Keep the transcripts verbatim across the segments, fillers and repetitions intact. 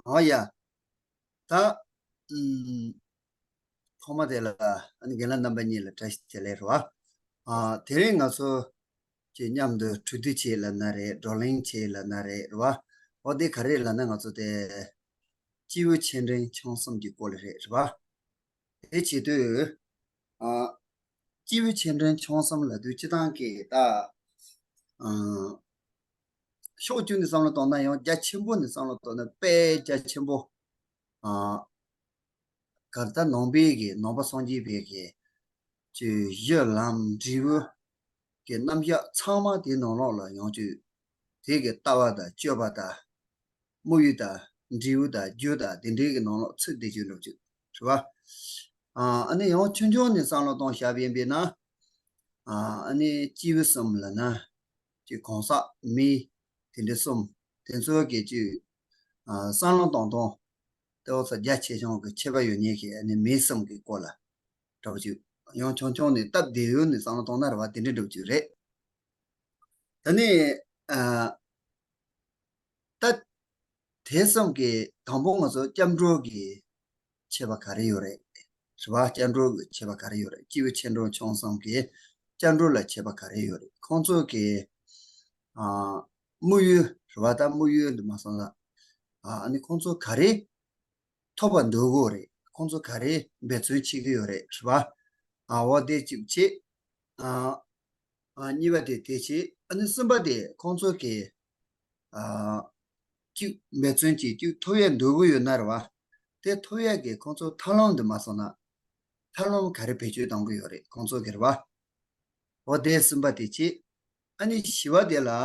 ཨོ་ཡ། ད། ཨུམ། ཐོག་མ་དེ་ལ་ཨ་ནི་རྒན་ལགས་རྣམ་པ་གཉིས་ལ་བཀྲ་ཤིས་བདེ་ལེགས་རེད་བ། ཨ། དེ་རིང་ང་ཚོ་གཅིག་མཉམ་དུ་གྲོས་བསྡུར་བྱེད་ལབ་ན་རེད། བགྲོ་གླེང་བྱེད་ལབ་ན་རེད། རེད་བ། འོ་དེ་ག་རེ་ལབ་ན་ང་ཚོ་དེ་སྐྱེས་བུ་ཆེ་འབྲིང་ཆུང་གསུམ་གྱི་སྐོར་ལ་རེད། རེད་བ། དེ་བྱེད་དུས། ཨ། སྐྱེས་བུ་ཆེ་འབྲིང་ཆུང་གསུམ་ལབ་དུས་སྤྱིར་བཏང་གི་ད། ཨ། ཕྱོགས་གཅིག་ནས་བསམ་བློ་གཏོང་ན་ཡང་རྒྱ་ཆེན་པོ་ནས་བསམ་བློ་གཏོང་ན་དཔེ་རྒྱ་ཆེན་པོ། ཨ། གར་ད་ནང་པའི་གི་ནང་པ་སངས་རྒྱས་པའི་གི་ཅིག་གཞི་ལམ་འབྲས་བུ་གི་རྣམ་གཞག་ཚང་མ་དེའི་ནང་ལོགས་ལ་ཡོང་ཅིག་དེ་གི་ལྟ་བ་དང་སྤྱོད་པ་དང་། དམིགས་ཡུལ་དང་འབྲས་བུ་དང་རྒྱུ་དང་དེ་འདྲའི་གི་ནང་ལོགས་ཚུད་བསྡད་ཀྱི་འགྲོ་ཅིག་རེད་བ། ཨ། ཨ་ནི་ཡང་ཆུང་ཆུང་ནས་བསམ་བློ་གཏོང་བཞག་པ་ཡིན་པས་ན། ཨ། ཨ་ནི་སྐྱེས་བུ་གསུམ་ལབ་ན། ཅིག་གང་ཟག་མི་དེ་འདྲ་གསུམ་དེ་ཚོ་གི་ཅིག་ཨ། བསམ་བློ་གཏོང་སྟངས་དེ་འོ་ཚོ་རྒྱ་ཆེ་ཆུང་གི་ཁྱད་པར་ཡོད་མཁན་གྱི་ཨ་ནི་མི་གསུམ་གྱི་སྐོར་ལ་འདྲ་པོ་ཅིག་ཡང་ཆུང་ཆུང་ནས་སྟབས་བདེ་ཡོད་ནས་བསམ་བློ་གཏོང་ན་རེད་བ། དེ་འདྲ་འདྲ་པོ་ཅིག་རེད། ད་ནི། ཨ། ད། དེ་གསུམ་གྱི་དང་པོ་ང་ཚོ་སྐྱབས་འགྲོ་གི་ཁྱད་པར་ག་རེ་ཡོད་རེད། རེད་བ། སྐྱབས་འགྲོ་གི་ཁྱད་པར་ག་རེ་ཡོད་རེད། སྐྱེས་བུ་ཆེ་འབྲིང་ཆུང་གསུམ་གྱི་སྐྱབས་འགྲོ་ལ་ཁྱད་པར་ག་རེ་ཡོད་རེད། ཁོང་ཚོ་གི། ཨ། དམིགས་ཡུལ་རེད་བ། ད་དམིགས་ཡུལ་འདི་མ་སོང་ན། ཨ། ཨ་ནི་ཁོང་ཚོ་ག་རེ་ཐོབ་པ་འདོད་གོ་རེད། ཁོང་ཚོ་ག་རེ་འབད་བརྩོན་བྱེད་ཀྱི་ཡོད་རེད། རེད་བ། ཨ། འོ་དེ་གཅིག་བྱེད། ཨ། ཨ། གཉིས་པ་དེ་དེ་བྱེད། ཨ་ནི་གསུམ་པ་དེ་ཁོང་ཚོ་གི། ཨ། གཅིག་འབད་བརྩོན་གྱིས་གཅིག་ཐོབ་ཡ་འདོད་གོ་ཡོད་ན་རེད་བ། དེ་ཐོབ་ཡ་གི་ཁོང་ཚོ་ཐབས་ལམ་འདི་མ་སོང་ན། ཐབས་ལམ་ག་རེ་བེད་སྤྱོད་གཏོང་གི་ཡོད་རེད། ཁོང་ཚོ་གི་རེད་བ། འོ་དེ་གསུམ་པ་དེ་བྱེད། ཨ་ནི་བཞི་པ་དེ་ལ། ཨ།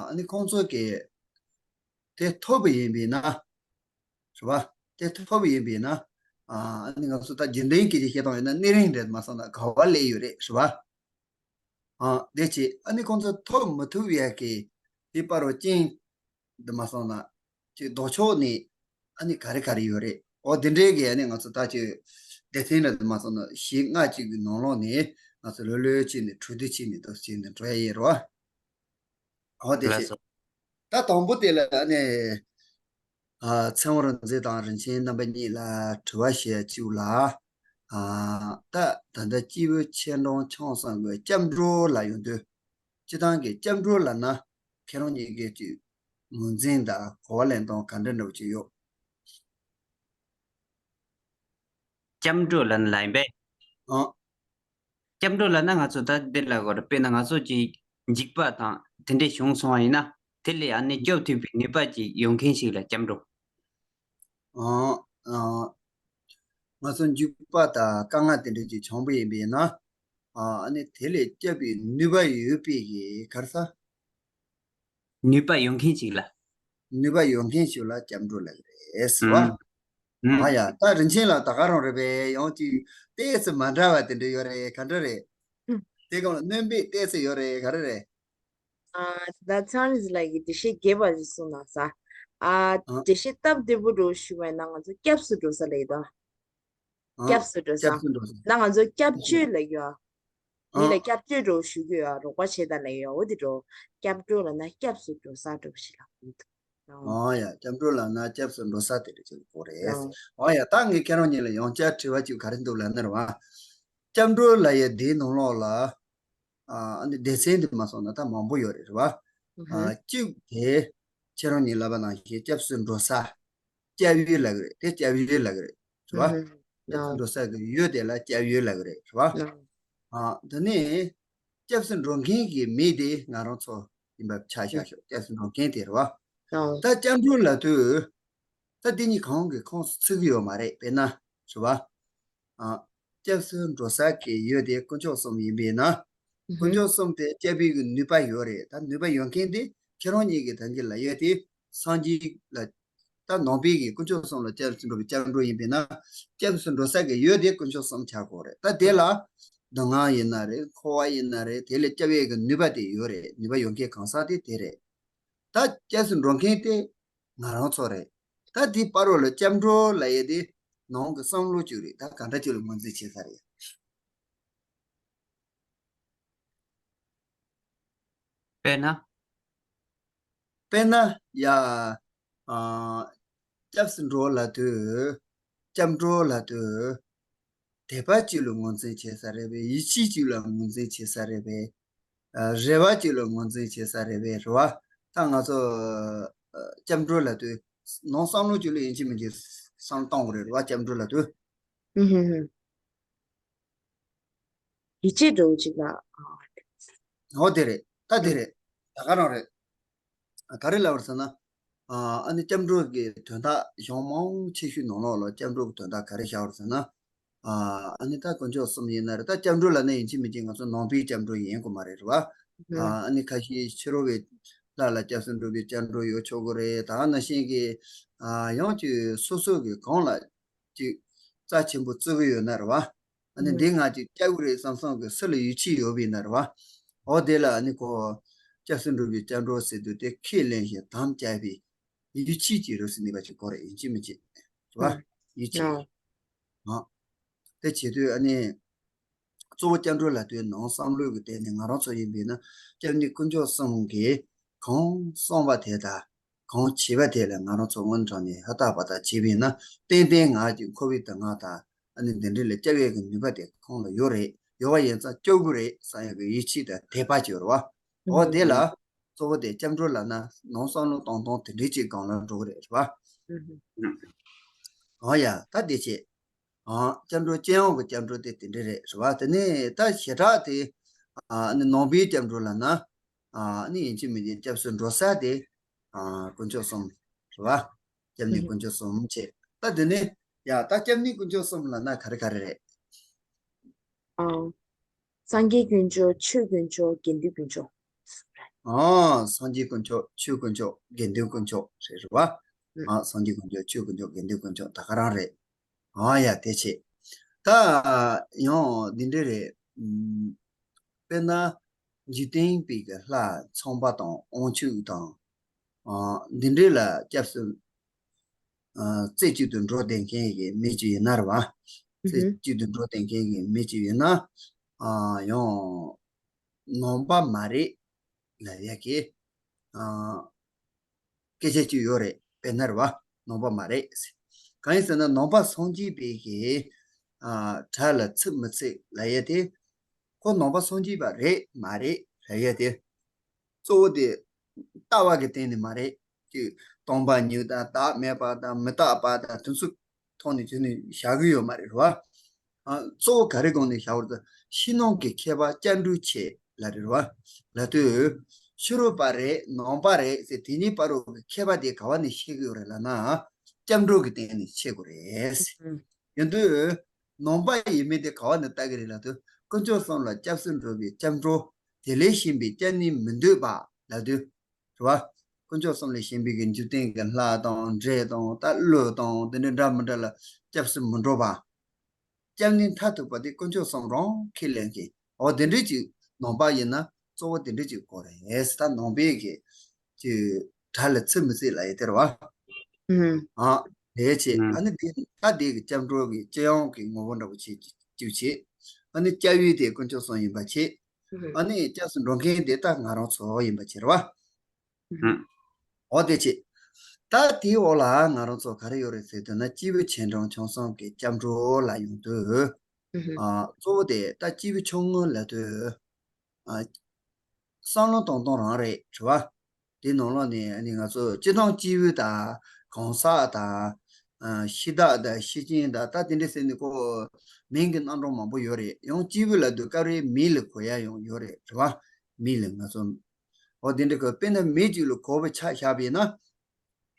ཨ་ནི་ཁོང་ཚོ་གིས་དེ་ཐོབ་པ་ཡིན་པས་ན། རེད་བ། དེ་ཐོབ་པ་ཡིན་པས་ན། ཨ། ཨ་ནི་ང་ཚོ་ད་རྒྱུན་ལྡན་སྐད་ཆ་བཤད་སྟངས་ཡིན་ན་སྣེ་རིང་རེད་མ་སོང་ན་ག་བ་སླེབས་ཡོད་རེད། རེད་བ། ཨ། དེ་བྱེད། ཨ་ནི་ཁོང་ཚོ་ཐོབ་མི་ཐུབ་ཡ་གི་དེ་བར་རོ་ཅན་འདི་མ་སོང་ན་ཅིག་ལྡོག་ཕྱོགས་ནས་ཨ་ནི་ག་རེ་ག་རེ་ཡོད་རེད། འོ་དེ་འདྲའི་གི་ཨ་ནི་ང་ཚོ་ད་ཅིག་སྡེ་ཚན་ལ་འདི་མ་སོང་ན་བཞི་ལྔ་གཅིག་གི་ནང་ལོགས་ནས་ང་ཚོ་ལྷོད་ལྷོད་བྱས་ནས་གྲོས་བསྡུར་བྱས་ནས་འདུག་བྱས་ནས་འགྲོ་ཡ་ཡིན་རོ། འོ་དེ་ལགས་བྱས། སོ། ད་དང་པོ་དེ་ལ་ཨ་ནི། ཨ། ཚེ་དབང་རིག་འཛིན་དང་རིན་ཆེན་རྣམ་པ་གཉིས་ལ་དྲི་བ་ཞུ་ཡ་གཅིག་ལ། ཨ། ད་ད་ལྟ་སྐྱེས་བུ་ཆེ་འབྲིང་ཆུང་གསུམ་གྱི་སྐྱབས་འགྲོ་ལ་ཡོང་དུས། སྤྱིར་བཏང་གི་སྐྱབས་འགྲོ་ལབ་ན་ཁྱེད་རང་གཉིས་ཀྱི་ཅིག་ངོས་འཛིན་དང་གོ་བ་ལེན་སྟངས་ག་འདྲ་འདྲ་པོ་ཅིག་ཡོད། སྐྱབས་འགྲོ་ལབ་ན་ལབ་ཡིན་པས། ཨ། སྐྱབས་འགྲོ་ལབ་ན་ང་ཚོ་ད་འདི་ལ་གོ་རེ། དཔེར་ན་ང་ཚོ་ཅིག་འཇིགས་པ་དང་དེ་འདྲས་བྱུང་སོང་བ་ཡིན་ན། དེ་ལས་ཨ་ནི་སྐྱོབ་ཐུབ་པའི་ནུས་པ་ཅིག་ཡོད་མཁན་ཞིག་ལ་སྐྱབས་འགྲོ། ཨ། ཨ། ང་ཚོ་འཇིགས་པ་དང་དཀའ་ངལ་དེ་འདྲས་ཅིག་བྱུང་པ་ཡིན་པས་ན། ཨ། ཨ་ནི་དེ་ལས་སྐྱོབ་པའི་ནུས་པ་ཡོད་པའི་གི་ག་རེ་ཟ། ནུས་པ་ཡོད་མཁན་ཞིག་ལ། ནུས་པ་ཡོད་མཁན་ཞིག་ལ་སྐྱབས་འགྲོ་ལབ་ཀྱི་རེད་ཟེར་བ། ཨུམ། ཨུམ། ཨ་ཡ། ད་རིན་ཆེན་ལགས་ད་ག་རང་རེད་པས། ཡང་ཅིག་ཏོག་ཙམ་མ་འདྲ་བ་དེ་འདྲ་ཡོད་རེད། ག་འདྲ་རེད། ཨུམ། དེ་གང་ལ་སྣོན་པ་ཏོག་ཙམ་ཡོད་རེད། ག་རེ་རེད། ཨ། ད་ཚང་རིས་ལགས་ཀྱིས་འགྲེལ་བཤད་རྒྱས་པ་ཞིག་གསུངས་གནང་ས། ཨ། ཨ། འགྲེལ་བཤད་སྟབས་བདེ་པོ་འདྲ་ཞུ་བས་ན་ང་ཚོ་སྐྱབས་སུ་འགྲོ་ས་ལབ་ཡོད་དོ། ཨ། སྐྱབས་སུ་འགྲོ་ས། སྐྱབས་སུ་འགྲོ་ས། ད་ང་ཚོ་སྐྱབས་བཅོལ་ལབ་ཡོད། མི་ལ་ཨ། སྐྱབས་བཅོལ་འདྲ་ཞུ་གི་ཡོད། རོགས་པ་བྱེད་དང་ལབ་ཡོད། འོ་དེ་འདྲ། སྐྱབས་འགྲོ་ལབ་ན་སྐྱབས་སུ་འགྲོ་ས་འདྲ་ཞིག་ལ་གོ་གི་འདུག་ཨོ་ཡ། སྐྱབས་འགྲོ་ལབ་ན་སྐྱབས་སུ་འགྲོ་ས་དེ་འདྲ་ཅིག་གོ་རེད། ཨོ་ཡ། ད་ངས་ཁྱེད་རང་གཉིས་ལ་ཡང་བསྐྱར་དྲི་བ་ཅིག་ག་རེ་འདུག་ལབ་ན་རེད་བ། སྐྱབས་འགྲོ་ལབ་ཡ་དེའི་ནང་ལོགས་ལ། ཨ། ཨ་ནི་སྡེ་ཚན་དེ་མ་སོང་ན་ད་མང་པོ་ཡོད་རེད། རེད་བ། ཨ། གཅིག་དེ་ཁྱེད་རང་གཉིས་ལབ་པ་ནང་བཞིན་སྐྱབས་སུ་འགྲོ་ས། སྐྱབས་ཡུལ་ལབ་ཀྱི་རེད། དེ་སྐྱབས་ཡུལ་ལབ་ཀྱི་རེད། རེད་བ། ཨུ་ཧུ། སྐྱབས་སུ་འགྲོ་ས་གི་ཡུལ་དེ་ལ་སྐྱབས་ཡུལ་ལབ་ཀྱི་རེད། རེད་བ། ཨ། དེ་ནས་སྐྱབས་སུ་འགྲོ་མཁན་གྱི་མི་དེ་ང་རང་ཚོ་ཡིན་པ་ཆ་བཞག་ཤོག་སྐྱབས་སུ་འགྲོ་མཁན་དེ་རེད་བ། ཨོ། ད་སྐྱབས་འགྲོ་ལབ་དུས། ད་དེ་གཉིས་གང་གི་ཁོངས་སུ་ཚུད་ཀྱི་ཡོད་མ་རེད། དཔེར་ན། རེད་བ། ཨ། སྐྱབས་སུ་འགྲོ་ས་གི་ཡུལ་དེ་དཀོན་མཆོག་གསུམ་ཡིན་པས་ན། ཨུ་ཧུ། དཀོན་མཆོག་གསུམ་དེ་སྐྱབས་པའི་གི་ནུས་པ་ཡོད་རེད། ད་ནུས་པ་ཡོད་མཁན་དེ་ཁྱེད་རང་གཉིས་ཀྱི་ད་གིན་ལབ་ཡ་དེ་སངས་རྒྱས་ལ། ད་ནང་པའི་གི་དཀོན་མཆོག་གསུམ་ལ་སྐྱབས་སུ་འགྲོ་བའི་སྐྱབས་འགྲོ་ཡིན་པས་ན། སྐྱབས་སུ་འགྲོ་ས་གི་ཡུལ་དེ་དཀོན་མཆོག་གསུམ་ཆགས་དགོས་རེད། ད་དེ་ལ་སྡུག་བསྔལ་ཡིན་ན་རེད། འཁོར་བ་ཡིན་ན་རེད། དེ་ལས་སྐྱོབ་ཡས་ཀྱི་ནུས་པ་དེ་ཡོད་རེད། ནུས་པ་ཡོད་མཁན་གང་ཟག་དེ་དེ་རེད། ད་སྐྱབས་སུ་འགྲོ་མཁན་དེ་ང་རང་ཚོ་རེད། ད་དེའི་བར་བ་ལ་སྐྱབས་འགྲོ་ལབ་ཡས་དེ་ནང་གི་བསམ་བློ་གཅིག་རེད། ད་ག་འདྲ་གཅིག་ལ་ངོས་འཛིན་བྱེད་ས་རེད། དཔེར་ན། དཔེར་ན་ཡ། ཨ། སྐྱབས་སུ་འགྲོ་ལབ་དུས། སྐྱབས་འགྲོ་ལབ་དུས། དད་པ་གཅིག་ལ་ངོས་འཛིན་བྱེད་ས་རེད་པས། ཡིད་ཆེས་གཅིག་ལ་ངོས་འཛིན་བྱེད་ས་རེད་པས། ཨ། རེ་བ་གཅིག་ལ་ངོས་འཛིན་བྱེད་ས་རེད་པས། རེད་བ། ད་ང་ཚོ་ཨ། སྐྱབས་འགྲོ་ལབ་དུས། ནང་བསམ་བློ་གཅིག་ལ་ཡིན་གཅིག་མིན་གཅིག་བསམ་བློ་གཏོང་དགོས་རེད། རེད་བ། སྐྱབས་འགྲོ་ལབ་དུས། ཧུམ་ཧུམ་ཧུམ། ཡིད་ཆེས་འདྲ་བོ་ཅིག་ལ། ཨོ་དེ་རེད། ད་དེ་རེད། ད་ག་རང་རེད། ག་རེ་ལབ་པ་རེད་ཟེར་ན། ཨ་ནི་སྐྱབས་འགྲོ་གི་དོན་དག་གཞུང་མང་ཆེ་ཤོས་ནང་ལོགས་ལ་སྐྱབས་འགྲོ་གི་དོན་དག་ག་རེ་བཞག་པ་རེད་ཟེར་ན། ཨ་ནི་ད་དཀོན་མཆོག་གསུམ་ཡིན་ན་རེད། ད་སྐྱབས་འགྲོ་ལབ་ན་ཡིན་གཅིག་མིན་གཅིག་ང་ཚོ་ནང་པའི་སྐྱབས་འགྲོ་ཡིན་དགོས་མ་རེད། རེད་བ། ཨ་ནི་ཁ་ཤས་ཕྱི་རོལ་བའི་ལྷ་ལ་སྐྱབས་སུ་འགྲོ་བའི་སྐྱབས་འགྲོ་ཡོད་ཆོག་གི་རེད། ད་ནང་བཞིན་གྱི་ཨ་ཡང་ཅིག་སོ་སོ་གི་གང་ལ་ཅིག་རྩ་ཆེན་པོ་བརྩི་གི་ཡོད་ན་རེད་བ། ཨ་ནི་འདི་ང་ཅིག་སྐྱབས་ཀྱི་རེད་བསམ་བསམ་གི་སུ་ལ་ཡིད་ཆེས་ཡོད་པ་ཡིན་ན་རེད་བ། འོ་དེ་ལ་ཨ་ནི་ཁོ་སྐྱབས་སུ་འགྲོ་བའི་སྐྱབས་འགྲོ་ཟེར་དུས་དེ་ཁས་ལེན་ཞིང་དམ་བཅའ་བའི་ཡིད་ཆེས་ཀྱི་རོ་སི་ནི་པ་ཅིག་གོ་རེད། ཡིན་གཅིག་མིན་གཅིག་རེད་བ། ཡིད་ཆེས། ཨ། དེ་བྱེད་དུས་ཨ་ནི། གཙོ་བོ་སྐྱབས་འགྲོ་ལབ་དུས་ནང་བསམ་བློ་གི་སྟེང་ནས་ང་རང་ཚོ་ཡིན་པས་ན། སྐྱབས་གནས་དཀོན་མཆོག་གསུམ་གྱིས་གང་གསུངས་པ་དེ་དང་གང་བྱས་པ་དེ་ལ་ང་རང་ཚོ་དངོས་གནས་དྲང་གནས་ཧ་ཏག་པ་ཏག་བྱས་པས་ན། ཏན་ཏན་ང་གི་འཁོར་བའི་དུག་ལྔ་དང་ཨ་ནི་འདི་འདྲ་ལ་སྐྱབས་ཡས་ཀྱི་ནུས་པ་དེ་ཁོང་ལ་ཡོད་རེད། ཡོད་པ་ཡིན་ཙང་སྐྱོབ་དགོས་རེད་བསམ་ཡས་ཀྱི་ཡིད་ཆེས་དང་དད་པ་ཅིག་ཡོད་རེད་བ། འོ་དེ་ལ་གཙོ་བོ་དེ་སྐྱབས་འགྲོ་ལབ་ན་ནང་བསམ་བློ་གཏོང་སྟངས་དེ་འདྲའི་ཅིག་སྒང་ལ་འགྲོ་གི་རེད། རེད་བ། འོ་ཡ། ད་དེ་བྱས། ཨ། སྐྱབས་འགྲོ་སྤྱི་ཡོངས་ཀྱི་སྐྱབས་འགྲོ་དེ་དེ་འདྲ་རེད། རེད་བ། དེ་ནས་ད་བྱེ་བྲག་དེ། ཨ་ནི་ནང་པའི་སྐྱབས་འགྲོ་ལབ་ན། ཨ་ནི་ཡིན་གཅིག་མིན་གཅིག་སྐྱབས་སུ་འགྲོ་ས་དེ། ཨ་དཀོན་མཆོག་གསུམ། རེད་བ། སྐྱབས་གནས་དཀོན་མཆོག་གསུམ་བྱས། ད་དེ་ནས་ཡ་ད་སྐྱབས་གནས་དཀོན་མཆོག་གསུམ་ལབ་ན་ག་རེ་ག་རེ་རེད། ཨ། སངས་རྒྱས་དཀོན་མཆོག་ཆོས་དཀོན་མཆོག་དགེ་འདུན་དཀོན་མཆོག་ཨ། སངས་རྒྱས་དཀོན་མཆོག་ཆོས་དཀོན་མཆོག་དགེ་འདུན་དཀོན་མཆོག་རེད། རེད་བ། ཨ། སངས་རྒྱས་དཀོན་མཆོག་ཆོས་དཀོན་མཆོག་དགེ་འདུན་དཀོན་མཆོག་ད་ག་རང་རེད། ཨ་ཡ། དེ་བྱས། ད་ཡང་འདི་འདྲ་རེད། ཨུམ། དཔེར་ན་འཇིག་རྟེན་པའི་གི་ལྷ་ཚངས་པ་དང་དབང་ཕྱུག་དང་། ཨ། འདི་འདྲ་ལ་སྐྱབས་སུ། ཨ། རྩེ་གཅིག་ཏུ་འགྲོ་བསྡད་མཁན་གྱི་མི་ཅིག་ཡིན་ན་རེད་བ། རྩེ་གཅིག་ཏུ་འགྲོ་བསྡད་མཁན་གྱི་མི་ཅིག་ཡིན་ན། ཨ། ཡང་ནང་པ་མ་རེད་ལབ་ཡ་གི། ཨ། སྐད་ཆ་ཅིག་ཡོད་རེད། དཔེར་ན་རེད་བ། ནང་པ་མ་རེད། གང་ཡིན་ཟེར་ན་ནང་པ་སངས་རྒྱས་པའི་གི། ཨ། གྲལ་ལ་ཚུད་མི་ཚུད་ལབ་ཡ་དེ། ཁོ་ནང་པ་སངས་རྒྱས་པ་རེད་མ་རེད་ལབ་ཡ་དེ། གཙོ་བོ་དེ་ལྟ་བ་གི་སྟེང་ནས་མ་རེད། ཅིག་སྟོང་པ་ཉིད་དང་བདག་མེད་པ་དང་མི་རྟག་པ་དང་དེ་ཚོ་ཐོག་ནས་བྱས་ནས་བཞག་གི་ཡོད་མ་རེད། རེད་བ། ཨ། གཙོ་བོ་ག་རེ་སྒང་ནས་བཞག་པ་རེད་ཟེར། ཕྱི་ནང་གི་ཁྱད་པར་སྐྱབས་འགྲོ་ཆེ་ལབ་རེད་བ། ལབ་དུས་ཕྱི་རོལ་པ་རེད་ནང་པ་རེད་ཟེར་དེ་གཉིས་བར་དུ་གི་ཁྱད་པར་དེ་ག་བ་ནས་ཤེས་ཀྱི་ཡོད་རེད་ལབ་ན། སྐྱབས་འགྲོ་གི་སྟེང་ནས་ཤེས་དགོས་རེད། ཡིན་དུས་ནང་པ་ཡིན་མིན་དེ་ག་བ་ནས་བལྟ་གི་རེད་ལབ་དུས་དཀོན་མཆོག་གསུམ་ལ་སྐྱབས་སུ་འགྲོ་བའི་སྐྱབས་འགྲོ། དེ་ལས་གཞན་པའི་སྐྱབས་གནས་མི་འདོད་པ་ལབ་དུས། རེད་བ། དཀོན་མཆོག་གསུམ་ལས་གཞན་པའི་གི་འཇིག་རྟེན་གྱི་ལྷ་དང་འདྲེ་དང་ད་ཀླུ་དང་དེ་འདྲ་འདྲ་མི་འདྲ་ལ་སྐྱབས་སུ་མི་འགྲོ་བ། སྐྱབས་གནས་མཐར་ཐུག་པ་དེ་དཀོན་མཆོག་གསུམ་རང་ཁས་ལེན་གྱི། འོ་དེ་འདྲ་ཅིག་ནང་པ་ཡིན་ན་གཙོ་བོ་དེ་འདྲ་ཅིག་དགོས་རེད། ད་ནང་པའི་གི་ཅིག་གྲལ་ལ་ཚུད་མི་ཚུད་ལབ་ཡ་དེ་རེད་བ། ཨ། དེ་བྱས་ཨ་ནི་དེ་ད་དེ་གི་སྐྱབས་འགྲོ་གི་སྤྱི་ཡོངས་ཀྱི་ངོ་བོ་འདྲ་པོ་ཅིག་ཅིག་བྱས། ཨ་ནི་སྐྱབས་ཡུལ་དེ་དཀོན་མཆོག་གསུམ་ཡིན་པ་བྱས། ཨ་ནི་སྐྱབས་སུ་འགྲོ་མཁན་དེ་ད་ང་རང་ཚོ་ཡིན་པ་བྱས་རེད་བ། ཨ། འོ་དེ་བྱས། ད་དེའི་འོག་ལ་ང་རང་ཚོ་ག་རེ་ཡོད་རེད་ཟེར་དུས་ན་སྐྱེས་བུ་ཆེ་འབྲིང་ཆུང་གསུམ་གྱི་སྐྱབས་འགྲོ་ལབ་ཡོང་དུས། ཨ། གཙོ་བོ་དེ་ད་སྐྱེས་བུ་ཆུང་ངུ་ལབ་དུས། ཨ། བསམ་བློ་གཏོང་སྟངས་རང་རེད། རེད་བ། དེ་ནང་ལོགས་ནས་ཨ་ནི་ང་ཚོ་སྤྱིར་བཏང་སྐྱེས་བུ་དང་གང་ཟག་དང་། ཨ། ཤི་བདག་དང་ཤི་རྐྱེན་དང་ད་དེ་འདྲ་ཟེར་ནས་ཁོ་མིང་གི་རྣམ་གྲངས་མང་པོ་ཡོད་རེད། ཡང་སྐྱེས་བུ་ལབ་དུས་སྐབས་རེ་མི་ལ་གོ་ཡ་ཡང་ཡོད་རེད། རེད་བ། མི་ལ་ང་ཚོ། འོ་དེ་འདྲ་གི་དཔེར་ན་མི་གཅིག་ལ་གོ་བ་ཆ་བཞག་པས་ན།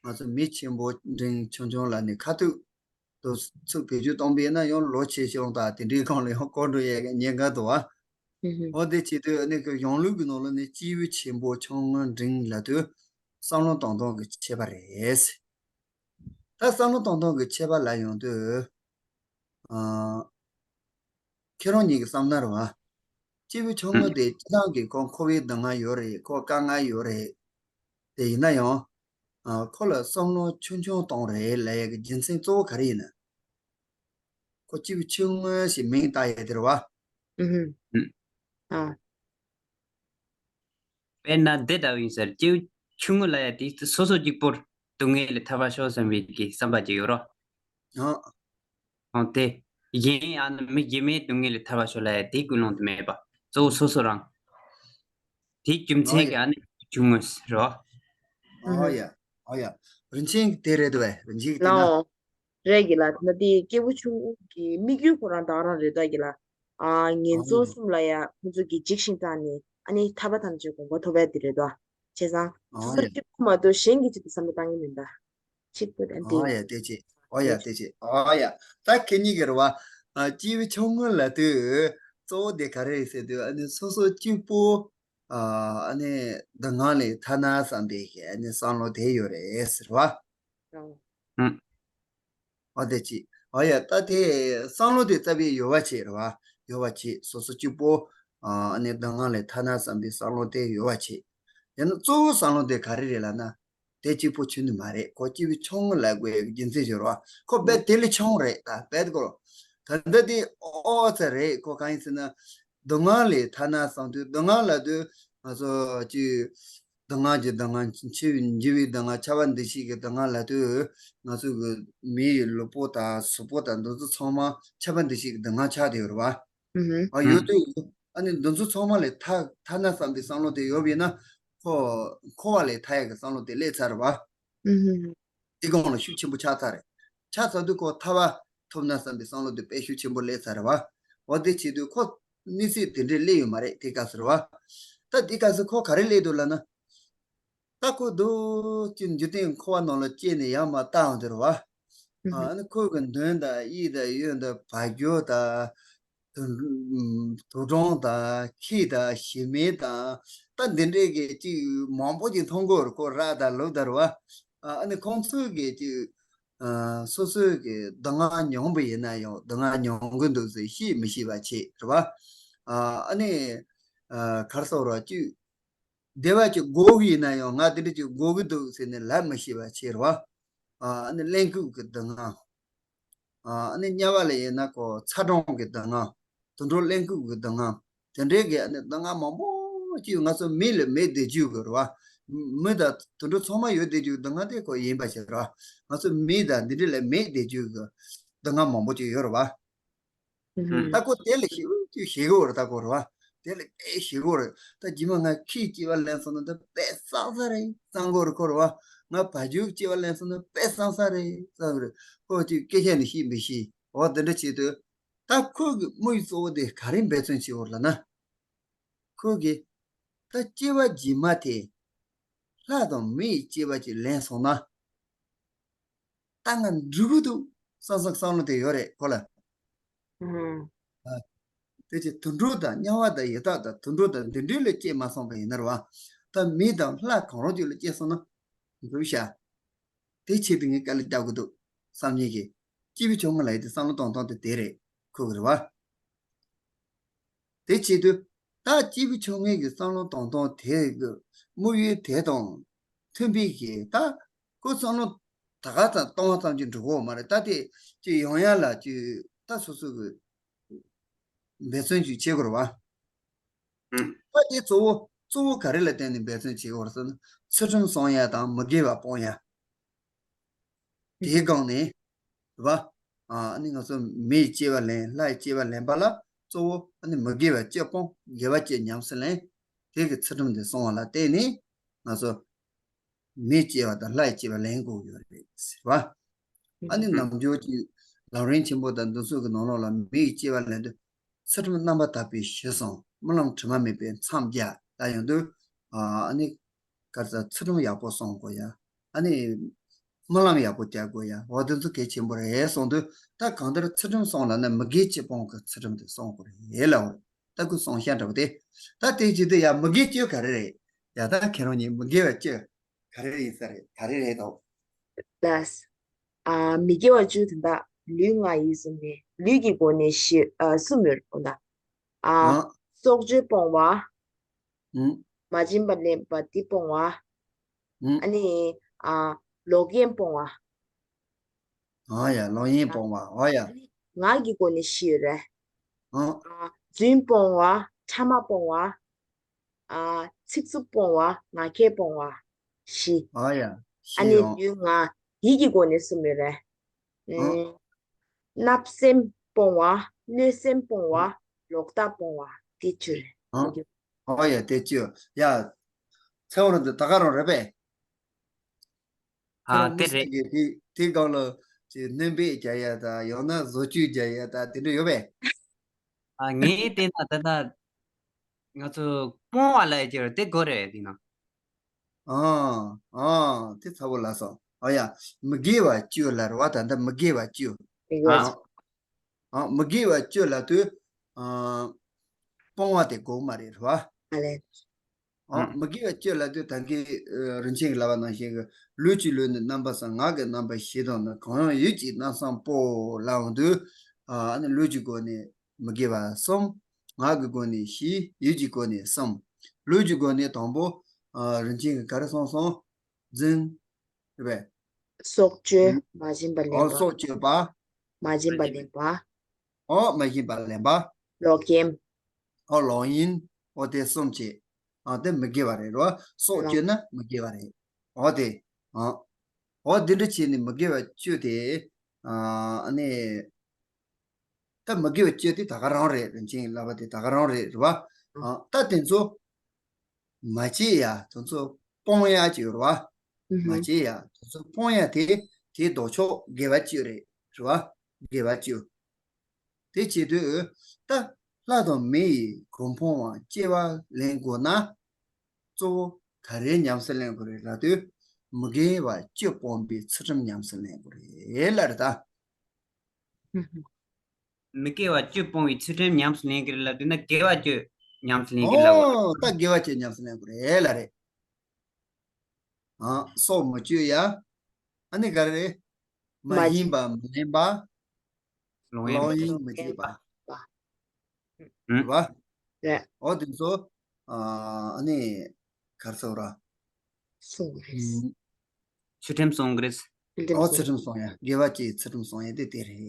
ང་ཚོ་མི་ཆེན་པོ་འབྲིང་ཆུང་ཆུང་ལ་ནི་ཁ་ཐུག་དུ་ཚུར་བེད་སྤྱོད་གཏོང་པས་ན་ཡང་ལོ་ཆེ་ཆུང་དང་དེ་འདྲའི་སྒང་ལ་ཡང་གོ་འགྲོ་ཡས་ཀྱི་ཉེན་ཁ་འདུག་བ། ཨ། འོ་དེ་བྱེད་དུས་ཨ་ནི་གི་གཞུང་ལུགས་ཀྱི་ནང་ལ་ནི་སྐྱེས་བུ་ཆེན་པོ་ཆུང་ངུ་འབྲིང་ལབ་དུས་བསམ་བློ་གཏོང་སྟངས་ཀྱི་ཁྱད་པར་རེད། ད་བསམ་བློ་གཏོང་སྟངས་ཀྱི་ཁྱད་པར་ལབ་ཡོང་དུས། ཨ། ཁྱེད་རང་ཉིད་ཀྱིས་བསམ་ན་རེད་བ། སྐྱེས་བུ་ཆུང་ངུ་དེ་སྤྱིར་བཏང་གི་ཁོ་འཁོར་བའི་སྡུག་བསྔལ་ཡོད་རེད། ཁོ་དཀའ་ངལ་ཡོད་རེད། དེ་ཡིན་ན་ཡང་། ཨ། ཁོ་ལ་བསམ་བློ་ཆུང་ཆུང་གཏོང་རེད་ལབ་ཡས་ཀྱི་རྒྱུ་མཚན་གཙོ་བོ་ག་རེ་ཡིན་ན། ཁོ་སྐྱེས་བུ་ཆུང་ངུ་ཞེས་མིང་བཏགས་ཡས་དེ་རེད་བ། ཨ། དཔེར་ན་འདི་ལྟ་བུ་ཡིན་ཟེར། སྐྱེས་བུ་ཆུང་ངུ་ལབ་ཡ་དེ་སོ་སོ་གཅིག་པོར་ སྡུག་བསྔལ་ལས་ཐར་བར་ཤོག་བསམ་པའི་གི་བསམ་པ་ཅིག་ཡོད་རོ། ཨ། ཨང་དེ། གཞན་ཡང་ན་མི་དགེ་བའི་སྡུག་བསྔལ་ལས་ཐར་བར་ཤོག་ལབ་ཡ་དེ་ཀུན་སློང་དུ་མེད་པ། གཙོ་བོ་སོ་སོ་རང་། དེའི་རྒྱུ་མཚན་གྱིས་ཨ་ནི་བྱུང་ངོས་རོ། ཨོ་ཡ། ཨོ་ཡ། རིན་ཆེན་གྱི་དེ་རེད་འདུག་བས། རིན་ཆེན་གྱི་དེ་ན། ལའོ། རེད་གི་ལ། ད་དེ་སྐྱེས་བུ་ཆུང་ངུ་གི་དམིགས་ཡུལ་ཁོ་རང་ད་ག་རང་རེད་འདུག་གི་ལ། ཨ། ངན་སོང་གསུམ་ལ་ཡ་ཁོ་ཚོ་གི་འཇིགས་ཤིང་སྐྲག་ནས་ཨ་ནི་ཐར་པ་ཐམས་ཅད་དགོངས་པ་ཐོབ་ཡ་དེ་རེད་འདུག་བྱས་ཙང་སོ་སོ་གཅིག་པུ་མ་གཏོགས་གཞན་གྱི་ཆེད་དུ་བསམ་བློ་བཏང་གི་མིན་ད། གཅིག་པུ་དང་དེ། ཨོ་ཡ་དེ་ཅི། ཨོ་ཡ་དེ་ཅི། ཨོ་ཡ། ད་ཁེ་གཉིས་ཀྱི་རེད་བ། ཨ། སྐྱེས་བུ་ཆུང་ངུ་ལབ་དུས་གཙོ་བོ་དེ་ག་རེ་རེད་ཟེར་དུས་ཨ་ནི་སོ་སོ་གཅིག་པུ། ཨ། ཨ་ནི་སྡུག་བསྔལ་ལས་ཐར་ན་བསམ་པའི་གི་ཨ་ནི་བསམ་བློ་དེ་ཡོད་རེད་ཟེར་བ། ཨོ། ཨ། ཨོ་དེ་ཅི། ཨོ་ཡ། ད་དེ་བསམ་བློ་དེ་རྩ་བའི་ཡོད་པ་བྱེད་རེད་བ། ཡོད་པ་བྱེད། སོ་སོ་གཅིག་པོ། ཨ་ནི་སྡུག་བསྔལ་ལས་ཐར་ན་བསམ་པའི་བསམ་བློ་དེ་ཡོད་པ་བྱེད། ཡང་ན་གཙོ་བོ་བསམ་བློ་དེ་ག་རེ་རེད་ལབ་ན། དེ་གཅིག་པོ་ཆུང་དུ་མ་རེད། ཁོ་སྐྱེས་བུ་ཆུང་ངུ་ལབ་དགོས་ཡག་རྒྱུ་མཚན་ཞིག་རེད་བ། ཁོ་རྦད་དེ་ལས་ཆུང་རེད། ད་རྦད་ཁོ། ད་ལྟ་དེ་ཨོ་ཙམ་རེད། ཁོ་གང་ཡིན་ཟེར་ན། སྡུག་བསྔལ་ལས་ཐར་ན་བསམ་དུས་སྡུག་བསྔལ་ལབ་དུས་ང་ཚོ་གཅིག་སྡུག་བསྔལ་གྱི་སྡུག་བསྔལ། འཆི་བའི་འཇིག་པའི་སྡུག་བསྔལ། ཁྱབ་པ་འདུ་བྱེད་ཀྱི་སྡུག་བསྔལ་ལབ་དུས་ང་ཚོ་གི་མིའི་ལུས་པོ་དང་གཟུགས་པོ་དང་འདི་ཚོ་ཚང་མ་ཁྱབ་པ་འདུ་བྱེད་ཀྱི་སྡུག་བསྔལ་ཆགས་བསྡད་ཡོད་རེད་བ། ཨ། ཡོད་དུས་ཨ་ནི་འདི་ཚོ་ཚང་མ་ལས་ཐར་ཐར་ན་བསམ་པའི་བསམ་བློ་དེ་ཡོད་པ་ཡིན་ན། ཁོ་འཁོར་བ་ལས་ཐར་ཡག་གི་བསམ་བློ་དེ་སླེབས་ཚར་བ། དེ་སྒང་ལ་ཤུགས་ཆེན་པོ་ཆགས་ཚར་རེད། ཆགས་ཚར་དུས་ཁོ་ཐར་པ་ཐོབ་ན་བསམ་པའི་བསམ་བློ་དེ་དཔེ་ཤུགས་ཆེན་པོ་སླེབས་ཚར་བ། འོ་དེ་བྱེད་དུས་ཁོ་གནས་ཚུལ་དེ་འདྲས་སླེབས་ཡོད་མ་རེད། དེ་སྐབས་སུ་རེད་བ། ད་དེ་སྐབས་སུ་ཁོ་ག་རེ་སླེབས་འདུག་ལབ་ན། ད་ཁོ་འདུག་ཅིག་འཇིག་རྟེན་འཁོར་བ་ནང་ལ་སྐྱེས་ནས་ཡར་མར་བལྟ་འོང་དུས་རེད་བ། ཨ་ནི་ཁོ་གི་མདུན་དང་གཡས་དང་གཡོན་དང་བ་སྒྱུར་དང་། དུ་དུག་སྦྲང་དང་ཁྱི་དང་ཞི་མི་དང་། ད་འདི་འདྲའི་གི་ཅིག་མང་པོ་ཅིག་མཐོང་གི་ཡོད་རེད། ཁོ་ར་དང་ལུག་དང་རེད་བ། ཨ་ནི་ཁོང་ཚོས་གི་ཅིག་ཨ། སོ་སོའི་གི་སྡུག་བསྔལ་མྱོང་པ་ཡིན་ན་ཡང་སྡུག་བསྔལ་མྱོང་གི་འདུག་ཟེར་ཤེས་མི་ཤེས་པ་བྱེད་རེད་བ། ཨ་ནི། ཨ། ག་རེ་ཟེར་དགོས་རེད། ཅིག་བདེ་བ་ཅིག་དགོས་ཀྱི་ཡིན་ན་ཡང་ང་དེ་འདྲ་ཅིག་དགོས་ཀྱི་འདུག་ཟེར་ནས་ལབ་མི་ཤེས་པ་བྱེད་རེད་བ། ཨ་ནི་གླེན་ལྐུགས་ཀྱི་སྡུག་བསྔལ། ཨ་ནི་དམྱལ་བ་ལ་ཡིན་ན་ཁོ་ཚ་གྲང་གི་སྡུག་བསྔལ། དུད་འགྲོ་གླེན་ལྐུགས་ཀྱི་སྡུག་བསྔལ། དེ་འདྲའི་གི་ཨ་ནི་སྡུག་བསྔལ་མང་པོ་ཅིག་ང་ཚོ་མི་ལ་མེད་བསྡད་རྒྱུ་གི་རེད་བ། མི་དང་དུད་འགྲོ་ཚང་མ་ཡོད་བསྡད་རྒྱུ་གི་སྡུག་བསྔལ་དེ་ཁོ་ཡིན་པ་ཞིག་རེད་བ། ང་ཚོ་མི་དང་འདི་འདྲ་ལ་མེད་བསྡད་རྒྱུ་གི་སྡུག་བསྔལ་མང་པོ་ཅིག་ཡོད་རེད་བ། ད་ཁོ་དེ་ལ་ཞེ་པོ་ཅིག་ཞེད་ཀྱི་ཡོད་རེད། ད་ཁོ་རེད་བ། དེ་ལ་དཔེ་ཞེད་ཀྱི་ཡོད་རེད། ད་རྗེས་མ་ང་ཁྱིའི་སྐྱེ་བ་ལེན་སོང་ན་ད་དཔེ་བསགས་ས་རེད་བསམ་གྱི་ཡོད་རེད། ཁོ་རེད་བ། ང་བ་སྒྱུར་སྐྱེ་བ་ལེན་སོང་ན་དཔེ་བསགས་ས་རེད་བསམ་གྱི་ཡོད་རེད། ཁོ་ཅིག་སྐད་ཆ་ནི་བཤད་མི་ཤེས། འོ་དེ་འདྲ་བྱེད་དུས། ད་ཁོ་གི་དམིགས་ཡུལ་གཙོ་བོ་དེ་ག་རེ་འབད་བརྩོན་བྱེད་ཀྱི་ཡོད་རེད་ལབ་ན། ཁོ་གིས་ད་སྐྱེ་བ་རྗེས་མ་དེ་ལྷ་དང་མི་ཡི་སྐྱེ་བ་ཅིག་ལེན་སོང་ན། ད་ང་འགྲིག་གི་འདུག་བསམ་བསམ་བསམ་བློ་དེ་ཡོད་རེད་ཁོ་ལ། ཨ། དེ་ཅི་དུད་འགྲོ་དང་དམྱལ་བ་དང་ཡི་དྭགས་དང་དུད་འགྲོ་དང་འདི་འདྲའི་ལ་སྐྱེས་མ་སོང་བ་ཡིན་ན་རེད་བ། ད་མི་དང་ལྷ་གང་རུང་ཅིག་ལ་སྐྱེས་སོང་ན་འགྲིག་ཤག་དེ་ཆེད་དུ་ངས་དཀའ་ལས་རྒྱག་དགོས་འདུག་བསམ་མཁན་གྱི་སྐྱེས་བུ་ཆུང་ངུ་ལབ་ཡ་དེ་བསམ་བློ་གཏོང་སྟངས་དེ་དེ་རེད། ཁོ་གི་རེད་བ། དེ་བྱེད་དུས་ད་སྐྱེས་བུ་ཆུང་ངུ་གི་བསམ་བློ་གཏོང་སྟངས་དེ་གི་དམིགས་ཡུལ་དེ་དང་མཐུན་པའི་གི་ད་ཁོ་བསམ་བློ་ད་ག་ཙམ་གཏོང་བ་ཙམ་གྱིས་འགྲིག་གི་ཡོད་མ་རེད། ད་དེ་ཅིག་ཡོང་ཡ་ལ་ཅིག་ད་སོ་སོ་གི་འབད་བརྩོན་ཅིག་བྱེད་དགོས་རེད་བ། ཨང་། ད་དེ་གཙོ་བོ་གཙོ་བོ་ག་རེ་ལ་བརྟེན་ནས་འབད་བརྩོན་བྱེད་དགོས་རེད་ཟེར་ན་ཚུལ་ཁྲིམས་སྲུང་ཡ་དང་མི་དགེ་བ་སྤོང་ཡ། དེའི་སྒང་ནས་རེད་བ། ཨ་ནི་ང་ཚོ་མིའི་སྐྱེ་བ་ལེན་ལྷའི་སྐྱེ་བ་ལེན་པ་ལ་གཙོ་བོ་ཨ་ནི་མི་དགེ་བ་བཅུ་སྤོང་དགེ་བ་བཅུ་ཉམས་སུ་ལེན། དེ་གི་ཚུལ་ཁྲིམས་དེ་སྲུང་བ་ལ་བརྟེན་ནས་ང་ཚོ་མིའི་སྐྱེ་བ་དང་ལྷའི་སྐྱེ་བ་ལེན་དགོས་ཡོད་རེད་ཟེར་བ། ཨ་ནི་ནམ་རྒྱུན་གྱི་ལམ་རིམ་ཆེན་པོ་དང་འདི་ཚོ་གི་ནང་ལོགས་ལ་མིའི་སྐྱེ་བ་ལེན་དུས། ཚུལ་ཁྲིམས་རྣམ་པར་དག་པའི་གཞི་བཟུང་། སྨོན་ལམ་དྲི་མ་མེད་པའི་མཚམས་རྒྱ་ལ་ཡོང་དུས། ཨ་ནི་ག་རེ་ཟེར། ཚུལ་ཁྲིམས་ཡག་པོ་སྲུང་དགོས་ཡ། ཨ་ནི་སྨོན་ལམ་ཡག་པོ་རྒྱག་དགོས་ཡ། འོ་དེ་ཚོ་གལ་ཆེན་པོ་རེད་གསུངས་དུས། ད་གང་ལྟར་ཚུལ་ཁྲིམས་སྲུང་ལབ་ན་མི་དགེ་བཅུ་སྤོང་གི་ཚུལ་ཁྲིམས་དེ་སྲུང་དགོས་རེད་ལབ་པ་རེད། ད་ཁོས་གསུངས་ཤག་འདྲ་པོ་དེ། ད་དེའི་རྗེས་དུ་ཡ་མི་དགེ་བཅུ་ག་རེ་རེད། ཡ་ད་ཁྱེད་རང་གཉིས་མི་དགེ་བ་བཅུ་ག་རེ་ཡིན་ས་རེད། ག་རེ་རེད་དོ། ལགས། ཨ། མི་དགེ་བ་བཅུ་དེ་དག་ལུས་ངག་ཡིད་གསུམ་ནས། ལུས་ཀྱི་སྒོ་ནས་བཞི། ཨ། གསུམ་ཡོད་རེད་པ་ད། ཨ། ཨ། སྲོག་གཅོད་སྤོང་བ། ཨུ། མ་བྱིན་པ་ལེན་པ་དེ་སྤོང་བ། ཨུ། ཨ་ནི། ཨ། ལོག་གཡེམ་སྤོང་བ། ཨ་ཡ། ལོག་གཡེམ་སྤོང་བ། ཨ་ཡ། ཨ་ནི་ངག་གི་སྒོ་ནས་བཞི་ཡོད་རེད། ཨ། ཨ། རྫུན་སྤོང་བ། ཕྲ་མ་སྤོང་བ། ཨ། ཚིག་རྩུབ་སྤོང་བ། ངག་འཁྱལ་སྤོང་བ། བཞི། ཨ་ཡ། ཨ་ནི་ཡང་དུས་ང་ཡིད་ཀྱི་སྒོ་ནས་གསུམ་ཡོད་རེད། ཨ། ཨུམ། བརྣབ་སེམས་སྤོང་བ། གནོད་སེམས་སྤོང་བ། ཨུམ། ལོག་ལྟ་སྤོང་བ། དེ་བཅུ་རེད། ཨོ་ཡ་དེ་བཅུ། ཡ། ཚེ་དབང་རང་འདི་ད་ག་རང་རེད་པས། ཨ། ཁྱེད་རང་དེ་མི་རེད། སེང་གེ་དེ་དེ་སྒང་ལ་ཅིག་སྣོན་པ་རྒྱག་ཡ་དང་ཡང་ན་བཟོ་བཅོས་རྒྱག་ཡ་དང་དེ་འདྲ་ཡོད་པས། ཨ། ངས་བལྟས་ན་ད་ལྟ་ང་ཚོ་སྤོང་བ་ལབ་ཡ་ཅིག་ཡོད་རེད། དེ་དགོས་རེད་བལྟས་ན། ཨ། ཨ། དེ་ཚ་པོ་ལབ་སོང་། ཨ་ཡ། མི་དགེ་བ་བཅུ་ལབ་རེད་བ། ད་ལྟ་མི་དགེ་བ་བཅུ། ཨ། ཨ། མི་དགེ་བ་བཅུ་ལབ་དུས། ཨ། སྤོང་བ་དེ་དགོས་མ་རེད་བ། ཨ་ལས། ཨ། ཨ། མི་དགེ་བ་བཅུ་ལབ་དུས་ད་གིན་རིན་ཆེན་གྱིས་ལབ་པ་ནང་བཞིན་གྱི་ལུས་ཀྱི་ལུས་ནི་རྣམ་པ་གསུམ། ངག་གི་རྣམ་པ་བཞི་དང་ནི། གང་ཡང་ཡིད་ཀྱི་རྣམ་གསུམ་པོ་ལབ་འོང་དུས། ཨ་ནི་ལུས་ཀྱི་སྒོ་ནས་མི་དགེ་བ་གསུམ། ངག་གི་སྒོ་ནས་བཞི། ཡིད་ཀྱི་སྒོ་ནས་གསུམ། ལུས་ཀྱི་སྒོ་ནས་དང་པོ། ཨ། རིན་ཆེན་གྱིས་ག་རེ་གསུངས་སོང་། རྫུན། རེད་པས། སྲོག་གཅོད། ཨུམ། མ་བྱིན་པ་ཨོ་ལེན་པ། སྲོག་གཅོད་པ། མ་བྱིན་པ་ལེན་པ། ཨོ་མ་བྱིན་པ་ལེན་པ། ལོག་གཡེམ། ཨོ་ལོག་གཡེམ། ཨོ་དེ་གསུམ་བྱས། ཨ་དེ་མི་དགེ་བ་རེད་རོ། སྲོག་ལོག་གཅོད་ན་མི་དགེ་བ་རེད། ཨོ་དེ། ཨ། ཨོ་དེ་འདྲ་བྱས་ནས་མི་དགེ་བ་བཅུ་དེ། ཨ་ནི། ད་མི་དགེ་བ་བཅུ་དེ་ད་ག་རང་རེད། རིན་ཆེན་གྱིས་ལབ་པ་དེ་ད་ག་རང་རེད་རེད་བ། ཨ། ད་དེ་ཚོ་མ་བྱེད་ཡ། དེ་ཚོ་སྤོང་ཡ་ཅིག་ཡོད་རེད་བ། ཨུ་ཧུ། མ་བྱེད་ཡ། དེ་ཚོ་སྤོང་ཡ་དེ་དེའི་ལྡོག་ཕྱོགས་དགེ་བ་བཅུ་རེད་རེད་བ། དགེ་བ་བཅུ། དེ་བྱེད་དུས་ད་ལྷ་དང་མི་ཡི་གོ་འཕང་བ་སྐྱེ་བ་ལེན་དགོས་ན། གཙོ་བོ་ག་རེ་ཉམས་སུ་ལེན་དགོས་རེད་ལབ་དུས། མི་དགེ་བ་བཅུ་སྤོང་བའི་ཚུལ་ཁྲིམས་ཉམས་སུ་ལེན་དགོས་རེད་ལབ་རེད་ད། མི་དགེ་བ་བཅུ་སྤོང་བའི་ཚུལ་ཁྲིམས་ཉམས་སུ་ལེན་གྱི་རེད་ལབ་དུས་ན་དགེ་བ་བཅུ་ཉམས་སུ་ལེན་གྱི་ལབ་དགོས། ཨོ་ད་དགེ་བ་བཅུ་ཉམས་སུ་ལེན་དགོས་རེད་ལབ་རེད། ཨ། སྲོག་མི་གཅོད་ཡ། ཨ་ནི་ག་རེ་རེད། མ་མ་ཡིན་པ་མ་ལེན་པ། ལོག་གཡེམ། ལོག་གཡེམ་མི་བྱེད་པ། ཨུ། རེད་བ། རེད། ཨོ་དེ་ཚོ། ཨ་ནི་ག་རེ་ཟེར་ར། སྲུང་རེད། ཨུ། ཚུལ་ཁྲིམས་སྲུང་གི་རེད། ཚུལ་ཁྲིམས་ཨོ་ཚུལ་སྲུང་། ཁྲིམས་སྲུང་ཡ། དགེ་བ་བཅུའི་ཚུལ་ཁྲིམས་སྲུང་ཡ་དེ་དེ་རེད།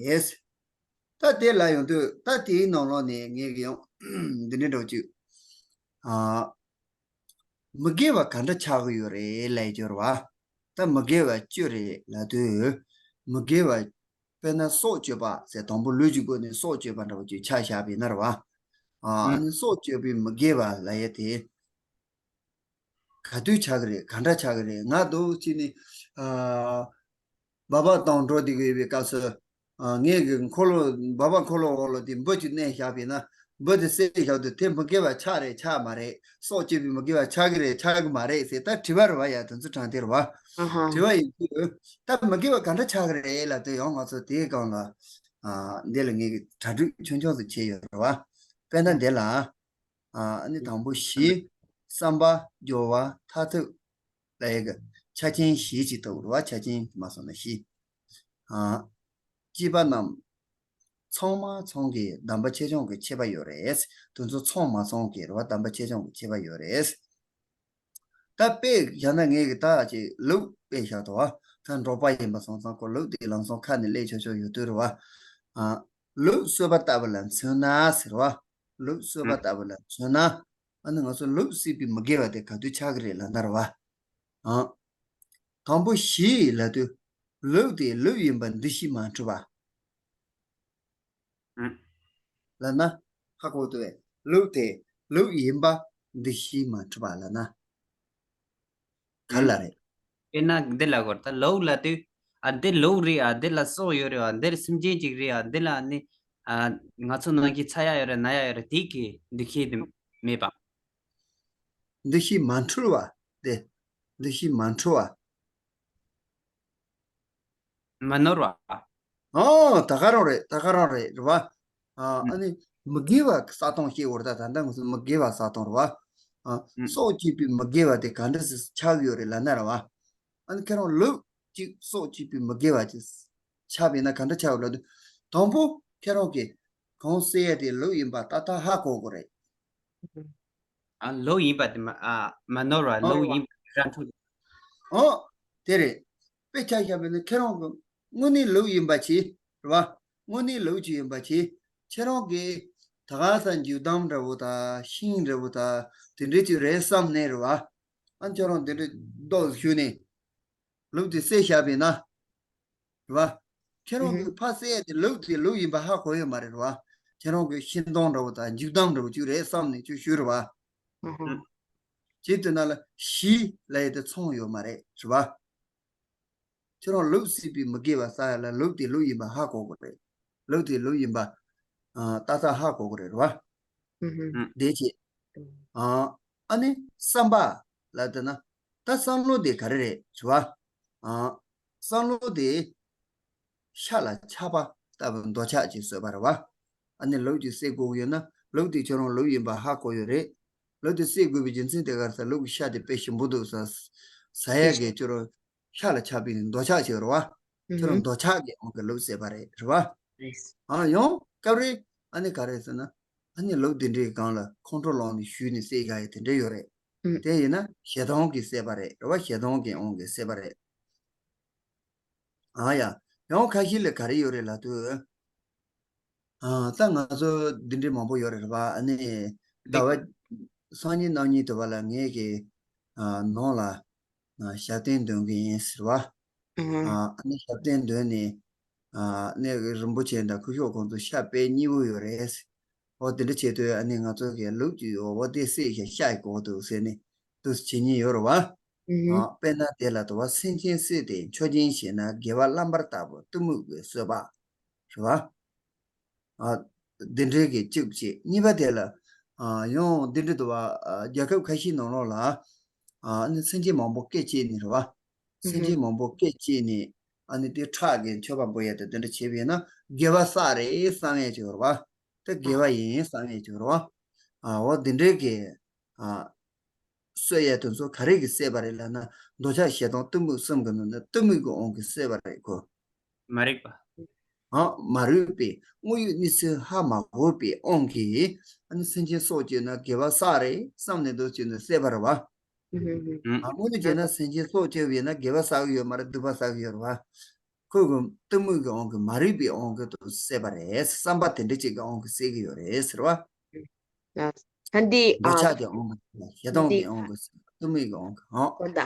ད་དེ་ལ་ཡོང་དུས་ད་དེའི་ནང་ལོགས་ནས་ངས་ཀྱི་ཡང་འདི་འདྲའི་འདྲ་བོ་ཅིག་ཨ། མི་དགེ་བ་ག་འདྲ་ཆགས་ཀྱི་ཡོད་རེད་ལབ་ཡ་ཅིག་ཡོད་རེད་བ། ད་མི་དགེ་བ་བཅུ་རེད་ལབ་དུས། མི་དགེ་བ། དཔེར་ན་སྲོག་གཅོད་པ་ཟེར། དང་པོ་ལུས་ཀྱི་སྒོ་ནས་སྲོག་གཅོད་པ་འདྲ་བོ་ཅིག་ཆ་བཞག་པ་ཡིན་ན་རེད་བ། ཨ། ཨ་ནི་སྲོག་གཅོད་པའི་མི་དགེ་བ་ལབ་ཡ་དེ། ག་དུས་ཆགས་ཀྱི་རེད། ག་འདྲ་ཆགས་ཀྱི་རེད། ང་འདུག་ཅིག་ནི། ཨ། སྦག་སྦག་བཏང་འགྲོ་བསྡད་ཀྱི་ཡོད་པའི་སྐབས་སུ། ཨ། ངས་ཀྱི་འཁོར་ལོ། སྦག་སྦག་འཁོར་ལོ་འོག་ལ་དེ་འབུ་ཅིག་མནན་བཞག་པ་ཡིན་ན། འབུ་དེ་བསད་བཞག་དུས་དེ་མི་དགེ་བ་ཆགས་རེད་ཆགས་མ་རེད། སྲོག་གཅོད་པའི་མི་དགེ་བ་ཆགས་ཀྱི་རེད་ཆགས་ཀྱི་མ་རེད་ཟེར་ད་དྲི་བ་རེད་བ་ཡ། དེ་ཚོ་དྲང་དེ་རེད་བ། ཨ་ཧ། དྲི་བ་ཡིན་དུས། ད་མི་དགེ་བ་ག་འདྲ་ཆགས་ཀྱི་རེད་ལབ་དུས་ཡང་ང་ཚོ་དེའི་སྒང་ལ། ཨ། འདི་ལ་ངས་ཀྱི་གྲ་སྒྲིག་ཆུང་ཆུང་ཟིག་བྱས་ཡོད་རེད་བ། དཔེར་ན་འདི་ལ། ཨ་ནི་དང་པོ་བཞི། བསམ་པ། སྦྱོར་བ། མཐར་ཐུག་ལབ་ཡ་གི་ཆ་རྐྱེན་བཞི་ཅིག་ཐོབ་རེད་བ། ཆ་རྐྱེན་མ་སོང་ན་བཞི། ཨ། སྐྱེས་པ་རྣམས་ཚང་མ་ཚང་གི་དམ་པ་ཆེ་ཆུང་གི་ཁྱད་པར་ཡོད་རེད། དེ་ཚོ་ཚང་མ་ཚང་གི་རེད་བ། དམ་པ་ཆེ་ཆུང་གི་ཁྱད་པར་ཡོད་རེད། ད་དཔེ་བཞག་ན་ངས་ཀྱི་ད་ཅིག་ལུག་དཔེ་བཞག་ཏོ། ད་འབྲོག་པ་ཡིན་པ་སོང་ཙང་ཁོ་ལུག་དེ་ལམ་སང་ཁ་ནས་སླེབས་ཆོག་ཆོག་ཡོད་དུས་རེད་བ། ཨ། ལུག་གསོད་པ་ལྟ་བུ་ལ་མཚོན་ན་ཟེར་བ། ལུག་གསོད་པ་ལྟ་བུ་ལ་མཚོན་ན། ཨ་ནི་ང་ཚོ་ལུག་བསད་པའི་མི་དགེ་བ་དེ་ག་དུས་ཆགས་ཀྱི་རེད་ལབ་ན་རེད་བ། ཨ། དང་པོ་བཞི་ལབ་དུས། ལུག་དེ་ལུག་ཡིན་པ་འདུ་ཤེས་མ་འཁྲུལ་བ། ཨུ། ལབ་ན། ཧ་གོ་འདུག་བས། ལུག་དེ་ལུག་ཡིན་པ་འདུ་ཤེས་མ་འཁྲུལ་བ་ལབ་ན། ག་ལ་རེད། དཔེར་ན་འདི་ལ་གོ་ད་ལུག་ལབ་དུས། ཨ་འདི་ལུག་རེད། ཨ་འདི་ལ་སྲོག་ཡོད་རེད། ཨ་འདིར་སེམས་ཅན་ཅིག་རེད། ཨ་འདི་ལ་ནི། ཨ་ང་ཚོ་ནང་གི་ཚ་ཡག་ཡོད་རེད། ན་ཡག་ཡོད་རེད། དེ་གི་འདུ་ཤེས་དེ་མེད་པ། འདུ་ཤེས་མ་འཁྲུལ་བ། དེ། འདུ་ཤེས་མ་འཁྲུལ་བ། མ་ནོར་བ། ཨོ། ད་ག་རང་རེད། ད་ག་རང་རེད་རེད་བ། ཨ་ཨ་ནི་མི་དགེ་བ་བསགས་སྟངས་ཤེས་དགོས་རེད། ད་ད་ལྟ་ང་ཚོ་མི་དགེ་བ་བསགས་སྟངས་རེད་བ། ཨ་སྲོག་གཅོད་པའི་མི་དགེ་བ་དེ་ག་འདྲ་སེ་ཆགས་ཡོད་རེད་ལབ་ན་རེད་བ། ཨ་ནི་ཁྱེད་རང་ལུག་ཅིག་སྲོག་གཅོད་པའི་མི་དགེ་བ་ཅིག་ཆགས་པ་ཡིན་ན་ག་འདྲ་ཆགས་ཡོད་ལབ་དུས། དང་པོ་ཁྱེད་རང་གིས་གང་བསད་ཡ་དེ་ལུག་ཡིན་པ་ཏག་ཏག་ཧ་གོ་དགོས་རེད། ཨ་ལུག་ཡིན་པ་དེ་མ་ཨ་མ་ནོར་བ། ཨོ། ལུག་ཡིན་པ་ར་འཕྲོད། ཨོ། དེ་རེད། དཔེ་ཆ་བཞག་པ་ཡིན་ན་ཁྱེད་རང་གི་དངོས་གནས་ལུག་ཡིན་པ་བྱས་རེད་བ། དངོས་གནས་ལུག་ཅིག་ཡིན་པ་བྱས། ཁྱེད་རང་གིས་ད་ག་ས་འགྱོག་དམ་འདྲ་བོ་དང་ཤིང་འདྲ་བོ་དང་དེ་འདྲས་ཅིག་རེད་བསམ་ནས་རེད་བ། ཨ་ཁྱེད་རང་དེ་འདྲས་རྡོག་གཞུས་ནས། ལུག་དེ་བསད་བཞག་པས་ན། རེད་བ། ཁྱེད་རང་གིས་ཕར་བསད་དེ་ལུག་དེ་ལུག་ཡིན་པ་ཧ་གོ་ཡོད་མ་རེད། རེད་བ། ཁྱེད་རང་གིས་ཤིང་སྡོང་འདྲ་བོ་དང་འཇིགས་སྡང་འདྲ་བོ་ཅིག་རེད་བསམ་ནས་ཅིག་ཞུས་རེད་བ། ཇི་ལྟར་ན་ལ་ཞི་ལབ་ཡས་དེ་ཚང་ཡོད་མ་རེད། རེད་བ། ཁྱེད་རང་ལུག་བསད་པའི་མི་དགེ་བ་བསགས་ཡ་ལ་ལུག་དེ་ལུག་ཡིན་པ་ཧ་གོ་དགོས་རེད། ལུག་དེ་ལུག་ཡིན་པ་ཨ་ཏག་ཏག་ཧ་གོ་དགོས་རེད། རེད་བ། ཨུ་ཧུ། དེ་བྱས། ཨ་ཨ་ནི་བསམ་པ་ལ་བལྟས་ན་ད་བསམ་བློ་དེ་ག་རེ་རེད། རེད་བ། ཨ་བསམ་བློ་དེ་ཤ་ལ་ཆགས་པ་ལྟ་བུ་འདོད་ཆགས་ཅིག་བཟོས་པ་རེད་བ། ཨ་ནི་ལུག་ཅིག་བསད་དགོས་ཀྱི་ཡོད་ན་ལུག་དེ་ཁྱོད་རང་ལུག་ཡིན་པ་ཧ་གོ་ཡོད་རེད། ལུག་དེ་བསད་དགོས་པའི་རྒྱུ་མཚན་དེ་ག་རེ་ཟེར། ལུག་གི་ཤ་དེ་དཔེ་ཞིམ་པོ་འདུག་ཟེར། ཟ་ཡས་ཀྱི་ཁྱོད་རང་ཤ་ལ་ཆགས་པའི་འདོད་ཆགས་ཅིག་ཡོད་རེད་བ། ཁྱོད་རང་འདོད་ཆགས་ཀྱི་དབང་གིས་ལུག་བསད་པ་རེད། རེད་བ། ཨ་ཡང་སྐབས་རེ་ཨ་ནི་ག་རེ་ཟེར་ན། ཨ་ནི་ལུག་དེ་འདྲའི་སྒང་ལ་ཁོང་ཁྲོ་ལངས་ནས་གཞུས་ནས་བསད་ཡ་ཡི་དེ་འདྲ་ཡོད་རེད། དེ་ཡིན་ན་ཞེ་སྡང་གིས་བསད་པ་རེད། རེད་བ། ཞེ་སྡང་གི་དབང་གིས་བསད་པ་རེད། ཨ་ཡ། ཡང་ཁ་ཤས་ལ་ག་རེ་ཡོད་རེད་ལབ་དུས། ཨ་ད་ང་ཚོ་འདི་འདྲའི་མང་པོ་ཡོད་རེད་བ། ཨ་ནི་ཟླ་བ་སང་ཉིན་གནངས་ཉིན་དུ་བ་ལ་ངེད་ཀྱི་ཨ་ནང་ལ་ཨ་ཞབས་བརྟན་འདོན་གི་ཡིན་ཟེར་བ། ཨ་ཨ་ནི་ཞབས་བརྟན་འདོན་ནས་ཨ་ནི་རིན་པོ་ཆེ་དང་སྐུ་ཞབས་ཁོང་ཚོ་ཤ་དཔེ་མཉེས་པོ་ཡོད་རེད། འོ་དེ་འདྲ་བྱེད་དུས་ཨ་ནི་ང་ཚོ་གི་ལུག་ཅིག་ཡོད། འོ་དེ་བསད་ཤ་ཤ་ཡི་གོ་འདུག་ཟེར་ནས་འདུག་བྱེད་ཉེན་ཡོད་རེད་བ། ཨ་དཔེར་ན་དེ་ལ་དུ་བ་སེམས་ཅན་བསད་དེ་མཆོད་སྦྱིན་བྱས་ན་དགེ་བ་བླ་འབར་ལྟ་བུ་གཏི་མུག་གི་གསོད་པ། རེད་བ། ཨ་འདི་འདྲའི་གི་གཅིག་བྱེད། གཉིས་པ་དེ་ལ་ཨ་ཡང་འདི་འདྲ་འདུག་བ། ཨ་རྒྱལ་ཁབ་ཁ་ཤས་ནང་ལོགས་ལ་ཨ་ནི་སེམས་ཅན་མང་པོ་སྐད་བཅད་ནས། རེད་བ། སེམས་ཅན་མང་པོ་སྐད་བཅད་ནས་ཨ་ནི་དེ་ཁྲག་གི་མཆོད་པ་འབུལ་ཡ་དེ་དེ་འདྲ་བྱས་པས་ན་དགེ་བ་བསགས་རེད་བསམ་ཡས་ཅིག་ཡོད་རེད་བ། དེ་དགེ་བ་ཡིན་བསམ་ཡས་ཅིག་ཡོད་རེད་བ། ཨ་འོ་འདི་འདྲའི་གི་ཨ་གསོད་ཡས་དེ་ཚོ་ག་རེ་གིས་བསད་པ་རེད་ལབ་ན། འདོད་ཆགས་ཞེ་སྡང་གཏི་མུག་གསུམ་གྱི་ནང་ནས་གཏི་མུག་གི་དབང་གིས་བསད་པ་རེད་ཁོ། མ་རིག་པ། ཨ་མ་རིག་པའི་དངོས་ཡོད་གནས་ཚུལ་ཧ་མ་གོ་བའི་དབང་གིས་ཨ་ནི་སེམས་ཅན་སྲོག་གཅོད་ན་དགེ་བ་བསགས་རེད་བསམ་ནས་འདུག་བྱས་ནས་བསད་པ་རེད་བ། ཨ་དངོས་གནས་བྱས་ན་སེམས་ཅན་སྲོག་གཅོད་པ་ཡིན་ན་དགེ་བ་བསགས་ཀྱི་ཡོད་མ་རེད། སྡིག་པ་བསགས་ཀྱི་ཡོད་རེད་བ། ཁོས་གི་གཏི་མུག་གི་དབང་གིས་མ་རིག་པའི་དབང་གིས་དུ་བསད་པ་རེད། བསམ་པ་དེ་འདྲ་ཅིག་གི་དབང་གིས་བསད་ཀྱི་ཡོད་རེད་ཟེར་བ། ད་འདི་འདོད་ཨ་ཆགས་ཀྱི་དབང་གིས། ཞེ་སྡང་འདི་གི་དབང་གིས། གཏི་མུག་གི་དབང་གིས། ཨང་། ཨོ་ད།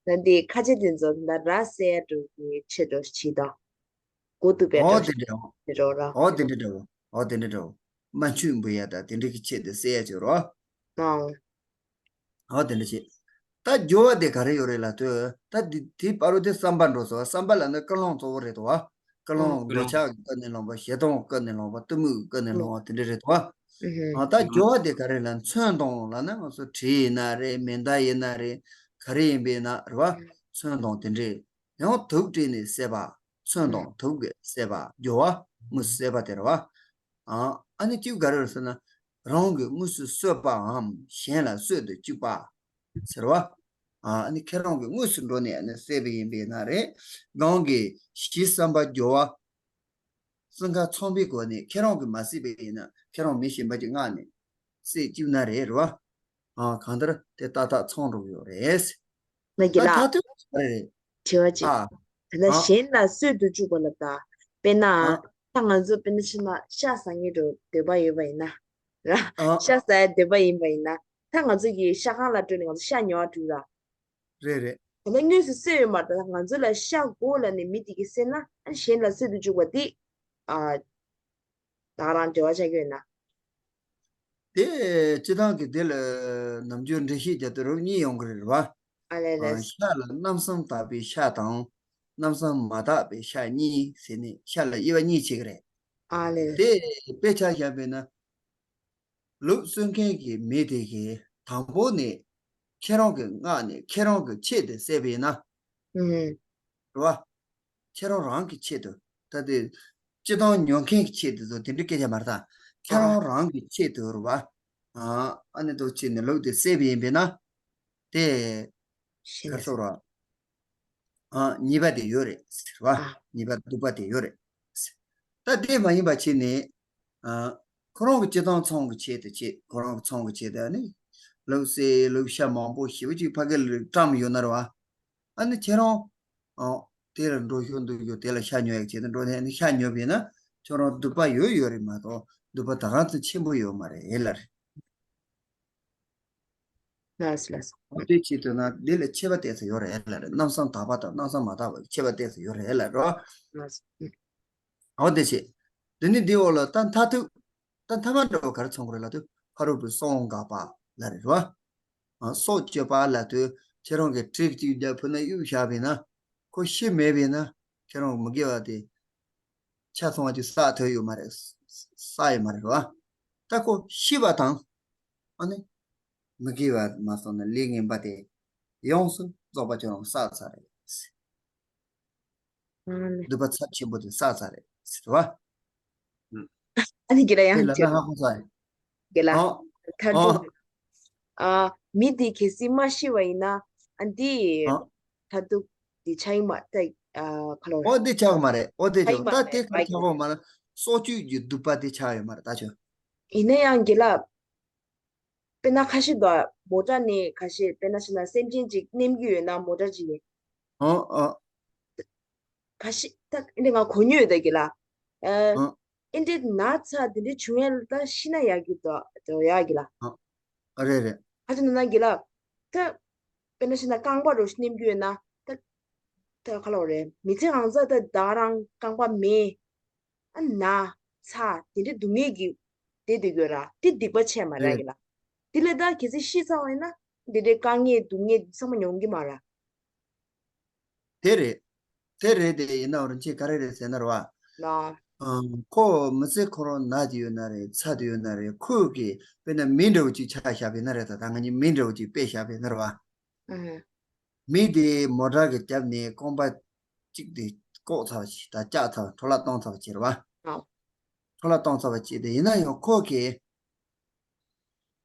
ད་འདི་ཁ་ཆེ་དེ་ཚོ་ད་ར་བསད་འགྲོ་གི་ཆེད་དུ་བྱེད་དོ། གོ་ཐུབ་པའི་འགྲོ་ཨོ་དེ་འདྲ་འོ། དེ་རོ་ར། ཨོ་དེ་འདྲ་འདྲ་བོ། ཨོ་དེ་འདྲ་འདྲ་བོ། དམར་མཆོད་འབུལ་ཡ་ད་དེ་འདྲ་གི་ཆེད་དུ་བསད་ཡ་ཅིག་རོ། ཨང་། ཨོ་དེ་འདྲ་བྱེད། ད་སྦྱོར་བ་དེ་ག་རེ་ཡོད་རེད་ལབ་དུས། ད་དེ་དེའི་བར་དུ་དེ་བསམ་པ་འགྲོ་སོང་། བསམ་པ་ལབ་ན་ཀུན་སློང་གཙོ་བོ་རེད་དོ། ཀུན་སློང་། ཨང་། འདོད་ཆགས་ཀྱིས་ཀུན་ནས་བསླངས་པ། ཞེ་སྡང་ཀུན་ནས་བསླངས་པ། གཏི་མུག་ཀུན་ནས་བསླངས་པ་དེ་འདྲ་རེད་དོ། ཨ་ད་སྦྱོར་བ་དེ་ག་རེ་ལབ་ན། མཚོན་དང་ལབ་ན་ང་ཚོ་གྲི་ཡིན་ན་རེད། མེ་མདའ་ཡིན་ན་རེད། ག་རེ་ཡིན་པས་ན་རེད་བ། མཚོན་དང་དེ་འདྲས། ཡང་དུག་སྤྲད་ནས་བསད་པ། མཚོན་དང་དུག་གིས་བསད་པ། སྦྱོར་བ་དངོས་སུ་བསད་པ་དེ་རེད་བ། ཨ་ཨ་ནི་གཅིག་ག་རེ་རེད་ཟེར་ན། རང་གིས་དངོས་སུ་གསོད་པའམ་གཞན་ལ་གསོད་དུ་བཅུག་པ་ཟེར་བ། ཨ་ནི་ཁྱེད་རང་གིས་དངོས་སུ་འགྲོ་ནས་ཨ་ནི་བསད་པ་ཡིན་པས་ན་རེད། གང་གིས་གཞི་བསམ་པ་སྦྱོར་བ། སྲིན་ཁ་ཚང་པའི་སྒོ་ནས་ཁྱེད་རང་གིས་མ་བསད་པ་ཡིན་ན། ཁྱེད་རང་མི་གཞན་པ་ཅིག་མངགས་ནས་བསད་བཅུག་ན་རེད། རེད་བ། ཨ་གང་ལྟར་དེ་ཏག་ཏག་ཚང་འགྲོ་གི་ཡོད་རེད། ང་གི་ད་ལ་ད་དུང་རེད་རེད། དྲི་བ་གཅིག་ཨ་ད་ལྟ་ཨ་གཞན་ལ་གསོད་དུ་བཅུག་པ་ལ་ད། དཔེར་ན། ཨ་ད་ང་ཚོ་དཔེར་ན་ཕྱི་ན་ཤ་ཟ་མཁན་འདྲ་འདོད་པ་ཡོད་པ་ཡིན་ན། ར། ཨ་ཤ་ཟ་ཡ་འདོད་པ་ཡིན་པ་ཡིན་ན། ད་ང་ཚོ་གི་ཤ་ཁང་ལ་འགྲོ་ནས་ང་ཚོ་ཤ་ཉོ་བ་འགྲོ་ར། རེད་རེད། ད་ལྟ་དངོས་སུ་གསོད་ཡོད་མ་རེད། ད་ང་ཚོ་ལ་ཤ་དགོས་ལབ་ནས་མི་དེ་གིས་བསད་ན། ཨ་གཞན་ལ་གསོད་དུ་བཅུག་པ་དེ། ཨ། ད་ག་རང་འབྲེལ་བ་ཆགས་ཀྱི་ཡོད་ན། དེ་སྤྱི་བཏང་གི་དེ་ལ་ནམ་རྒྱུན་འགྲེལ་བཤད་རྒྱག་དུས་རབས་གཉིས་ཡོང་གི་རེད་བ། ཨ་ལས་ལས། ཤ་ལ་རྣམ་གསུམ་དག་པའི་ཤ་དང་། རྣམ་གསུམ་མ་དག་པའི་ཤ་གཉིས་ཟེར་ནས་ཤ་ལ་དབྱེ་བ་གཉིས་ཕྱེ་གི་རེད། ཨ་ལས་ལས། དེ་དཔེ་ཆ་བཞག་པས་ན། ལུག་གསོད་མཁན་གྱི་མི་དེ་གིས་དང་པོ་ནས་ཁྱེད་རང་གིས་མངགས་ནས་ཁྱེད་རང་གི་ཆེད་དུ་བསད་པ་ཡིན་ན། ཨུམ། རེད་བ། ཁྱེད་རང་རང་གི་ཆེད་དུ། ད་དེ་སྤྱི་བཏང་ཉོ་མཁན་གྱི་ཆེད་དུ་དེ་འདྲ་སྐད་ཆ་མ་རེད་ད། ཁྱེད་རང་རང་གི་ཆེད་དུ་རེད་བ། ཨ་ཨ་ནི་དུ་བྱས་ནས་ལུག་དེ་བསད་པ་ཡིན་པས་ན། དེ་ག་རེ་ཟེར་ར། ཨ་ཉེས་པ་དེ་ཡོད་རེད་ཟེར་བ། ཨ་ཉེས་པ་སྡིག་པ་དེ་ཡོད་རེད་ཟེར། ད་དེ་མ་ཡིན་པ་བྱས་ནས། ཨ་ཁོ་རང་གི་སྤྱི་བཏང་ཚང་གི་ཆེད་དུ་བྱེད། ཁོ་རང་གི་ཚང་གི་ཆེད་དུ་ཨ་ནི་ལུག་བསད། ལུག་ཤ་མང་པོ་ཞེ་པོ་ཅིག་ཕ་གི་ལ་བཀྲམ་ཡོད་ན་རེད་བ། ཨ་ནི་ཁྱེད་རང་ཨ་དེ་ལ་འགྲོ་ཤོག་འདུག་ཡོད། དེ་ལ་ཤ་ཉོ་ཡག་ཆེད་དུ་འགྲོ་ནས་ཨ་ནི་ཤ་ཉོས་པས་ན་ཁྱོད་རང་སྡིག་པ་ཡོད་ཡོད་རེད་མ་གཏོགས་སྡིག་པ་ད་ག་ཚོད་ཆེན་པོ་ཡོད་མ་རེད་ལ་རེད། ལགས་སོ་ལགས་སོ། འོ་དེ་བྱེད་དུས་ན་འདི་ལ་ཁྱད་པར་ཏོག་ཙམ་ཡོད་རེད་ལ་རེད། རྣམ་གསུམ་དག་པ་དང་རྣམ་གསུམ་མ་དག་པ་ཁྱད་པར་ཏོག་ཙམ་ཡོད་རེད་ལ་རོ། ལགས་སོ། འོ་དེ་བྱེད། འདི་ནི་འདི་འོག་ལ་ད་མཐར་ཐུག་ད་མཐའ་མ་འདྲ་བ་ག་རེ་མཚོན་གྱི་རེད་ལབ་དུས་ཕ་རོལ་པོའི་སྲོག་འགག་པ་ལ་རེད་རོ། སྲོག་གཅོད་པ་ལབ་དུས་ཁྱེད་རང་གི་གྲི་གཅིག་བརྒྱབ་ཕུ་ན་གཡུག་བཞག་པས་ན་ཁོ་ཤི་མེད་པས་ན་ཁྱེད་རང་མི་དགེ་བ་དེ་ཆ་ཚང་བ་ཅིག་བསགས་ཐུབ་ཡོད་མ་རེད། བསགས་ཡོད་མ་རེད་རོ། ད་ཁོ་ཤི་བ་དང་ཨ་ནི་མི་དགེ་བ་མ་སོང་ན་ལས་ངན་པ་དེ་ཡོངས་སུ་རྫོགས་པ་ཁྱོད་རང་བསགས་ཚར་རེད། སྡུག་པ་ཚབས་ཆེན་པོ་དེ་བསགས་ཚར་རེད་ཟེར་བ། ཨ་ནི་དགེ་ལ་ཡང་དེ་ལ་ན་ཧ་གོ་ཚར། དགེ་ལ། ཨ། མཐར་ཐུག་ཨ། མི་དེ་གལ་སྲིད་མ་ཤི་བ་ཡིན་ན་ཨ་འདི་ཨ། མཐར་ཐུག་དེ་ཆགས་ཡིན་མ་ད་ཨ་ཁ་ལོ། ཨོ་དེ་ཆགས་མ་རེད། ཨོ་དེ་ཆགས་ཡིན་ཆགས་མ་ད་རེད། དེ་ག་ཆགས་གོ་མ་ན་སྲོག་གཅོད་ཀྱི་སྡུག་པ་དེ་ཆགས་ཡོད་མ་རེད་ད་ཆོ། ཡིན་ན་ཡང་དགེ་ལ། དཔེར་ན་ཁ་ཤས་དང་མོ་ཊ་ནས་ཁ་ཤས་དཔེར་ན་ཤི་ན་སེམས་ཅན་ཅིག་ནེམ་རྒྱུ་ཡོད་ན་མོ་ཊ་ཅིག་ནས། ཨོ་ཨོ། ཁ་ཤས་ད་ཨེ་འདྲ་ང་གོ་མྱོང་ཡོད་ད་དགེ་ལ། ཨ། ཨོ། ཨེ་འདྲ་ན་ཚ་དེ་འདྲ་བྱུང་ཡ་ལ་ད་ཤི་ན་ཡག་གི་དོ་དོ་ཡག་གི་ལ། ཨ་རེད་རེད། ཁ་ཅིག་ན་ན་གི་ལ། ད། དཔེར་ན་ཤི་ན་རྐང་པ་རུ་ཤི་ནེམ་རྒྱུ་ཡོད་ན། ད། ད་ག་ལ་བ་རེད། མི་ཚེ་གང་ཚ་ད་ད་རང་རྐང་པ་མེད། ཨ་ན། ཚ་དེ་འདྲ་སྡུག་བསྔལ་གི་དེ་སྡོད་དགོས་ར་དེ་སྡིག་པ་ཆེ་མ་རེད་གི་ལ། དེ་ལས་ད་གལ་སྲིད་ཤི་ཚར་བ་ཡིན་ན། དེ་འདྲའི་དཀའ་ངལ་སྡུག་བསྔལ་ཚང་མ་མྱོང་གི་མ་ར། དེ་རེད། དེ་རེད་དེ་ཡིན་ན་འོ་རང་ཅིག་ག་རེ་རེད་ཟེར་ན་རེད་བ། ལ། ཨ། ཁོ་མི་ཚེ་ཁོ་རང་ན་དེ་ཡོད་ན་རེད་ཚ་དེ་ཡོད་ན་རེད་ཁོས་གི་དཔེར་ན་མི་འདྲ་བོ་ཅིག་ཆགས་བཞག་པ་ཡིན་ན་རེད་ད་ད་ང་གཉིས་མི་འདྲ་བོ་ཅིག་དཔེ་བཞག་པ་ཡིན་ན་རེད་བ། ཨ། མི་དེ་མོ་ཊ་གི་རྒྱབ་ནས་རྐང་པ་གཅིག་དེ་བཀོག་ཚར་བ་ཅིག་ད་བཅག་ཚར་བ་འཕྲོ་བརླག་གཏོང་ཚར་བ་ཅིག་རེད་བ། ཨ། འཕྲོ་བརླག་གཏོང་ཚར་བ་ཅིག་དེ་ཡིན་ན་ཡང་ཁོ་གི་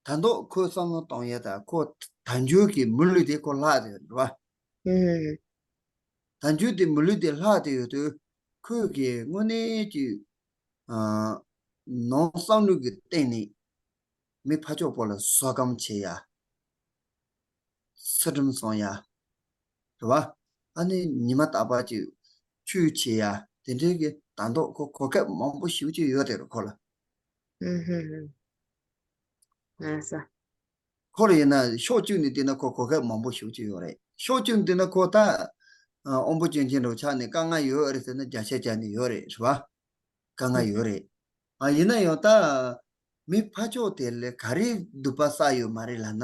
ད་མདོག་ཁོའི་བསམ་བློ་གཏོང་ཡས་ད་ཁོ་དལ་འབྱོར་གྱི་མི་ལུས་དེ་ཁོ་ལྷག་དེ་རེད་བ། ཨུམ། དལ་འབྱོར་དེ་མི་ལུས་དེ་ལྷག་དེ་ཡོད་དུས་ཁོས་ཀྱི་དངོས་གནས་ཀྱི་ཨ། ནང་བསམ་བློ་གི་སྟེང་ནས་མི་ཕར་ཕྱོགས་པོ་ལ་བཟོད་སྒོམ་བྱེད་ཡ། ཚུལ་ཁྲིམས་སྲུང་ཡ། རེད་བ། ཨ་ནི་ཉི་མ་རྟག་པར་གྱི་ཆོས་བྱེད་ཡ་དེ་འདྲའི་གི་ད་མདོག་ཁོ་གོ་སྐབས་མང་པོ་ཞེ་པོ་ཅིག་ཡོད་དེ་རེད་ཁོ་ལ། ཨུམ་ཧུམ་ཧུམ། ལགས་སོ། ཁོ་ལ་ཡིན་ན་ཕྱོགས་གཅིག་ནས་བལྟས་ན་ཁོ་གོ་སྐབས་མང་པོ་ཞེ་པོ་ཅིག་ཡོད་རེད། ཕྱོགས་གཅིག་ནས་བལྟས་ན་ཁོ་ད་ཨ། དབང་པོ་སྐྱོན་ཅན་འདྲ་བོ་ཆགས་ནས་དཀའ་ངལ་ཡོད་རེད་ཟེར་ན་བརྒྱ་ཆ་བརྒྱ་ནས་ཡོད་རེད་རེད་བ། དཀའ་ངལ་ཡོད་རེད། ཨ་ཡིན་ན་ཡང་ད་མི་ཕར་ཕྱོགས་དེ་ལ་ག་རེ་སྡུག་པ་བསགས་ཡོད་མ་རེད་ལབ་ན།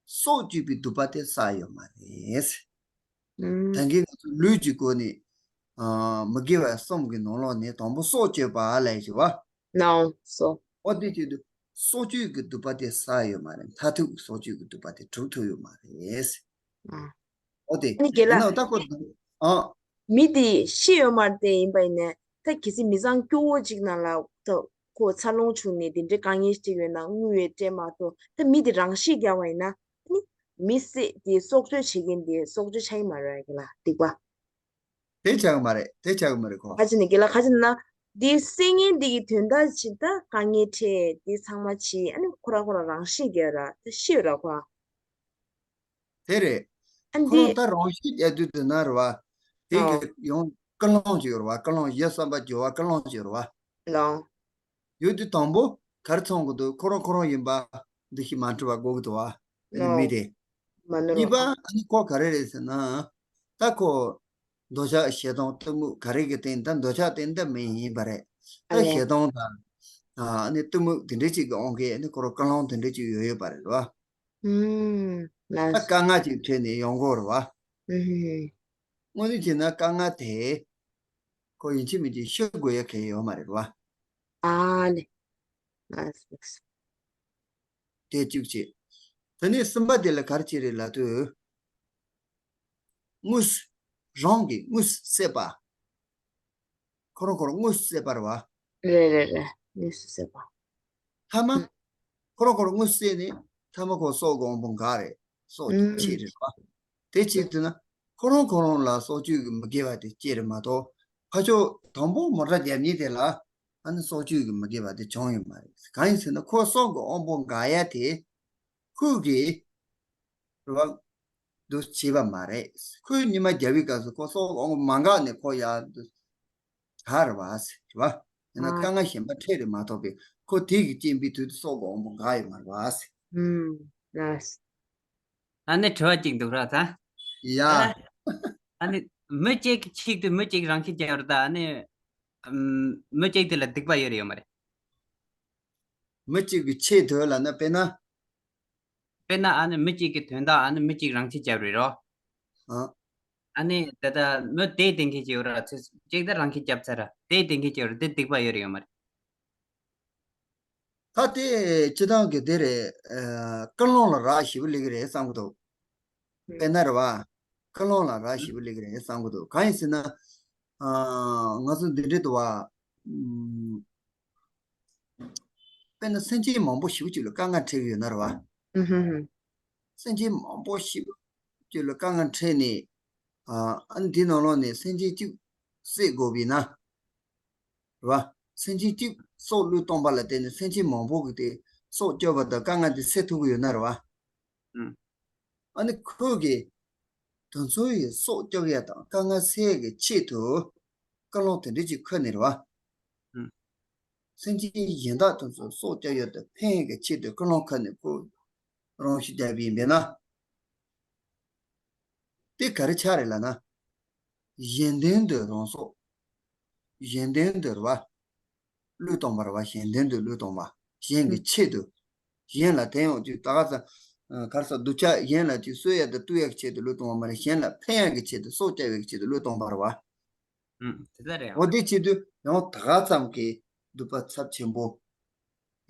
སྲོག་གཅོད་པའི་སྡུག་པ་དེ་བསགས་ཡོད་མ་རེད། ད་གིན་ང་ཚོ་ལུས་ཀྱི་སྒོ་ནས་ཨ། མི་དགེ་བ་གསུམ་གྱི་ནང་ལོགས་ནས་དང་པོ་སྲོག་གཅོད་པ་ལབ་ཡོད་བ། ནའོ་སོ། ཨོ་དེ་བྱེད་དུས་སྲོག་གཅོད་ཀྱི་སྡུག་པ་དེ་བསགས་ཡོད་མ་རེད། མཐར་ཐུག་སྲོག་གཅོད་ཀྱི་སྡུག་པ་དེ་གྲུབ་ཐུབ་ཡོད་མ་རེད། ཨ། ཨོ་དེ་ཨ་ནི་རྒན་ལགས། ཡིན་ནའང་ད་ཁོ་ཨ། མི་དེ་ཤི་ཡོད་མ་རེད་དེ་ཡིན་པ་ཡིན་ནའི་ད་གལ་སྲིད་མི་ཚང་སྐྱོ་བོ་ཅིག་ནང་ལ་ད་ཁོ་འཚར་ལོངས་བྱུང་ནས་དེ་འདྲའི་དཀའ་ངལ་ཅིག་ཡོད་ན་དངུལ་ཡོད་སྤྲད་མ་ཐུབ་ད་མི་དེ་རང་ཤི་རྒྱག་པ་ཡིན་ན་ཨ་ནི་མི་བསད་དེ་སྲོག་གཅོད་བྱེད་མཁན་དེ་སྲོག་གཅོད་ཆགས་ཀྱི་མ་རེད་རྒན་ལགས་སྡིག་པ། དེ་ཆགས་ཀྱི་མ་རེད། དེ་ཆགས་ཀྱི་མ་རེད་ཁོ། ཁ་ཅིག་ནི་རྒན་ལགས་ཁ་ཅིག་ན་འདི་སེང་ངན་འདི་གི་དོན་དག་ཅིག་ད་དཀའ་ངལ་འཕྲད་འདི་ཚང་མ་བྱེད་ཨ་ནི་ཁོ་ར་ཁོ་ར་རང་ཤི་རྒྱག་ར་ད་ཤི་ཡོད་ར་ཁོ། དེ་རེད། ཨ་ཁོ་འདི་རང་ད་རང་ཤི་རྒྱག་དུས་དེ་ན་རེད་བ། དེ་ཨོ་གི་ཡང་ཀུན་སློང་ཅིག་ཡོད་རེད་བ། ཀུན་སློང་ཡིད་བསམ་པ་སྦྱོར་བ་ཀུན་སློང་ཅིག་ཡོད་རེད་བ། ལོང་། ཡོད་དུས་དང་པོ་ག་རེ་མཚོན་གྱི་འདུག་ཁོ་རང་ཁོ་རང་ཡིན་པ་འདུ་ཤེས་མ་འཁྲུལ་བ་དགོས་ཀྱི་འདུག་བ། ཨ་ནི་མི་ལོང་། དེ། མ་ནོར་གཉིས་པ་བ། ཨ་ནི་ཁོ་ག་རེ་རེད་ཟེར་ན། ད་ཁོ། འདོད་ཆགས་ཞེ་སྡང་གཏི་མུག་ག་རེ་གི་སྟེང་ད་འདོད་ཆགས་སྟེང་ད་མི་ཡིན་པ་རེད། ཨ་ད་ལོ། ཞེ་སྡང་དང་། ཨ་ནི་གཏི་མུག་དེ་འདྲ་ཅིག་གི་དབང་གིས་ཨ་ནི་ཁོ་རང་ཀུན་སློང་དེ་འདྲ་ཅིག་ཡོད་ཡོད་པ་རེད་བ། ཨུམ། ད་ལགས། དཀའ་ངལ་ཅིག་འཕྲད་ནས་ཡོང་གི་རེད་བ། ཨུམ། དངོས་གནས་བྱས་ན་དཀའ་ངལ་དེ། ཁོ་ཡིན་གཅིག་མིན་གཅིག་ཤི་དགོས་ཡ་གང་ཡང་ཡོད་མ་རེད་བ། ཨ་ལེ། ལགས་སོ། དེ་གཅིག་བྱས། དེ་ནས་གསུམ་པ་དེ་ལ་ག་རེ་བྱས་རེད་ལབ་དུས། དངོས་སུ། རང་གིས་དངོས་སུ་བསད་པ། ཁོ་རང་ཁོ་རང་དངོས་སུ་བསད་པ་རེད་བ། རེད་རེད་རེད། དངོས་སུ་བསད་པ། ཐ་མ། ཨུམ། ཁོ་རང་ཁོ་རང་དངོས་སུ་བསད་ནས་ཐ་མ་ཁོ་སྲོག་གི་དབང་པོ་འགག་རེད། སྲོག་ཨུམ། ཆད་རེད་བ། དེ་བྱས་ཐུབ་ན་ཁོ་རང་ཁོ་རང་ལ་སྲོག་གཅོད་ཀྱི་མི་དགེ་བ་དེ་སྐྱེ་རེད་མ་གཏོགས་ཕར་ཕྱོགས་དང་པོ་མོ་ཊ་རྒྱབ་མཁན་དེ་ལ་ཨ་ནི་སྲོག་གཅོད་ཀྱི་མི་དགེ་བ་དེ་བྱུང་ཡོད་མ་རེད། གང་ཡིན་ཟེར་ན་ཁོ་སྲོག་གི་དབང་པོ་འགག་ཡ་དེ་ཁོས་གི་རེད་བ། འདུ་བྱས་པ་མ་རེད། ཁོས་ཉི་མ་རྒྱབ་པའི་སྐབས་སུ་ཁོ་སྲོག་གི་དབང་པོ་མ་འགག་ནས་ཁོ་ཡ་འདུ་ག་རེད་བ་ཟེར་རེད་བ། ཡིན་ན་ཨ། དཀའ་ངལ་གཞན་པ་འཕྲད་རེད་མ་གཏོགས་པའི་ཁོ་དེ་གི་རྐྱེན་པས་དུས་དུ་སྲོག་གི་དབང་པོ་འགག་ཡོད་མ་རེད་བ་ཟེར། ཨུམ། ལགས། ཨ་ནི་དྲི་བ་གཅིག་འདུག་ར་ད། ཡ། ཨ་ནི་མི་གཅིག་གི་ཆེད་དུ་མི་གཅིག་རང་ཤི་བརྒྱབ་ར་ད། ཨ་ནི་ཨམ་མི་གཅིག་དེ་ལ་སྡིག་པ་ཡོད་རེད་ཡོད་མ་རེད། མི་གཅིག་གི་ཆེད་དུ་ལབ་ན། དཔེར་ན། དཔེར་ན་ཨ་ནི་མི་གཅིག་གི་དོན་དག་ཨ་ནི་མི་གཅིག་རང་ཤི་བརྒྱབ་རེད་རོ། ཨ། ཨ་ནི་ད་ལྟ་མི་དེ་བསྟེན་མཁན་ཅིག་ཡོད་ར། ཚེ་གཅིག་ད་རང་ཤི་བརྒྱབ་ཚར་ར། དེ་བསྟེན་མཁན་ཅིག་ཡོད་ར། དེ་སྡིག་པ་ཡོད་རེད་ཡོད་མ་རེད། ད་དེ་སྤྱི་བཏང་གི་དེ་རེད། ཨ། ཀུན་སློང་ལ་རག་ཞེ་པོ་སླེབས་ཀྱི་རེད་བསམ་གྱི་འདུག་དཔེར་ན་རེད་བ། ཀུན་སློང་ལ་རག་ཞེ་པོ་སླེབས་ཀྱི་རེད་བསམ་གྱི་འདུག་གང་ཡིན་ཟེར་ན། ཨ། ང་ཚོ་འདི་འདྲ་འདུག་བ། ཨམ། དཔེར་ན་སེམས་ཅན་མང་པོ་ཞེ་པོ་ཅིག་ལ་དཀའ་ངལ་འཕྲད་ཀྱི་ཡོད་ན་རེད་བ། ཨུ་ཧུམ་ཧུམ། སེམས་ཅན་མང་པོ་ཞེ་པོ་ཅིག་ལ་དཀའ་ངལ་འཕྲད་ནས། ཨ། ཨ་ནི་འདི་ནང་ལོགས་ནས་སེམས་ཅན་གཅིག་བསད་དགོས་པ་ཡིན་ན། རེད་བ། སེམས་ཅན་གཅིག་སྲོག་བློས་གཏོང་པ་ལ་བརྟེན་ནས་སེམས་ཅན་མང་པོ་གི་དེ་སྲོག་སྐྱོབ་པ་དང་དཀའ་ངལ་དེ་སེལ་ཐུབ་ཀྱི་ཡོད་ན་རེད་བ། ཨུ། ཨ་ནི་ཁོས་གི་དེ་ཚོ་ཡི་སྲོག་སྐྱོབ་ཡ་དང་དཀའ་ངལ་སེལ་ཡ་གི་ཆེད་དུ་ཀུན་སློང་དེ་འདྲ་ཅིག་འཁོར་ནས་རེད་བ། ཨུ། སེམས་ཅན་གཞན་དག་དེ་ཚོ་སྲོག་སྐྱོབ་ཡ་དང་ཕན་ཡ་གི་ཆེད་དུ་ཀུན་སློང་འཁོར་ནས་ཁོ་རང་ཤི་བརྒྱབ་པ་ཡིན་པས་ན། དེ་ག་རེ་ཆགས་རེད་ལབ་ན། གཞན་དོན་དུ་རང་སྲོག་གཞན་དོན་དུ་རེད་བ། བློས་གཏོང་བ་རེད་བ། གཞན་དོན་དུ་བློས་གཏོང་བ། གཞན་གྱི་ཆེད་དུ། གཞན་ལ་དོན་ཡོང་དུས་ད་ག་ས། ག་རེ་ཟ། སྡུག་ཅག་གཞན་ལ་དེ་གསོད་ཡ་དང་གཏུབ་ཡ་གི་ཆེད་དུ་བློས་གཏོང་བ་མ་རེད། གཞན་ལ་ཕན་ཡ་གི་ཆེད་དུ་སྲོག་སྐྱབས་ཡ་གི་ཆེད་དུ་བློས་གཏོང་བ་རེད་བ། ཨུམ། དེ་ལྟར་རེད། འོ་དེ་བྱེད་དུས་ཡང་ད་ག་ཙམ་གྱི་སྡིག་པ་ཚབས་ཆེན་པོ་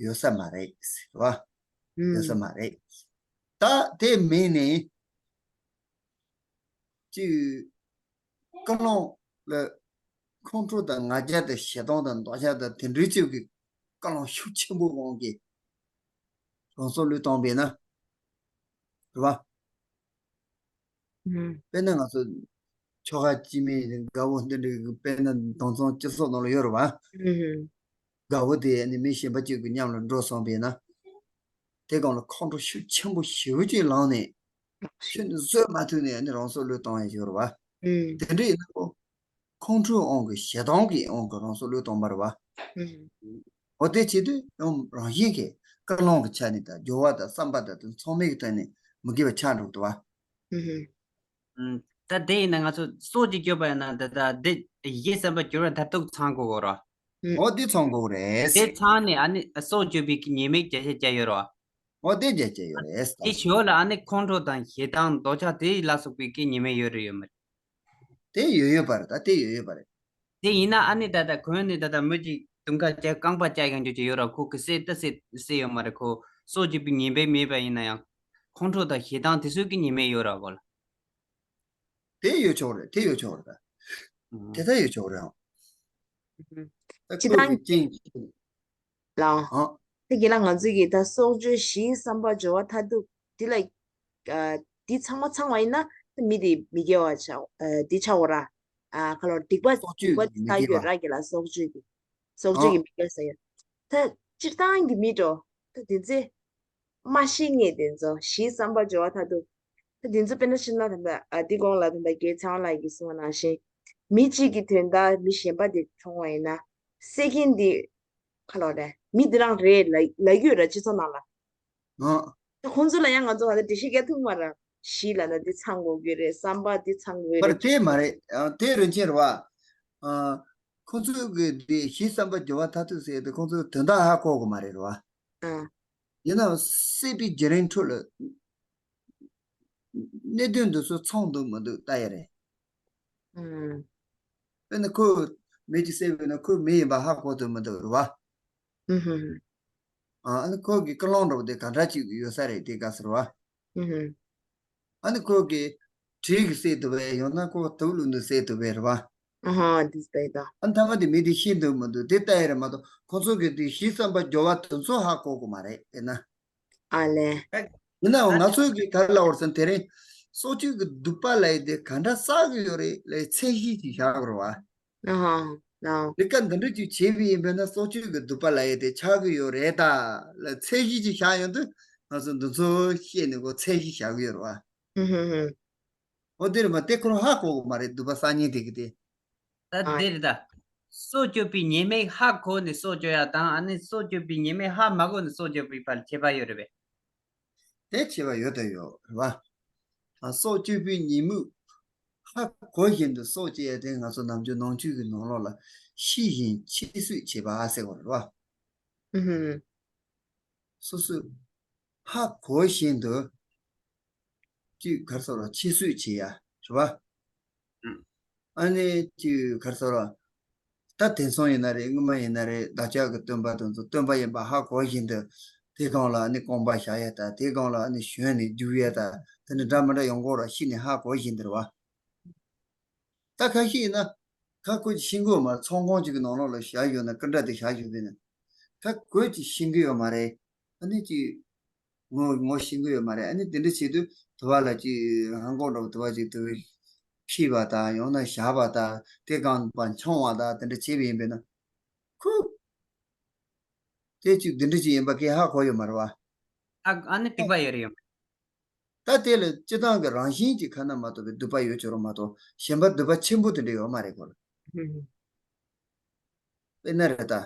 ཡོད་ས་མ་རེད་ཟེར་བ། ཡོད་ས་ཨུམ། མ་རེད། ད་དེ་མིན་ནས་ཅིག་ཀུན་སློང་ལ་ཁོང་ཁྲོ་དང་ང་རྒྱལ་དང་ཞེ་སྡང་དང་འདོད་ཆགས་དང་དེ་འདྲའི་ཅིག་གི་ཀུན་སློང་ཤུགས་ཆེན་པོ་དབང་གིས་རང་སྲོག་བློས་བཏང་པས་ན། རེད་བ། ཨུམ། དཔེར་ན་ང་ཚོ་ཆོལ་ཁ་སྤྱི་མི་དགའ་བོ་འདི་འདྲའི་དཔེར་ན་དེང་སང་སྤྱི་ཚོགས་ནང་ལ་ཡོད་རེད་བ། ཨུམ། དགའ་བོ་དེ་ནི་མི་གཞན་པ་གཅིག་གི་མཉམ་ལ་འགྲོ་སོང་པས་ན། དེ་སྒང་ལ་ཁོང་ཁྲོ་ཤུགས་ཆེན་པོ་ཞེ་པོ་ཅིག་ལངས་ནས་ཁྱོན་ནས་བཟོད་མ་ཐུབ་ནས་ནི་རང་སྲོག་བློས་བཏང་ཡ་ཡོད་རེད་བ། ཨུམ། དེ་འདྲ་ཡིན་ན་ཁོ་ཁོང་ཁྲོའི་དབང་གིས་ཞེ་སྡང་གི་དབང་གིས་རང་སྲོག་བློས་བཏང་བ་རེད་བ། ཨུམ། འོ་དེ་བྱེད་དུས་ཡང་རང་བཞིན་གྱིས་ཀུན་སློང་གི་ཆ་ནས་དང་སྦྱོར་བ་དང་བསམ་པ་དང་དེ་ཚང་མའི་གི་ཐོག་ནས་མི་དགེ་བ་ཆགས་འགྲོ་གི་འདུག་བ། ཨུམ། ཨུམ། ད་དེ་ཡིན་ན་ང་ཚོ་སྲོག་གཅིག་གཅོད་པ་ཡིན་ན་ད་ལྟ་དེ་ཡིད་བསམ་པ་སྦྱོར་བ་མཐར་ཐུག་ཚང་དགོས་གོ་ར། ཨུམ། འོ་དེ་ཚང་དགོས་རེད། དེ་ཚང་ནས་ཨ་ནི་སྲོག་གཅོད་པའི་གི་ཉེས་དམིགས་བརྒྱ་ཆ་བརྒྱ་ཡོད་ར། འོ་དེ་བརྒྱ་ཆ་ཡོད་རེད། དེ་ཞོར་ལ་ཨ་ནི་ཁོང་ཁྲོ་དང་ཞེ་སྡང་འདོད་ཆགས་དེ་ལ་སོགས་པའི་གི་ཉེས་དམིགས་ཡོད་རེད་ཡོད་མ་རེད། དེ་ཡོད་ཡོད་པ་རེད། ད་དེ་ཡོད་ཡོད་པ་རེད། དེ་ཡིན་ན་ཨ་ནི་ད་ལྟ་གོང་ནས་ད་ལྟ་མི་གཅིག་དུང་དཀར་བཅག་རྐང་པ་བཅག་ཡང་རྒྱུ་ཅིག་ཡོད་ར། ཁོ་གི་བསད་ད་བསད་བསད་ཡོད་མ་རེད། ཁོ་སྲོག་གཅོད་པའི་ཉེས་པ་མེད་པ་ཡིན་ན་ཡང་ཁོང་ཁྲོ་དང་ཞེ་སྡང་དེ་ཚོའི་གི་ཉེས་དམིགས་ཡོད་ར་གོ་ལ། དེ་ཡོད་ཆོག་རེད། དེ་ཡོད་ཆོག་རེད་ད། ཨུ། དེ་ད་ཡོད་ཆོག་རེད་ཨང་། ད་སྤྱི་ཁོ་བཏང་གི་རྐྱེན་གྱིས། ལའོ། ཨ། དེ་གི་ལ་ང་ཚོས་ཀྱི་ད་སྲོག་གཅོད་ཞི་བསམ་པ་སྦྱོར་བ་མཐར་ཐུག་འདི་ལ། ཨ། འདི་ཚང་མ་ཚང་བ་ཡིན་ན་ད་མི་དེ་མི་དགེ་བ་ཆགས། ཨ། འདི་ཆགས་འོ་ར། ཨ། ཁ་ལོ་སྡིག་པ་སྲོག་གཅོད་སྡིག་པ་ཀྱི་མི་ཆགས་དགེ་ཡོད་བ། ར་གི་ལ་སྲོག་གཅོད་ཀྱི། སྲོག་གཅོད་ཨ། ཀྱི་མི་དགེ་བ་ཟེར་ཡོད། ད་སྤྱིར་བཏང་གི་མི་འགྲོ། ད་དེ་ཚེ། མ་ཤེས་ངེས་དེ་ཚོ་ཞི་བསམ་པ་སྦྱོར་བ་མཐར་ཐུག་ད་དེ་ཚོ་དཔེར་ན་ཤེས་ན་ད་ལྟ་ཨ་འདི་གོང་ལ་ད་ལྟ་རྒན་ཚེ་དབང་ལགས་ཀྱིས་གསུངས་པ་ནང་བཞིན། མི་གཅིག་གི་དོན་དག་མི་གཞན་པ་དེ་མཐོང་བ་ཡིན་ན། བསད་མཁན་དེ་ཁ་ལོ་རེད། མི་དེ་རང་རེད་ལ་ལབ་ཀྱི་ཡོད་ར་སྤྱི་ཚོགས་ནང་ལ། ཨ། ད་ཁོང་ཚོ་ལ་ཡང་ང་ཚོ་ག་ད་འགྲེལ་བཤད་རྒྱག་ཐུབ་མ་ར། ཞི་ལབ་ན་འདི་ཚང་དགོས་ཀྱི་རེད། བསམ་པ་འདི་ཚང་དགོས་པར་རེད། དེ་མ་རེད། ཨ། དེ་རིན་ཆེན་རེད་བ། ཨ། ཁོང་ཚོས་གི་འདི་ཞི་བསམ་པ་སྦྱོར་བ་མཐར་ཐུག་ཟེར་ཏེ་ཁོང་ཚོས་དོན་དག་ཧ་གོ་གི་མ་རེད་རེད་བ། ཨ། ཡིན་ནའང་བསད་པའི་བརྒྱུད་རིམ་ཁྲོད་ལ་གནད་དོན་འདི་ཚོ་ཚང་འདུག་མི་འདུག་ལྟ་ཡ་རེད། ཨུམ། དཔེར་ན་ཁོས་མི་གཅིག་བསད་པ་ཡིན་ན་ཁོས་མི་ཡིན་པ་ཧ་གོ་ཐུབ་མི་འདུག་རེད་བ། ཨུམ་ཧུམ། ཨ་ནི་ཁོ་གི་ཀུན་སློང་འདྲ་བོ་དེ་ག་འདྲ་ཅིག་ཡོད་ས་རེད་དེ་ག་ཟེར་བ། ཨུམ་ཧུམ། ཨ་ནི་ཁོ་གི་གྲི་གིས་བསད་འདུག་པས། ཡང་ན་ཁོ་དུག་བླུགས་ནས་བསད་འདུག་པས་རེད་བ། ཨ་ཧ། འདི་ལྟ་ཡི་ད། ཨ་ནི་ཐ་མ་དེ་མི་དེ་ཤི་འདུག་མི་འདུག་དེ་ལྟ་ཡི་རེད་མ་གཏོགས་ཁོ་ཚོ་གི་དེ་ཞི་བསམ་པ་སྦྱོར་བ་དེ་ཚོ་ཧ་གོ་གི་མ་རེད་དེ་ན། ཨ་ལས། ཡིན་ནའང་ང་ཚོས་གི་ག་རེ་ལབ་དགོས་རེད་ཟེར་ན་དེ་རིང་སྲོག་གཅོད་ཀྱི་སྡིག་པ་ལབ་ཡི་དེ་ག་འདྲ་བསགས་གི་ཡོད་རེད་ལབ་ཚད་གཞི་ཅིག་བཞག་དགོས་རེད་བ། ཨ་ཧ། ཨ། ལས་ཀ་འདི་འདྲ་ཅིག་བྱས་པ་ཡིན་པས་ན་སྲོག་གཅོད་ཀྱི་སྡིག་པ་ལབ་ཡི་དེ་ཆགས་གི་ཡོད་རེད་ད་ལབ་ཚད་གཞི་ཅིག་བཞག་ཡོང་དུས་ང་ཚོ་འདི་ཚོ་བཤད་ནས་གོ་ཚད་གཞི་བཞག་གི་ཡོད་རེད་བ། ཧུམ་ཧུམ་ཧུམ། འོ་དེ་རེད་མ་དེ་ཁོ་རང་ཧ་གོ་གི་མ་རེད་སྡིག་པ་བསགས་མཁན་དེ་གི་དེ། ད་ཨ། དེ་རེད་ད། སྲོག་གཅོད་པའི་ཉེས་དམིགས་ཧ་གོ་ནས་སྲོག་གཅོད་ཡ་དང་ཨ་ནི་སྲོག་གཅོད་པའི་ཉེས་དམིགས་ཧ་མ་གོ་ནས་སྲོག་གཅོད་པའི་བར་ཁྱད་པར་ཡོད་རེད་པས། བྱེད་པ་ཡོད་དོ་ཡོད་རེད་བ། ཨ། སྲོག་གཅོད་པའི་ཉེས་དམིགས་ཧ་གོ་བཞིན་དུ་སྲོག་བཅད་ཡ་དེ་ང་ཚོ་ནམ་རྒྱུན་ནང་ཆོས་ཀྱི་ནང་ལོགས་ལ་ཤི་ཞིང་ཆེད་གསོད་བྱེད་པ་ཟེར་བ་རེད་བ། ཧུམ། སོ་སོས་ཧ་གོ་བཞིན་དུ་ཅིག་ག་རེ་ཟེར་རོ། ཆེད་གསོད་བྱེད་ཡ་རེད་བ། ཨ་ནི་ཅིག་ག་རེ་ཟེར་རོ། ད་དེང་སང་ཡིན་ན་རེད། སྔོན་མ་ཡིན་ན་རེད། བདག་ཅག་གི་སྟོན་པ་དེ་ཚོ་སྟོན་པ་ཡིན་པ་ཧ་གོ་བཞིན་དུ་དེའི་སྒང་ལ་ཨ་ནི་རྐང་པ་བཞག་ཡ་ད། དེའི་སྒང་ལ་ཨ་ནི་ཞོན་ནས་རྒྱུག་ཡ་ད། དེ་འདྲ་འདྲ་མི་འདྲ་ཡོང་གི་ཡོད་རེད། ཤི་ནས་ཧ་གོ་བཞིན་དུ་རེད་བ། ད་ཁ་ཤས་ཡིན་ན་ཁ་ཁོ་ཅིག་ཤི་གི་ཡོད་མ་རེད། ཚོང་ཁང་ཅིག་གི་ནང་ལོགས་ལ་བཞག་ཡོད་ན། སྐུ་འདྲ་དེ་བཞག་ཡོད་པས་ན་ཁ་ཁོ་ཅིག་ཤི་གི་ཡོད་མ་རེད། ཨ་ནི་ཅིག་ངོ་ངོ་ཤེས་ཀྱི་ཡོད་མ་རེད། ཨ་ནི་དེ་འདྲ་བྱེད་དུས་དུ་བ་ལ་ཅིག་ཧང་གོ་འདྲ་བོ་དུ་བ་ཅིག་དུ་བའི་ཕྱིས་པ་དང་། ཡང་ན་བཞག་པ་དང་། དེ་གང་པ་འཆང་བ་དང་། དེ་འདྲ་བྱས་པ་ཡིན་པས་ན་ཁོ་དེ་ཅིག་དེ་འདྲ་ཅིག་ཡིན་པ་ཁོས་ཧ་གོ་ཡོད་མ་རེད་བ། ཨ་ཨ་ནི་སྡིག་པ་ཡོད་རེད་ཡོད་མ་རེད། ད་དེ་ལ་སྤྱིར་བཏང་གི་རང་བཞིན་གྱིས་ཁ་ན་མ་ཐོ་བའི་སྡིག་པ་ཡོད་ཅོག་རེད་མ་གཏོགས། གཞན་པ་སྡིག་པ་ཆེན་པོ་དེ་འདྲ་ཡོད་མ་རེད་ཁོ་ལ། ཧུམ། དཔེར་ན་རེད་ད།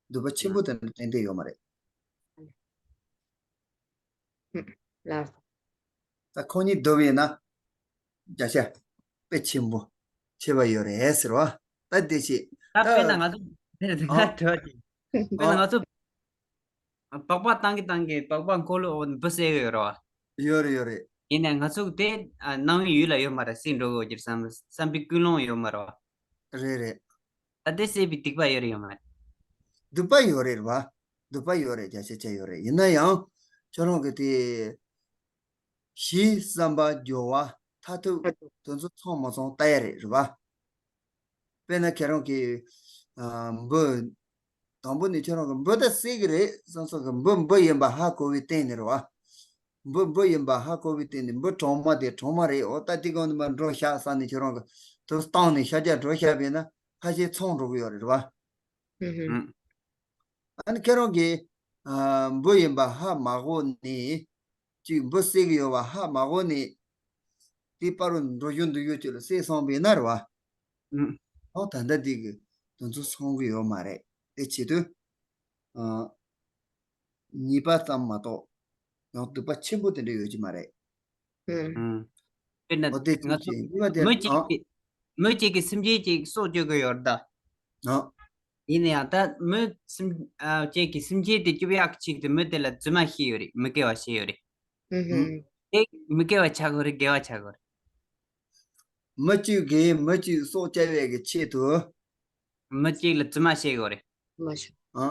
སྡིག་པ་ཆེན་པོ་དེ་འདྲ་ཏན་ཏན་ཡོད་མ་རེད། ལགས་སོ། ད་ཁོ་གཉིས་བསྡུར་བ་ཡིན་ན་བརྒྱ་ཆ་དཔེ་ཆེན་པོ་ཆེ་བ་ཡོད་རེད་ཟེར་བ། ད་དེ་བྱས་ད་ད་དཔེར་ན་ང་ཚོ་དེ་ཨ། དེ་དྲི་བ་དེ། དཔེར་ན་ཨ། ང་ཚོ་སྦག་སྦག་བཏང་གི་བཏང་གི་སྦག་སྦག་འཁོར་ལོ་འོག་ནས་འབུ་བསད་གི་ཡོད་རེད་བ། ཡོད་རེད་ཡོད་རེད། ཡིན་ནའི་ང་ཚོ་དེ་ཨ་སྣང་བའི་ཡུལ་ལ་ཡོད་མ་རེད། བསད་འགྲོ་གི་ཡོད་ཀྱི་བསམ་བསམ་པའི་ཀུན་སློང་ཡོད་མ་རེད་བ། རེད་རེད། ད་དེ་བསད་པའི་སྡིག་པ་ཡོད་རེད་ཡོད་མ་རེད། སྡིག་པ་ཡོད་རེད་བ། སྡིག་པ་ཡོད་རེད། བརྒྱ་ཆ་བརྒྱ་ཡོད་རེད། ཡིན་ན་ཡང་ཁྱོད་རང་གི་དེ་ཞེ་བསམ་པ་སྦྱོར་བ་མཐར་ཐུག་དེ་ཚོ་ཚང་མ་ཚང་ལྟ་ཡ་རེད། རེད་བ། དཔེར་ན་ཁྱེད་རང་གིས་ཨ་འབུ། དང་པོ་ནས་ཁྱེད་རང་གིས་འབུ་ད་བསད་གི་རེད་བསམ་སོང་གི། འབུ་འབུ་ཡིན་པ་ཧ་གོ་བའི་སྟེང་ནས་རེད་བ། འབུ་འབུ་ཡིན་པ་ཧ་གོ་བའི་སྟེང་ནས་འབུ་གྲོག་མ་དེ་གྲོག་མ་རེད། འོ་ད་དེ་གང་ནས་མར་འགྲོ་ཤག་བསམ་ནས་ཁྱེད་རང་གིས་དུ་བཏང་ནས་ཤ་རྒྱགས་འགྲོ་ཤག་བས་ན་ཁ་ཤས་ཚང་འགྲོ་གི་ཡོད་རེད་བ། ཧུམ་ཧུམ། ཨ་ནི་ཁྱེད་རང་གིས་ཨ་འབུ་ཡིན་པ་ཧ་མ་གོ་ནས། ཅིག་འབུ་བསད་གི་ཡོད་པ་ཧ་མ་གོ་ནས། དེ་པ་རུ་འགྲོ་རྒྱུ་འདུག་ཡོད་ཅིག་ལ་བསད་སོང་བས་ན་རེད་བ། ཧུམ། ཨོ་ད་ལྟ་དེ་གི་དེ་ཚོ་སོང་གི་ཡོད་མ་རེད། དེ་བྱེད་དུས་ཨ་ཉེས་པ་ཙམ་མ་གཏོགས་ཡང་སྡིག་པ་ཆེན་པོ་དེ་འདྲ་ཡོད་ཀྱི་མ་རེད། ཧུམ། ཨུམ། དཔེར་ན་འོ་དེ་ང་ཚོ་ཅི་ཡིན་པ་དེ་མི་གཅིག་ཨ་གིས་མི་གཅིག་གིས་སེམས་ཅན་གཅིག་སྲོག་གཅོད་ཀྱི་ཡོད་རེད་ད། ཨ། ཡིན་ན་ཡང་ད་མི་སེམས་ཨ་གཅིག་གིས་སེམས་ཅན་དེ་སྐྱོབ་ཡག་གི་ཆེད་དུ་མི་དེ་ལ་རྫུན་མ་བཤད་ཡོད་རེད། མི་དགེ་བ་བྱས་ཡོད་རེད། ཨུམ། དེ་མི་དགེ་བ་ཆགས་དགོས་རེད། དགེ་བ་ཆགས་དགོས་རེད། མི་གཅིག་གིས་མི་གཅིག་སྲོག་བཅད་པའི་གི་ཆེད་དུ། མི་གཅིག་ལ་རྫུན་མ་བཤད་དགོས་རེད། མ་བྱུང་། ཨ།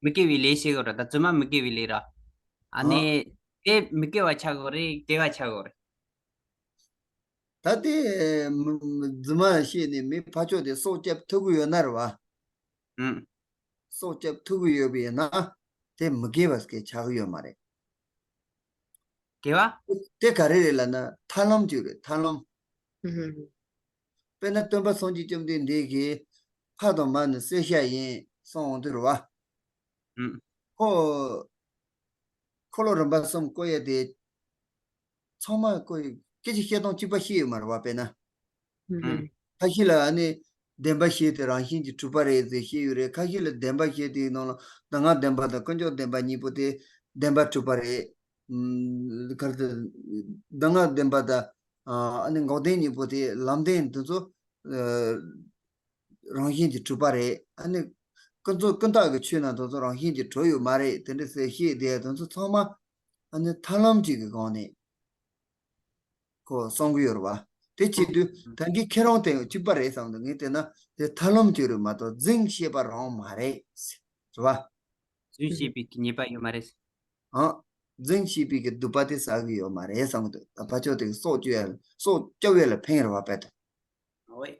མི་དགེ་བའི་ལས་བྱེད་དགོས་རེད། ད་རྫུན་མ་མི་དགེ་བའི་ལས་རེད། ཨ་ཨ། ནི་དེ་མི་དགེ་བ་ཆགས་དགོས་རེད། དགེ་བ་ཆགས་དགོས་རེད། ད་དེ་མི་མི་རྫུན་མ་བཤད་ནས་མི་ཕར་ཕྱོགས་དེ་སྲོག་བཅད་ཐུབ་ཀྱི་ཡོད་ན་རེད་བ། ཨུམ། སྲོག་བཅད་ཐུབ་ཀྱི་ཡོད་པ་ཡིན་ན་དེ་མི་དགེ་བ་ཟེར་ཆགས་ཀྱི་ཡོད་མ་རེད། དགེ་བ། དེ་ག་རེ་རེད་ལབ་ན་ཐར་ལམ་ཅིག་རེད། ཐར་ལམ། ཧུམ། དཔེར་ན་སྟོན་པ་སངས་རྒྱས་བཅོམ་ལྡན་འདས་ཀྱིས་ཕ་དང་མ་ནི་བསད་བཞག་ཡིན་གསུངས་འོང་དུས་རེད་བ། ཧུམ། ཁོ་འཁོར་ལོ་རིམ་པ་གསུམ་བསྐོར་ཡ་དེ་ཚང་མ་བསྐོར་ཡ་སྐད་ཆ་བཤད་སྟངས་གཅིག་པ་བཤད་ཡོད་མ་རེད་བ། དཔེར་ན། ཧུམ། ཁ་ཤས་ལ་ཨ་ནི་བདེན་པ་བཞི་དེ་རང་བཞིན་གྱིས་གྲུབ་པ་རེད་ཟེར་བཤད་ཡོད་རེད། ཁ་ཤས་ལ་བདེན་པ་བཞི་དེའི་ནང་ལ་ད་སྔ་བདེན་པ་དང་ཀུན་འབྱུང་བདེན་པ་གཉིས་པོ་དེ་བདེན་པ་གྲུབ་པ་རེད། ཨུམ། ག་རེ་ཟེར། ད་སྔ་བདེན་པ་དང་ཨ་ནི་འགོག་བདེན་གཉིས་པོ་དེ་ལམ་བདེན་དེ་ཚོ་ཨ་རང་བཞིན་གྱིས་གྲུབ་པ་རེད། ཨ་ནི་ཀུན་རྫོབ་ཀུན་བརྟགས་ཀྱི་ཆོས་རྣམས་དེ་ཚོ་རང་བཞིན་གྱིས་གྲུབ་ཡོད་མ་རེད། དེ་འདྲ་ཟེར་བཤད་དེ་དེ་ཚོ་ཚང་མ་ཨ་ནི་ཐར་ལམ་གཅིག་གི་སྒང་ནས། ཁོ་གསུང་གི་ཡོད་རེད་བ། དེ་བྱེད་དུས་ད་གིན་ཁྱེད་རང་དེ་གཅིག་པ་རེད་བསམ་འདུག་ངས་བལྟས་ན་དེ་ཐར་ལམ་གཅིག་རེད་མ་གཏོགས་རྫུན་བཤད་པ་རང་མ་རེད། རེད་བ། རྫུན་བཤད་པའི་གི་ཉེས་པ་ཡོད་མ་རེད། ཨང་། རྫུན་བཤད་པའི་གི་སྡིག་པ་དེ་བསགས་ཀྱི་ཡོད་མ་རེད་བསམ་གི་འདུག་ད་ཕར་ཕྱོགས་དེ་གི་སྲོག་གཅོད་ཡ་ལ་སྲོག་སྐྱོབ་ཡ་ལ་ཕན་རེད་བ་དཔེ་དང་། ཨོ་ཡ།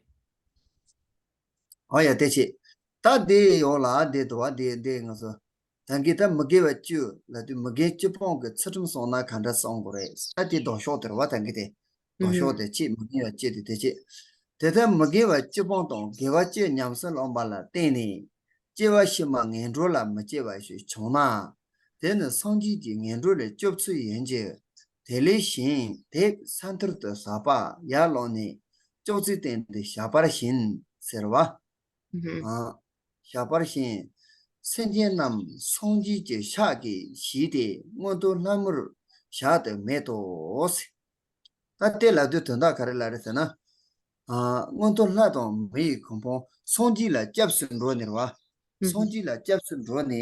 ཨོ་ཡ་དེ་བྱེད། ད་དེ་ཡོག་ལ་དེ་དུ་བ་དེ་དེ་ང་ཚོ། ད་གིན་ད་མི་དགེ་བ་བཅུ་ལབ་དུས་མི་དགེ་བཅུ་སྤོང་གི་ཚུལ་ཁྲིམས་སྲུང་ན་ག་འདྲ་སྲུང་དགོས་རེད། ད་དེ་ལྡོག་ཕྱོགས་དེ་རེད་བ། ད་གིན་དེ་ལྡོག་ཕྱོགས་དེ་བྱེད། མི་དགེ་བ་བཅུ་དེ་དེ་བྱེད། དེ་ལྟར་མི་དགེ་བ་བཅུ་སྤོང་དང་དགེ་བ་བཅུ་ཉམས་སུ་བླངས་པ་ལ་བརྟེན་ནས་སྐྱེ་བ་ཕྱི་མ་ངན་འགྲོ་ལ་མི་སྐྱེ་བ་ཞིག་བྱུང་ན། དེ་ནི་སངས་རྒྱས་ཀྱི་ངན་འགྲོ་ལས་སྐྱོབ་ཚུལ་ཡིན་གྱི། དེ་ལས་གཞན་དེ་ས་མཐར་དུ་ཟག་པ་ཡར་ལངས་ནས་སྐྱོབ་ཚུལ་བསྟན་ཏེ་བཞག་པར་བཞིན་ཟེར་བ། ཨ། བཞག་པར་བཞིན། སེམས་ཅན་རྣམས་སངས་རྒྱས་ཀྱི་ཕྱག་གིས་བཞེས་ཏེ་མངོན་མཐོ་ལྷ་མིར་ བཞག་ཏུ་མེད་དོ། ད་དེ་ལབ་དུས་དོན་དག་ག་རེ་ལབ་རེད་ཟེར་ན། ཨ། མངོན་མཐོ་ལྷ་དང་མི་ཡི་གོ་འཕང་སངས་རྒྱས་ལ་སྐྱབས་སུ་འགྲོ་ནི་རེད་བ། སངས་རྒྱས་ལ་སྐྱབས་སུ་འགྲོ་ནས།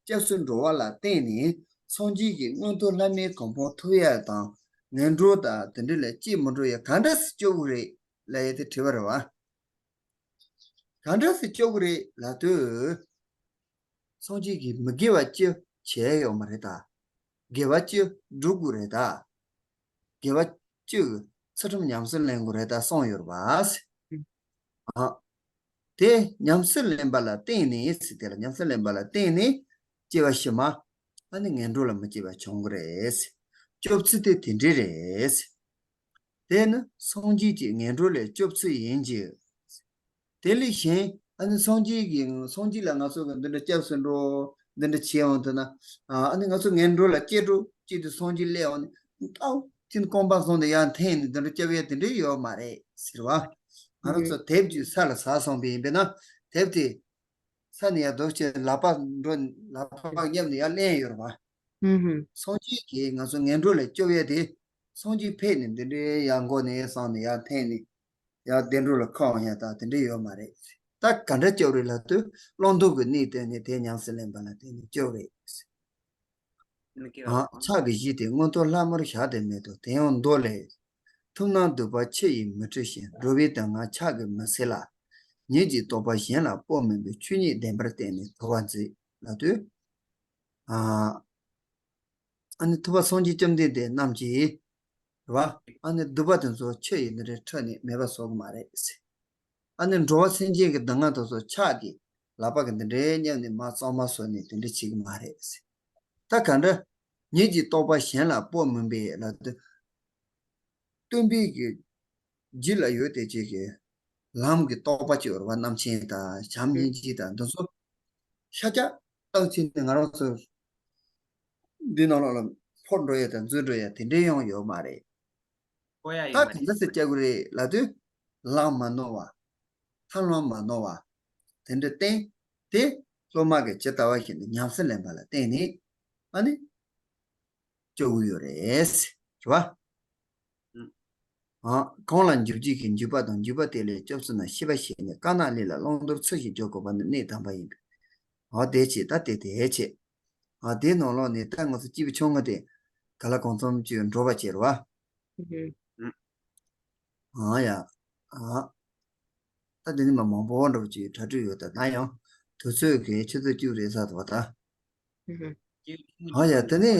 སྐྱབས་སུ་འགྲོ་བ་ལ་བརྟེན་ནས་སངས་རྒྱས་ཀྱི་མངོན་མཐོ་ལྷ་མིའི་གོ་འཕང་ཐོབ་ཡ་དང་། ངན་འགྲོ་དང་དེ་འདྲ་ལ་སྐྱེ་མི་འགྲོ་ཡ་ག་འདྲ་སེ་སྐྱོབ་དགོས་རེད་ལབ་ཡ་དེ་དྲི་བ་རེད་བ། ག་འདྲ་སེ་སྐྱོབ་དགོས་རེད་ལབ་དུས། སངས་རྒྱས་ཀྱིས་མི་དགེ་བ་བཅུ་བྱས་ཡོད་མ་རེད་ད། དགེ་བ་བཅུ་སྒྲུབ་དགོས་རེད་ད། དགེ་བ་བཅུ་གི་ཚུལ་ཁྲིམས་ཉམས་སུ་ལེན་དགོས་རེད་ད་གསུངས་ཡོད་རེད་བ། ཨ། དེ་ཉམས་སུ་ལེན་པ་ལ་བརྟེན་ནས་ཟེར། དེ་ལ་ཉམས་སུ་ལེན་པ་ལ་བརྟེན་ནས་སྐྱེ་བ་ཕྱི་མ། ཨ་ནི་ངན་འགྲོ་ལ་མི་སྐྱེ་བ་བྱུང་གི་རེད། སྐྱོབ་ཚུལ་དེ་དེ་འདྲ་རེད། དེ་ནི་སངས་རྒྱས་ཀྱིས་ངན་འགྲོ་ལས་སྐྱོབ་ཚུལ་ཡིན་གྱི། དེ་ལས་གཞན་ཨ་ནི་སངས་རྒྱས་ཀྱིས། སངས་རྒྱས་ལ་ང་ཚོ་གི་འདི་འདྲ་སྐྱབས་སུ་འགྲོ། འདི་འདྲ་བྱེད་འོང་དུས་ན། ཨ་ནི་ང་ཚོ་ངན་འགྲོ་ལ་སྐྱེ་འགྲོ་སྐྱེ་དུས་སངས་རྒྱས་སླེབས་འོང་ནས། ཨའོ། ཁྱེད་དཀོན་པ་བཟུང་ནས་ཡར་འཐེན་ནས་འདི་འདྲ་སྐྱབས་ཡས་དེ་འདྲ་ཡོད་མ་རེད་ཟེར་བ། ང་རང་ཚོ་དེབ་ཅིག་ས་ལ་ཟགས་སོང་བ་ཡིན་པས་ན། དེབ་དེ་ས་ནས་ཡར་རྡོ་ཆེ་ལག་པ་འགྲོ། ལག་པ་བརྙབ་ནས་ཡར་ལེན་ཡོད་རེད་བ། སངས་རྒྱས་ཀྱིས་ང་ཚོ་ངན་འགྲོ་ལས་སྐྱོབ་ཡས་དེ། སངས་རྒྱས་ཕེབས་ནས་འདི་འདྲའི་ཡར་མགོ་ནས་སོང་ནས་ཡར་འཐེན་ནས། ཡང་བདེ་འགྲོ་ལ་འཁོར་ཡ་དང་དེ་འདྲ་ཡོད་མ་རེད། ད་ག་འདྲ་སྐྱོབ་རེད་ལབ་དུས། བླང་དོར་གྱི་གནས་བསྟན་ནས་དེ་ཉམས་སུ་ལེན་པ་ལ་བརྟེན་ནས་སྐྱོབ་རེད། ཨ། ཕྱག་གི་གཞི་དེ་མངོན་མཐོ་ལྷ་མོར་བཞག་སྟེ་མེད་དོ། དེ་ཡང་མདོ་ལས། ཐུབ་རྣམས་སྡིག་པ་ཆུ་ཡིས་མི་འཁྲུ་ཞིང་། འགྲོ་བའི་དོན་ལྔ་ཕྱག་གིས་མི་སེལ་ལ། ཉིད་ཀྱི་རྟོགས་པ་གཞན་ལ་སྤོ་མིན་པས། ཆོས་ཉིད་བདེན་པར་བརྟེན་ནས་དོར་བར་མཛོད་ལབ་དུས། ཨ། ཨ་ནི་ཐུབ་པ་སངས་རྒྱས་བཅོམ་ལྡན་འདས་རྣམས་ཀྱིས། རེད་བ། ཨ་ནི་སྡིག་པ་དེ་ཚོ་ཆུ་ཡིས་འདི་འདྲའི་འཁྲུ་ནས་མེད་པ་བཟོ་གི་མ་རེད། ཨ་ནི་འགྲོ་བ་སེམས་ཅན་གྱི་སྡུག་བསྔལ་དེ་ཚོ་ཕྱག་གིས་ལག་པ་གིས་འདི་འདྲའི་བརྙབ་ནས་མར་གཙང་མ་བཟོ་ནས་དེ་འདྲ་བྱེད་ཀྱི་མ་རེད། ད་ག་འདྲ། ཉིད་ཀྱི་རྟོགས་པ་གཞན་ལ་སྤོ་མིན་པས་ལབ་དུས། སྟོན་པའི་གི་རྒྱུད་ལ་ཡོད་དེ་ཅིག་གི་ལམ་གྱི་རྟོགས་པ་ཅིག་ཡོད་རེད་བ། རྣམ་མཁྱེན་དང་བྱམས་སྙིང་རྗེ་དང་འདི་ཚོ་ཤ་སྟག་བཏང་ཕྱིན་ནས་ང་རང་ཚོ་འདི་ནང་ལོགས་ལ་འཕོ་འགྲོ་ཡ་དང་འཛུལ་འགྲོ་ཡ་དེ་འདྲའི་ཡོང་ཡོད་མ་རེད། ད་ག་འདྲ་སེ་སྐྱོབ་དགོས་རེད་ལབ་དུས། ལམ་མ་ནོར་བ། ཐབས་ལམ་མ་ནོར་བ། དེ་འདྲ་བསྟེན། དེ་སློབ་མ་གིས་ཇི་ལྟ་བ་བཞིན་དུ་ཉམས་སུ་ལེན་པ་ལ་བརྟེན་ནས། ཨ་ནི། སྐྱོབ་ཀྱི་ཡོད་རེད། རེད་བ། ཨ། གང་ལ་འཇུག་བྱེད་ཀྱི་འཇུག་པ་དང་། འཇུག་པ་དེ་ལས་སྐྱོབ་ཚུལ་རྣམས་ཤེས་པར་བྱས་ནས། དཀར་ནག་ལས་ལ་བླང་དོར་ཚུལ་བཞིན་འཇོག་དགོས་པ་ནི་གནད་དམ་པ་ཡིན་པས། ཨ། དེ་བྱས། ད་དེ་དེ་བྱས། ཨ། དེའི་ནང་ལོགས་ནས་ད་ང་ཚོ་སྐྱེས་བུ་ཆུང་ངུ་དེ་ག་ལ་གང་འཚམ་ཅིག་འགྲོ་བ་བྱས་རེད་བ། ཨ་ཡ། ཨ། ད་དེ་ནི་མ་མང་པོ་འདྲ་བོ་ཅིག་གྲ་སྒྲིག་ཡོད། ད་ད་ཡང་དུས་ཚོད་ཀྱི་ཆུ་ཚོད་བཅུ་རེད་ས་དུ་བ་ད། ཨ་ཡ། དེ་ནི་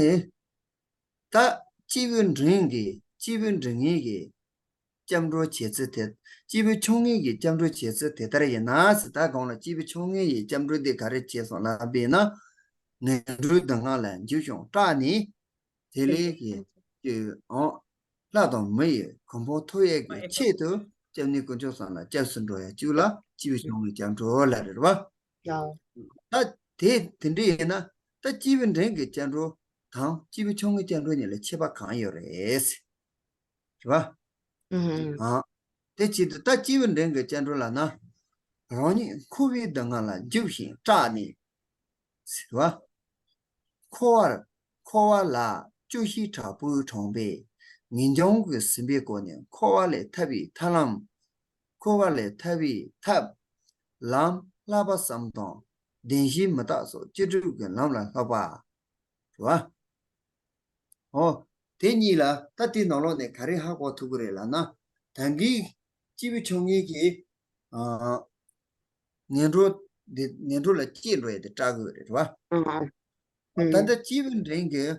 ད་སྐྱེས་བུ་འབྲིང་གི། སྐྱེས་བུ་འབྲིང་ངེས་ཀྱི་སྐྱབས་འགྲོ་བྱེད་ཚུལ་དེ། སྐྱེས་བུ་ཆུང་ངུ་ཡི་སྐྱབས་འགྲོ་བྱེད་ཚུལ་དེ་ལྟར་ཡིན་ན་ཟེར། ད་གོང་ལ་སྐྱེས་བུ་ཆུང་ངུ་ཡི་སྐྱབས་འགྲོ་འདི་ག་རེ་བྱས་སོང་ལབ་པས་ན། ངན་འགྲོའི་སྡུག་བསྔལ་ལས་འཇིགས་ཤིང་སྐྲག་ནས། དེ་ལས་ཀྱི་ཀྱི་ཨོ། ལྷ་དང་མི་ཡི་གོ་འཕང་ཐོབ་ཡས་ཀྱི་ཆེད་དུ་སྐྱབས་གནས་དཀོན་མཆོག་གསུམ་ལ་སྐྱབས་སུ་འགྲོ་ཡ་གཅིག་ལ་སྐྱེས་བུ་ཆུང་ངུའི་སྐྱབས་འགྲོ་ལབ་རེད་བ། ད་དེ་དེ་འདྲ་ཡིན་ན། ད་སྐྱེས་བུ་འབྲིང་གི་སྐྱབས་འགྲོ་དང་སྐྱེས་བུ་ཆུང་ངུའི་སྐྱབས་འགྲོ་གཉིས་ལ་ཁྱད་པར་གང་ཡོད་རེད། རེད་བ། ཨ། དེ་བྱེད་དུས་ད་སྐྱེས་བུ་འབྲིང་གི་སྐྱབས་འགྲོ་ལབ་ན། རང་ཉིད་འཁོར་བའི་སྡུག་བསྔལ་ལ་འཇིགས་ཤིང་སྐྲག་ནས། ཟེར་བ། འཁོར་བར། འཁོར་བ་ལ་སྐྱོ་ཤས་དྲག་པོས་དྲངས་པས། ངེས་འབྱུང་གིས་ཟིན་པའི་སྒོ་ནས་འཁོར་བ་ལས་ཐར་བའི་ཐབས་ལམ། འཁོར་བ་ལས་ཐར་བའི་ཐབས་ལམ་བསླབ་པ་བསམ་དོན་བདེན་བཞིའི་མུ་སྟེགས་སོགས་ཅི་སྒྲུབ་ཀྱི་ལམ་ལ་སློབ་པ། རེད་བ། ཨོ། དེ་གཉིས་ལ་ད་དེའི་ནང་ལོགས་ནས་ག་རེ་ཧ་གོ་ཐུབ་ཀྱི་རེད་ལབ་ན། ད་གིན་སྐྱེས་བུ་ཆུང་ངུ་གིས། ཨ། ངན་འགྲོ་འདི། ངན་འགྲོ་ལ་སྐྱེས་འགྲོ་ཡ་དེ་སྐྲག་གི་ཡོད་རེད་བ། ཨ། ད་ལྟ་སྐྱེས་བུ་འབྲིང་གིས་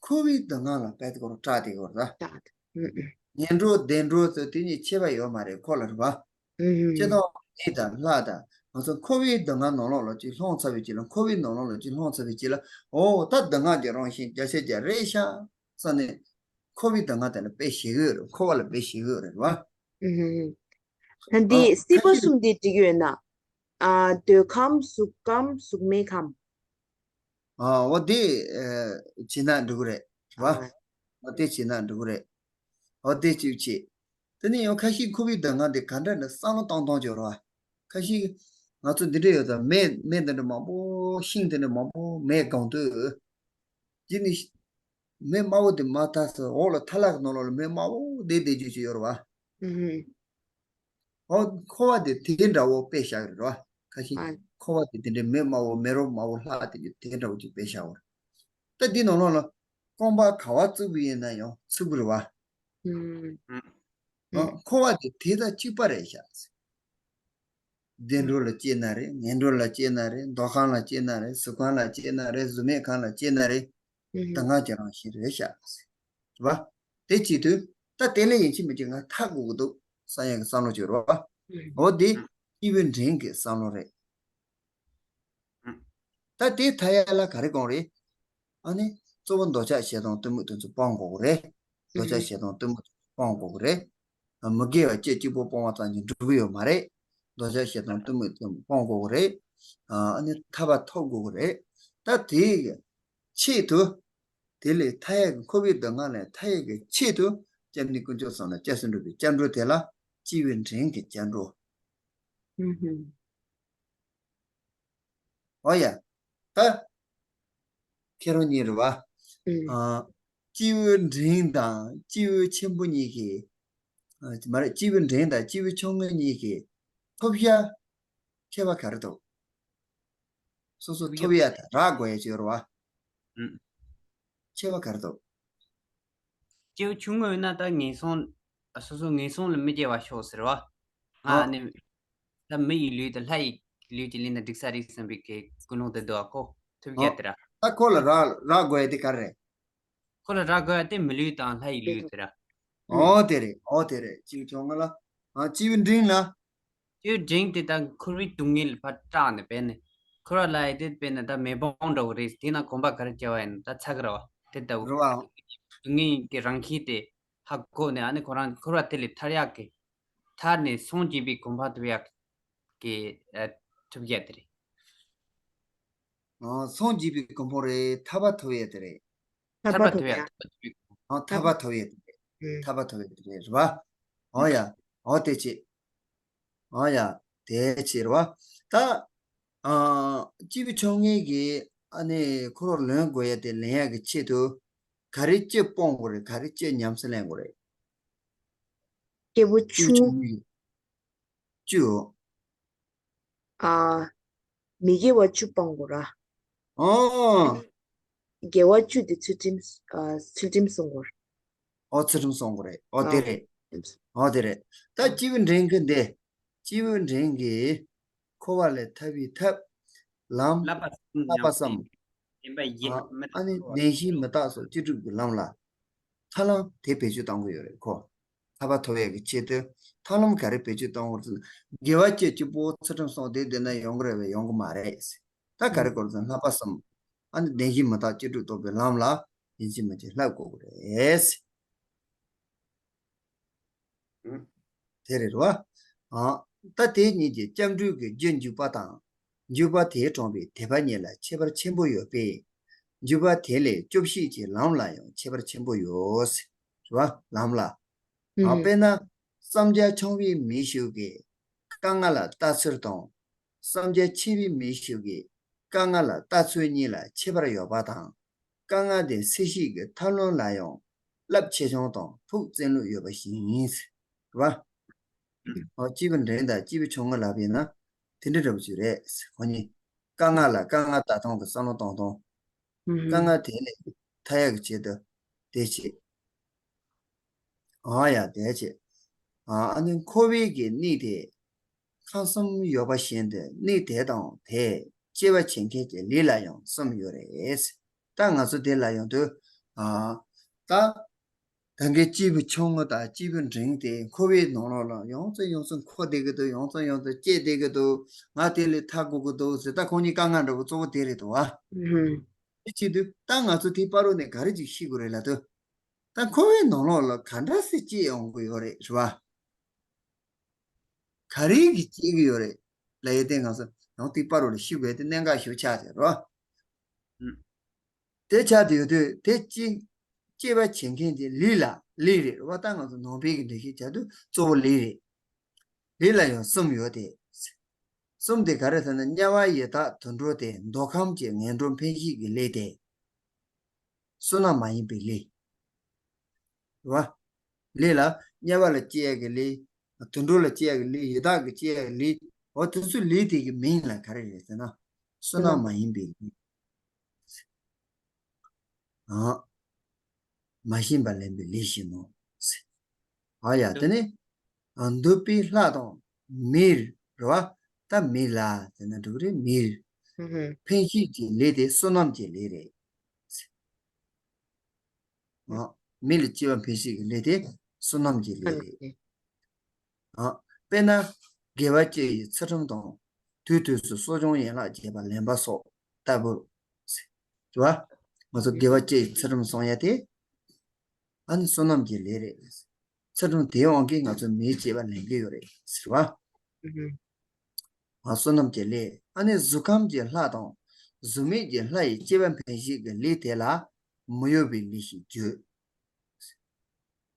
འཁོར་བའི་སྡུག་བསྔལ་ལ་དཔེ་དེ་གོ་ར་སྐྲག་དེ་གོ་ར། ངན་འགྲོ་བདེ་འགྲོ་ཚོ་དེ་གཉིས་ཁྱད་པར་ཡོད་མ་རེད་ཁོ་ལ་རེད་བ། སྤྱིར་བཏང་མི་དང་ལྷ་དང་ང་ཚོ་འཁོར་བའི་སྡུག་བསྔལ་ནང་ལོགས་ལ་ཅིག་ལྷུང་ཚར་བའི་རྗེས་ལ། འཁོར་བའི་ནང་ལོགས་ལ་ཅིག་ལྷུང་ཚར་བའི་རྗེས་ལ། ཨོ། ད་སྡུག་བསྔལ་གྱི་རང་བཞིན་བརྒྱ་ཆ་བརྒྱ་རེད་ཤག་བསམ་ནས། འཁོར་བའི་སྡུག་བསྔལ་དེ་ལ་དཔེ་ཞེ་གི་ཡོད་རེད། འཁོར་བ་ལ་དཔེ་ཞེ་གི་ཡོད་རེད་བ། ད་འདི་ཨ། སྲིད་པ་གསུམ་འདི་འགྲིག་ཡོད་ན། ཨ། འདོད་ཁམས་གཟུགས་ཁམས་གཟུགས་མེད་ཁམས། ཨ། འོ་དེ་ཨ་བྱས་ན་འགྲིག་གི་རེད་བ། ཨ། འོ་དེ་བྱས་ན་འགྲིག་གི་རེད། འོ་དེ་གཅིག་བྱས། དེ་ནས་ཡང་ཁ་ཤས་འཁོར་བའི་སྡུག་བསྔལ་འདི་ག་འདྲ་ནས་བསམ་བློ་བཏང་སྟངས་ཀྱི་རེད་བ། ཁ་ཤས་ང་ཚོ་འདི་འདྲ་ཡོད་ཙང་མེ་མེ་འདི་འདྲ་མང་པོ་ཤིང་འདི་འདྲ་མང་པོ་མེ་གང་དུས། འདི་ནི་ མེ་དམར་པོ་དེ་མ་ཐག་སོ་འོག་ལ་ཐ་ལག་གི་ནང་ལོགས་ལ་མེ་དམར་པོ་དེ་བསྡད་རྒྱུ་ཅིག་ཡོད་རེད་བ། ཨུ་ཧུ། ཨོ་འཁོར་བ་དེ་དེ་འདྲ་བོ་དཔེ་བཞག་རེད་བ། ཁ་ཤས་ཨ། འཁོར་བ་དེ་དེ་འདྲའི་མེ་དམར་པོ་མེ་རོ་དམར་པོ་ལྷག་དེ་རྒྱུ་དེ་འདྲ་བོ་ཅིག་དཔེ་བཞག་པ་རེད། ད་འདི་ནང་ལོགས་ལ་རྐང་པ་ག་བ་བཙུགས་པ་ཡིན་ན་ཡང་ཚུགས་ཀྱི་རེད་བ། ཨུ། ཨ། འཁོར་བ་དེ་དེ་དང་གཅིག་པ་རེད་བཞག། བདེ་འགྲོ་ལ་སྐྱེས་ན་རེད། ངན་འགྲོ་ལ་སྐྱེས་ན་རེད། འདོད་ཁམས་ལ་སྐྱེས་ན་རེད། གཟུགས་ཁམས་ལ་སྐྱེས་ན་རེད། གཟུགས་མེད་ཁམས་ལ་སྐྱེས་ན་རེད། ཨུ་ཧུ། ད་ང་ཁྱེད་རང་བཞིན་རེད་བཞག། རེད་བ། དེ་བྱེད་དུས་ད་དེ་ལས་ཡིན་གཅིག་མིན་གཅིག་ང་ཐར་དགོས་ཀྱི་འདུག་བསམ་ཡག་གི་བསམ་བློ་ཅིག་ཡོད་རེད་བ། ཨུ་ཧུ། འོ་དེ་སྐྱེས་བུ་འབྲིང་གི་བསམ་བློ་རེད། ད་དེ་ཐར་ཡག་ལ་ག་རེ་དགོས་རེད། ཨ་ནི་གཙོ་བོ་འདོད་ཆགས་ཞེ་སྡང་གཏི་མུག་དེ་ཚོ་སྤང་དགོས་ཀྱི་རེད། འདོད་ཆགས་ཞེ་སྡང་གཏི་མུག་དེ་ཚོ་སྤང་དགོས་ཀྱི་རེད། མི་དགེ་བ་བཅུ་གཅིག་པོ་སྤོང་བ་ཙམ་གྱིས་འགྲིག་གི་ཡོད་མ་རེད། འདོད་ཆགས་ཞེ་སྡང་གཏི་མུག་དེ་སྤང་དགོས་ཀྱི་རེད། ཨ་ནི་ཐར་པ་ཐོབ་དགོས་ཀྱི་རེད། ད་དེའི་ཆེད་དུ་དེ་ལས་ཐར་ཡག་གི་འཁོར་བའི་སྡུག་བསྔལ་ལས་ཐར་ཡག་གི་ཆེད་དུ་སྐྱབས་གནས་དཀོན་མཆོག་གསུམ་ལ་སྐྱབས་སུ་འགྲོ་བའི་སྐྱབས་འགྲོ་དེ་ལ་སྐྱེས་བུ་འབྲིང་གི་སྐྱབས་འགྲོ། འོ་ཡ། ད། ཁྱེད་རང་གཉིས་རེད་བ། ཨུ། ཨ། སྐྱེས་བུ་འབྲིང་དང་སྐྱེས་བུ་ཆེན་པོ་གཉིས་ཀྱི། ཨ། མ་རེད། སྐྱེས་བུ་འབྲིང་དང་སྐྱེས་བུ་ཆུང་ངུ་གཉིས་ཀྱི་ཐོབ་ཡ་ཁྱད་པར་ག་རེ་འདུག་སོ་སོ་ཐོབ་ཡ་དང་རག་དགོས་ཡ་ཅིག་ཡོད་རེད་བ། ཨུ། ཁྱད་པར་ག་རེ་འདུག་སྐྱེ་བོ་ཆུང་ངུ་ཡིན་ན་ད་ངན་སོང་། སོ་སོ་ངན་སོང་ལ་མི་སྐྱེ་བར་ཤོག་ཟེར་བ། ང་ཨ་ཨ་ནི། ད་མི་ཡི་ལུས་དང་ལྷ་ཡི་ལུས་ཀྱི་ལས་ན་འགྲིག་ས་རེད་བསམ་པའི་གི་ཀུན་སློང་དེ་འདུག་ཨ་ཁོ་ཐུབ་ཨོ། རྒྱ་དེ་ར། ད་ཁོ་ལ་རག་རག་དགོས་ཡ་དེ་ག་རེ་རེད། ཁོ་ལ་རག་དགོས་ཡ་དེ་མི་ལུས་དང་ལྷ་ཡི་ལུས་དེ་ར། ཨོ་དེ་རེད། ཨོ་དེ་རེད། སྐྱེ་བོ་ཆུང་ངུ་ལ། ཨ། སྐྱེ་བོ་འབྲིང་ལ། དེའི་འབྲིང་དེ་དག་འཁོར་བའི་སྡུག་བསྔལ་ཕར་སྐྲག་ནས་བས་ནས། འཁོར་བ་ལ་ཡི་དེ་བས་ན་ད་མེ་སྤོང་འདྲ་བོ་རེད། དེ་ན་གོམ་པ་ག་རེ་བྱ་བ་ཡིན་ད་ཚ་གི་ར་བ་དེ་ལྟ་བུ། རེད་བ། སྡུག་བསྔལ་གྱི་རང་བཞིན་དེ་ཧ་གོ་ནས་ཨ་ནི་ཁོ་རང་འཁོར་བ་དེ་ལས་ཐར་ཡག་གི། ཐར་ནས་སངས་རྒྱས་པའི་གོ་འཕང་ཐོབ་ཡག་གི། ཨ། ཐོབ་ཡག་དེ་རེད། ཨ། སངས་རྒྱས་པའི་གོ་འཕང་རེད། ཐར་པ་ཐོབ་ཡག་དེ་རེད། ཐར་པ་ཐོབ་ཡག་ཐར་པ་ཐོབ་ཡག་ཨ། ཐར་པ་ཐོབ་ཡག་དེ་རེད། ཨུ། ཐར་པ་ཐོབ་ཡག་དེ་རེད། རེད་བ། ཨོ་ཡ། ཨོ་དེ་བྱེད། ཨོ་ཡ། དེ་བྱེད་རེད་བ། ད། ཨ། སྐྱེས་བུ་ཆུང་ངུ་གི་ཨ་ནི་འཁོར་བ་ལེན་དགོས་ཡ་དེ་ལེན་ཡ་གི་ཆེད་དུ། ག་རེ་བཅུ་སྤོང་དགོས་རེད། ག་རེ་བཅུ་ཉམས་སུ་ལེན་དགོས་རེད། སྐྱེས་བུ་སྐྱེས་བུ་ཆུང་ཆུང་ངུ་གི་བཅུ། ཨ། མི་དགེ་བ་བཅུ་སྤང་དགོས་ར། ཨོ། དགེ་བ་བཅུ་དེ་ཚུལ་ཁྲིམས། ཨ། ཚུལ་ཁྲིམས་སྲུང་དགོས་ར། ཨོ་ཚུལ་ཁྲིམས་སྲུང་དགོས་རེད། ཨོ་དེ་རེད། ཨོ་དེ་རེད། ད་སྐྱེས་བུ་འབྲིང་གི་འདི། སྐྱེས་བུ་འབྲིང་གི་འཁོར་བ་ལས་ཐར་བའི་ཐབས། ལམ། བསླབ་པ་གསུམ། བསླབ་པ་གསུམ། བདེན་པ་བཞི། ཨ། མི་ཨ་ནི་བདེན་བཞི་མི་རྟག་སོགས་བཅུ་དྲུག་གི་ལམ་ལ། ཐར་ལམ་དེ་བེད་སྤྱོད་གཏང་གི་ཡོད་རེད་ཁོ། ཐར་པ་ཐོབ་ཡག་གི་ཆེད་དུ་ཐར་ལམ་ག་རེ་བེད་སྤྱོད་གཏོང་དགོས་ཟེར་ན། དགེ་བ་བཅུ་གཅིག་པོ་ཚུལ་ཁྲིམས་སྲུང་སྟེ་བསྡད་ན་ཡོང་གི་རེད་པས། ཡོང་གི་མ་རེད། ད་ག་རེ་དགོས་ཟེར་ན་བསླབ་པ་གསུམ། ཨ་ནི་བདེན་བཞི་མི་རྟག་བཅུ་དྲུག་རྟོགས་པའི་ལམ་ལ་ཡིན་གཅིག་མིན་གཅིག་བསླབ་དགོས་ཀྱི་རེད། དེ་རེད་བ། ཨ། ད་དེ་གཉིས་ཀྱི་སྐྱབས་འགྲོའི་རྒྱུ་འཇུག་པ་དང་། འཇུག་པ་དེས་དྲངས་པའི་དད་པ་གཉིས་ལ་ཁྱད་པར་ཆེན་པོ་ཡོད་པས། འཇུག་པ་དེ་ལས་སྐྱོབ་བྱེད་ཀྱི་ལམ་ལ་ཡང་ཁྱད་པར་ཆེན་པོ་ཡོད། རེད་བ། ལམ་ལ། ཨ། དཔེར་ན། བསམ་རྒྱ་ཆུང་བའི་མིའི་ཤུགས་ཀྱིས་དཀའ་ངལ་ལ་ལྟ་ཚུལ་དང་། བསམ་རྒྱ་ཆེ་བའི་མིའི་ཤུགས་ཀྱིས་དཀའ་ངལ་ལ་ལྟ་ཚུལ་གཉིས་ལ་ཁྱད་པར་ཡོད་པ་དང་། དཀའ་ངལ་དེ་སེལ་བྱེད་ཀྱི་ཐབས་ལམ་ལ་ཡང་རླབས་ཆེ་ཆུང་དང་ཕུགས་བརྩེ་ལྷུག་ཡོད་པ་བཞིན། རེད་བ། ཨོ་སྐྱེས་བུ་འབྲིང་དང་སྐྱེས་བུ་ཆུང་ངུ་ལབ་པ་ཡིན་ན། དེ་འདྲ་འདྲ་པོ་ཅིག་རེད། ཁོ་གཉིས། དཀའ་ངལ་ལ་དཀའ་ངལ་ལྟ་སྟངས་ཀྱི་བསམ་བློ་གཏོང་སྟངས། དཀའ་ངལ་དེ་ལས་ཐར་ཡག་གི་ཆེད་དུ་དེ་བྱེད། ཨ་ཡ་དེ་བྱེད། ཨ་ནི་འཁོར་བའི་གི་གནས་དེ་ཁམས་གསུམ་ཡོད་པ་བཞིན་དུ་གནས་དེ་དང་དེས་སྐྱེ་བ་བྱེད་མཁན་གྱི་ལུས་ལ་ཡང་གསུམ་ཡོད་རེད། ད་ང་ཚོ་དེ་ལ་ཡོང་དུས། ཨ། ད། ད་གིན་སྐྱེས་བུ་ཆུང་ངུ་དང་སྐྱེས་བུ་འབྲིང་དེ་འཁོར་བའི་ནང་ལོགས་ལ་ཡོངས་སུ་ཡོངས་སུ་འཁོར་བསྡད་ཀྱི་འདུག་ཡོངས་སུ་ཡོངས་སུ་སྐྱེ་བསྡད་ཀྱི་འདུག་ང་དེ་ལས་ཐར་དགོས་ཀྱི་འདུག་ཟེར། ད་ཁོང་གཉིས་དཀའ་ངལ་འདྲ་པོ་གཙོ་བོ་དེ་རེད་འདུག་བ། དེ་བྱེད་དུས་ད་ང་ཚོ་དེའི་བར་རོ་ནས་ག་རེ་ཅིག་ཤེས་དགོས་རེད་ལབ་དུས། ད་འཁོར་བའི་ནང་ལོགས་ལ་ག་འདྲ་སེ་སྐྱེ་ཡོང་གི་ཡོད་རེད། རེད་བ། ག་རེ་གིས་སྐྱེ་གི་ཡོད་རེད་ལབ་ཡས་དེ་ང་ཚོ་ཡང་དེའི་བར་རོ་ལ་ཤེས་དགོས་ཡས་དེ་གནད་འགག་ཞིག་ཆགས་བསྡད་རེད་བ། དེ་ཆགས་བསྡད་ཡོད་དུས་དེ་སྐྱེ། སྐྱེ་བ་བྱེད་མཁན་དེ་ལུས་ལ། ལུས་རེད་བ། ད་ང་ཚོ་ནང་པའི་གི་འགྲེལ་བཤད་བྱ་དུས་གཙོ་བོ་ལུས་རེད། ལུས་ལ་ཡང་གསུམ་ཡོད་དེ། གསུམ་དེ་ག་རེ་ཟེར་ན། དམྱལ་བ་ཡི་དྭགས་དུད་འགྲོ་སྟེ། འདོད་ཁམས་ཀྱི་ངན་འགྲོ་འཕེན་བྱེད་ཀྱི་ལས་ཏེ། བསོད་ནམས་མ་ཡིན་པའི་ལས། རེད་བ། ལས་ལ་དམྱལ་བ་ལ་སྐྱེ་ཡག་གི་ལས། དུད་འགྲོ་ལ་སྐྱེ་ཡག་གི་ལས། ཡི་དྭགས་ཀྱི་སྐྱེ་ཡག་གི་ལས། འོ་དེ་ཚོའི་ལས་དེ་གི་མིང་ལ་ག་རེ་རེད་ཟེར་ན། བསོད་ནམས་མ་ཡིན་པའི་ལས། ཨ། མ་ཞེན་པ་ལེན་པའི་ལས་བཞིན་ནོ། ཨ་ཡ་དེ་ནི། ཨ། འདོད་པའི་ལྷ་དང་མིར་རེད་བ། ད་མི་ལ་ཟེར་ན་འགྲིག་གི་རེད། མིར། ཧུམ་ཧུམ། འཕེན་བྱེད་ཀྱི་ལས་དེ་བསོད་ནམས་ཀྱི་ལས་རེད། ཨ། མི་ལ་སྐྱེ་བ་འཕེན་བྱེད་ཀྱི་ལས་དེ་བསོད་ནམས་ཀྱི་ལས་རེད། ཨ། དཔེར་ན། དགེ་བ་སྤྱད་ཡི་ཚུལ་ཁྲིམས་དང་། དུས་དུས་སུ་གསོ་སྦྱོང་ཡན་ལག་བྱེད་པ་ལེན་པ་སོགས་ལྟ་བུར། རེད་བ། ང་ཚོ་དགེ་བ་སྤྱད་ཡི་ཚུལ་ཁྲིམས་སྲུང་ཡ་དེ། ཨ་ནི་བསོད་ནམས་ཀྱི་ལས་རེད། ཚུལ་ཁྲིམས་དེའི་དབང་གིས་ང་ཚོ་མིའི་སྐྱེ་བ་ལེན་གྱི་ཡོད་རེད་ཟེར་བ། ཨ། བསོད་ནམས་ཀྱི་ལས། ཨ་ནི་གཟུགས་ཁམས་ཀྱི་ལྷ་དང་། གཟུགས་མེད་ཀྱི་ལྷ་ཡི་སྐྱེ་བ་འཕེན་བྱེད་ཀྱི་ལས་དེ་ལ་མི་གཡོ་བའི་ལས་ཞེས་བརྗོད།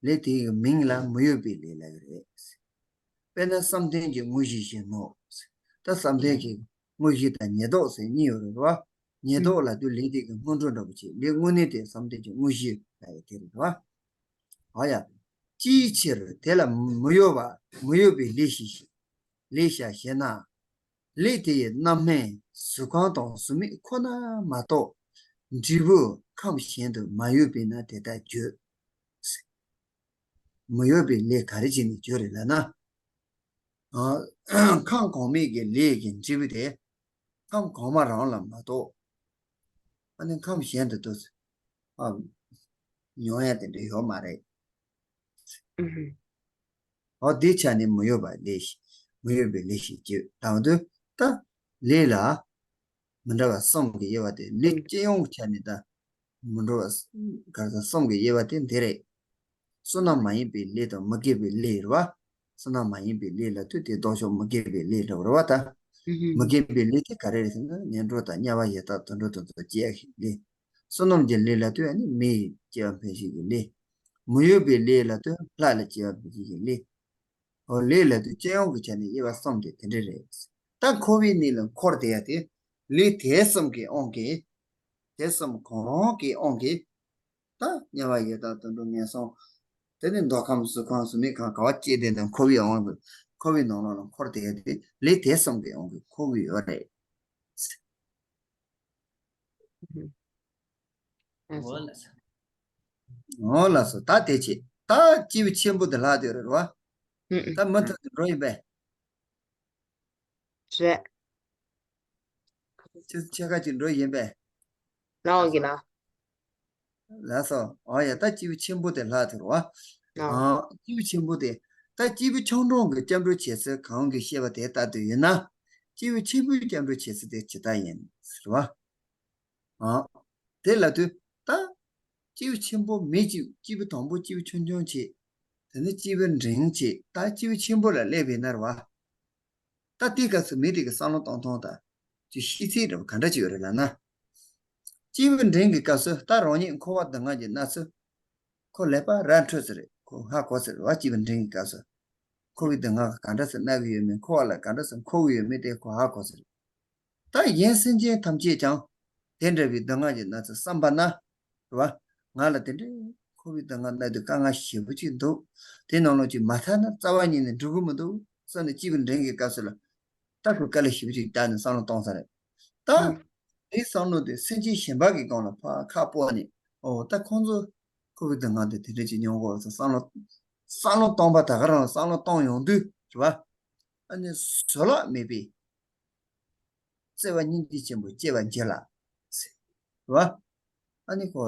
ལས་དེའི་མིང་ལ་མི་གཡོ་བའི་ལས་ལབ་ཀྱི་རེད། དཔེར་ན་བསམ་གཏན་གྱི་དངོས་གཞི་བཞིན་ནོ། ད་བསམ་གཏན་གྱི་དངོས་གཞི་དང་ཉེར་བསྡོགས་ཟེར་གཉིས་ཡོད་རེད་བ། ཉེར་བསྡོགས་ལབ་དུས་ལས་དེ་གི་སྔོན་འགྲོ་འདྲ་པོ་བྱེད། ལས་དངོས་གནས་དེ་བསམ་གཏན་གྱི་དངོས་གཞི་ལབ་ཡ་དེ་རེད་བ། ཨ་ཡ། ཅིའི་ཕྱིར་དེ་ལ་མི་གཡོ་བ། མི་གཡོ་བའི་ལས་ཞེས། ལས་བྱ་ཞེ་ན། ལས་དེ་ཡི་རྣམ་སྨིན་གཟུགས་ཁམས་དང་གཟུགས་མེད་ཁོ་ན་མ་གཏོགས། འབྲས་བུ་ཁམས་གཞན་དུ་མ་གཡོས་པས་ན་དེ་ལྟར་བརྗོད། མི་གཡོ་བའི་ལས་ག་རེ་བྱས་ནས་བརྗོད་རེད་ལབ་ན། ཨ། ཁམས་གོང་མའི་གི་ལས་ཀྱི་འབྲས་བུ་དེ། ཁམས་གོང་མ་རང་ལ་མ་གཏོགས། ཨ་ནི་ཁམས་གཞན་དུ་ཏོ། ཨ། མྱོང་ཡ་དེ་འདྲ་ཡོད་མ་རེད། འོ་དེའི་ཆ་ནས་མི་གཡོ་བ་ལས་ཤིག་མི་གཡོ་བའི་ལས་ཤིག་ཅེས་དང་དུ་ད་ལས་ལ་མི་འདྲ་བ་གསུམ་གྱི་དབྱེ་བ་དེ་ལས་སྤྱི་ཡོངས་ཀྱི་ཆ་ནས་ད་མི་འདྲ་བ་ག་རེ་ཟེར་གསུམ་གྱི་དབྱེ་བ་དེ་འདི་རེད། བསོད་ནམས་མ་ཡིན་པའི་ལས་དང་མི་དགེ་བའི་ལས་རེད་བ། བསོད་ནམས་མ་ཡིན་པའི་ལས་ལ་ལྟོས་ཏེ་ལྡོག་ཕྱོགས་མི་དགེ་བའི་ལས་འདྲ་བ་རེད་བ་ད། མི་དགེ་བའི་ལས་དེ་ག་རེ་རེད་ཟེར་ན་ངན་འགྲོ་དང་དམྱལ་བ་ཡི་དྭགས་དུད་འགྲོ་དེ་ཚོ་སྐྱེ་ཡག་གི་ལས། བསོད་ནམས་ཀྱི་ལས་ལ་ལྟོས་ནི་མི་ཡི་སྐྱེ་བ་འཕེན་བྱེད་ཀྱི་ལས། མི་གཡོ་བའི་ལས་ལ་ལྟོས་ལྷ་ལ་སྐྱེ་བ་འཕེན་བྱེད་ཀྱི་ལས། འོ་ལས་ལ་ལྟོས་སྤྱི་ཡོངས་ཀྱི་ཆ་ནས་དབྱེ་བ་གསུམ་དེ་དེ་འདྲ་རེད། ད་འཁོར་བའི་གནས་ལ་འཁོར་བསྡད་ཡ་དེ་ལས་དེ་གསུམ་གྱི་དབང་གིས། དེ་གསུམ་གང་རུང་གི་དབང་གིས། ད་དམྱལ་བ་ཡི་དྭགས་དུད་འགྲོ་ངན་སོང་། དེ་ནས་འདོད་ཁམས་གཟུགས་ཁམས་གཟུགས་མེད་ཁམས་ག་བ་སྐྱེས་བསྡད་དང་འཁོར་བའི་དབང་གིས་འཁོར་བའི་ནང་ལོགས་ལ་འཁོར་བསྡད་ཡ་དེ་ལས་དེ་གསུམ་གྱི་དབང་གིས་འཁོར་གྱི་ཡོད་རེད། འོ་ལགས་སོ། འོ་ལགས་སོ། ད་དེ་བྱས་ད་སྐྱེས་བུ་ཆེན་པོ་དེ་ལྷག་དེ་རེད་བ། ད་མུ་མཐུད་དུ་འགྲོ་ཡིན་པས། རེད། ཆེ་ཆེ་ཁ་ཅིག་འགྲོ་ཡིན་པས། ལགས་སོ། ལགས་སོ། འོ་ཡ་ད་སྐྱེས་བུ་ཆེན་པོ་དེ་ལྷག་དེ་རེད་བ། ཨ། སྐྱེས་བུ་ཆེན་པོ་དེ། ད་སྐྱེས་བུ་ཆུང་འབྲིང་གི་སྐྱབས་འགྲོ་བྱེད་ཚུལ་གང་གི་བཤད་པ་དེ་ལྟར་དུ་ཡིན་ན། སྐྱེས་བུ་ཆེན་པོའི་སྐྱབས་འགྲོ་བྱེད་ཚུལ་དེ་ཇི་ལྟར་ཡིན་ཟེར་བ། ཨ། དེ་ལ་དུས་ད། སྐྱེས་བུ་ཆེན་པོ་མི་གཅིག་སྐྱེས་བུ་དང་པོ་སྐྱེས་བུ་ཆུང་ཆུང་བྱས། དེ་ནས་སྐྱེས་བུ་འབྲིང་བྱས་ད་སྐྱེས་བུ་ཆེན་པོ་ལ་སླེབས་པའི་ནར་བ། ད་དེའི་སྐབས་སུ་མི་དེ་གི་བསམ་བློ་གཏོང་སྟངས་དང་། ཅིག་ཤེས་ཚད་འདྲ་བ་ག་འདྲ་ཅིག་ཡོད་རེད་ལབ་ན། སྐྱེས་བུ་འབྲིང་གི་སྐབས་སུ་ད་རང་ཉིད་འཁོར་བ་སྡུག་བསྔལ་གྱི་མནར་ཚུལ། ཁོ་ལེགས་པར་ར་འཕྲོད་ས་རེད། ཁོ་ཧ་གོ་ས་རེད་བ། སྐྱེས་བུ་འབྲིང་གི་སྐབས་སུ། འཁོར་བའི་སྡུག་བསྔལ་ག་འདྲ་སེ་མནར་གི་ཡོད་མེད། འཁོར་བ་ལ་ག་འདྲ་སེ་འཁོར་གི་ཡོད་མེད་དེ་ཁོ་ཧ་གོ་ས་རེད། ད་གཞན་སེམས་ཅན་ཐམས་ཅད་ཀྱང་དེ་འདྲ་བའི་སྡུག་བསྔལ་གྱི་མནར་ཚུལ་བསམ་པ་ན། རེད་བ། ང་ལ་དེ་འདྲའི་འཁོར་བའི་སྡུག་བསྔལ་མནར་དུས་དཀའ་ངལ་ཞེ་པོ་ཅིག་འདུག་དེ་ནང་ལོགས་ཀྱི་མ་ཐར་ན་རྩ་བ་ཉིད་ནས་འགྲོ་གི་མི་འདུག་བསམ་ནས་སྐྱེས་བུ་འབྲིང་གི་སྐབས་སུ་ལ། ད་ཁོས་དཀའ་ལས་ཞེ་པོ་ཅིག་བརྒྱབ་ནས་བསམ་བློ་གཏོང་ས་རེད། ད། ཨང་། དེའི་བསམ་བློ་དེ་སེམས་ཅན་གཞན་པ་གི་སྒང་ལ་ཕར་ཁག་སྤོ་ནས། ཨོ་ད་ཁོང་ཚོ་འཁོར་བའི་སྡུག་བསྔལ་དེ་དེ་འདྲ་ཅིག་མྱོང་དགོས་རེད་བསམ་བློ། བསམ་བློ་གཏོང་པ་ད་ག་རང་ལ་བསམ་བློ་གཏོང་ཡོང་དུས་རེད་བ། ཨ་ནི་བཟོད་གླགས་མེད་པའི། བརྩེ་བ་སྙིང་རྗེ་ཆེན་པོས་སྐྱེ་བར་འགྱུར་ལ། ཟེར་བ། ཨ་ནི་ཁོ།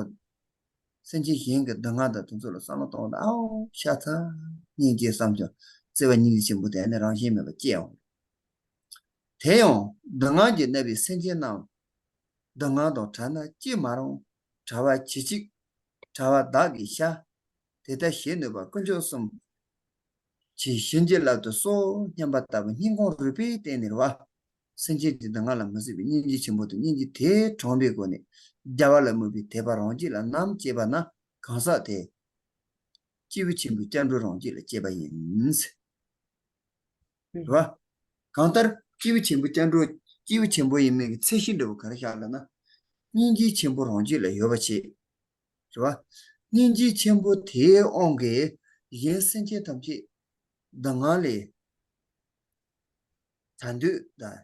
སེམས་ཅན་གཞན་གྱི་སྡུག་བསྔལ་དང་དེ་ཚོ་ལ་བསམ་བློ་གཏོང་བ་དང་། ཨའོ་ཤ་ཚ། སྙིང་རྗེ་བསམ་ཀྱང་། བརྩེ་བ་སྙིང་རྗེ་ཆེན་པོ་དེ་ནི་རང་བཞིན་མེད་པར་སྐྱེ་འོང་། དེ་ཡང་སྡུག་བསྔལ་གྱིས་མནར་བའི་སེམས་ཅན་རྣམས། སྡུག་བསྔལ་དང་བྲལ་ན་ཅི་མ་རུང་། བྲལ་བ་ཇི་ལྕོགས། བྲལ་བ་བདག་གིས་ཤ། དེ་ལྟར་བྱེད་ནུས་པ་དཀོན་མཆོག་གསུམ། ཇི་བཞིན་གྱི་བླ་མ་དུ་གསོལ་སྙམ་པ་ལྟ་བུ་སྙིང་ཁོང་རུས་པའི་གཏིང་ནས་རེད་བ། སེམས་ཅན་གྱི་སྡུག་བསྔལ་ལ་མི་བཟོད་པའི་སྙིང་རྗེ་ཆེན་པོ་དང་སྙིང་རྗེ་དེ་དྲངས་པའི་སྒོ་ནས་རྒྱལ་བ་ལ་དམིགས་པའི་དད་པ་རང་རྒྱུད་ལ་ནམ་སྐྱེས་པ་ན་གང་ཟག་དེ། སྐྱེས་བུ་ཆེན་པོའི་སྐྱབས་འགྲོ་རང་རྒྱུད་ལ་སྐྱེས་པ་ཡིན། རེད་བ། གང་ལྟར་སྐྱེས་བུ་ཆེན་པོའི་སྐྱབས་འགྲོ། སྐྱེས་བུ་ཆེན་པོ་ཡིན་མིན་གྱི་ཚད་གཞི་འདྲ་བོ་ག་རེ་བཞག་ལབ་ན། སྙིང་རྗེ་ཆེན་པོ་རང་རྒྱུད་ལ་ཡོད་པ་བྱས། རེད་བ། སྙིང་རྗེ་ཆེན་པོ་དེའི་དབང་གིས་གཞན་སེམས་ཅན་ཐམས་ཅད་སྡུག་བསྔལ་ལས་བྲལ་འདོད་དང་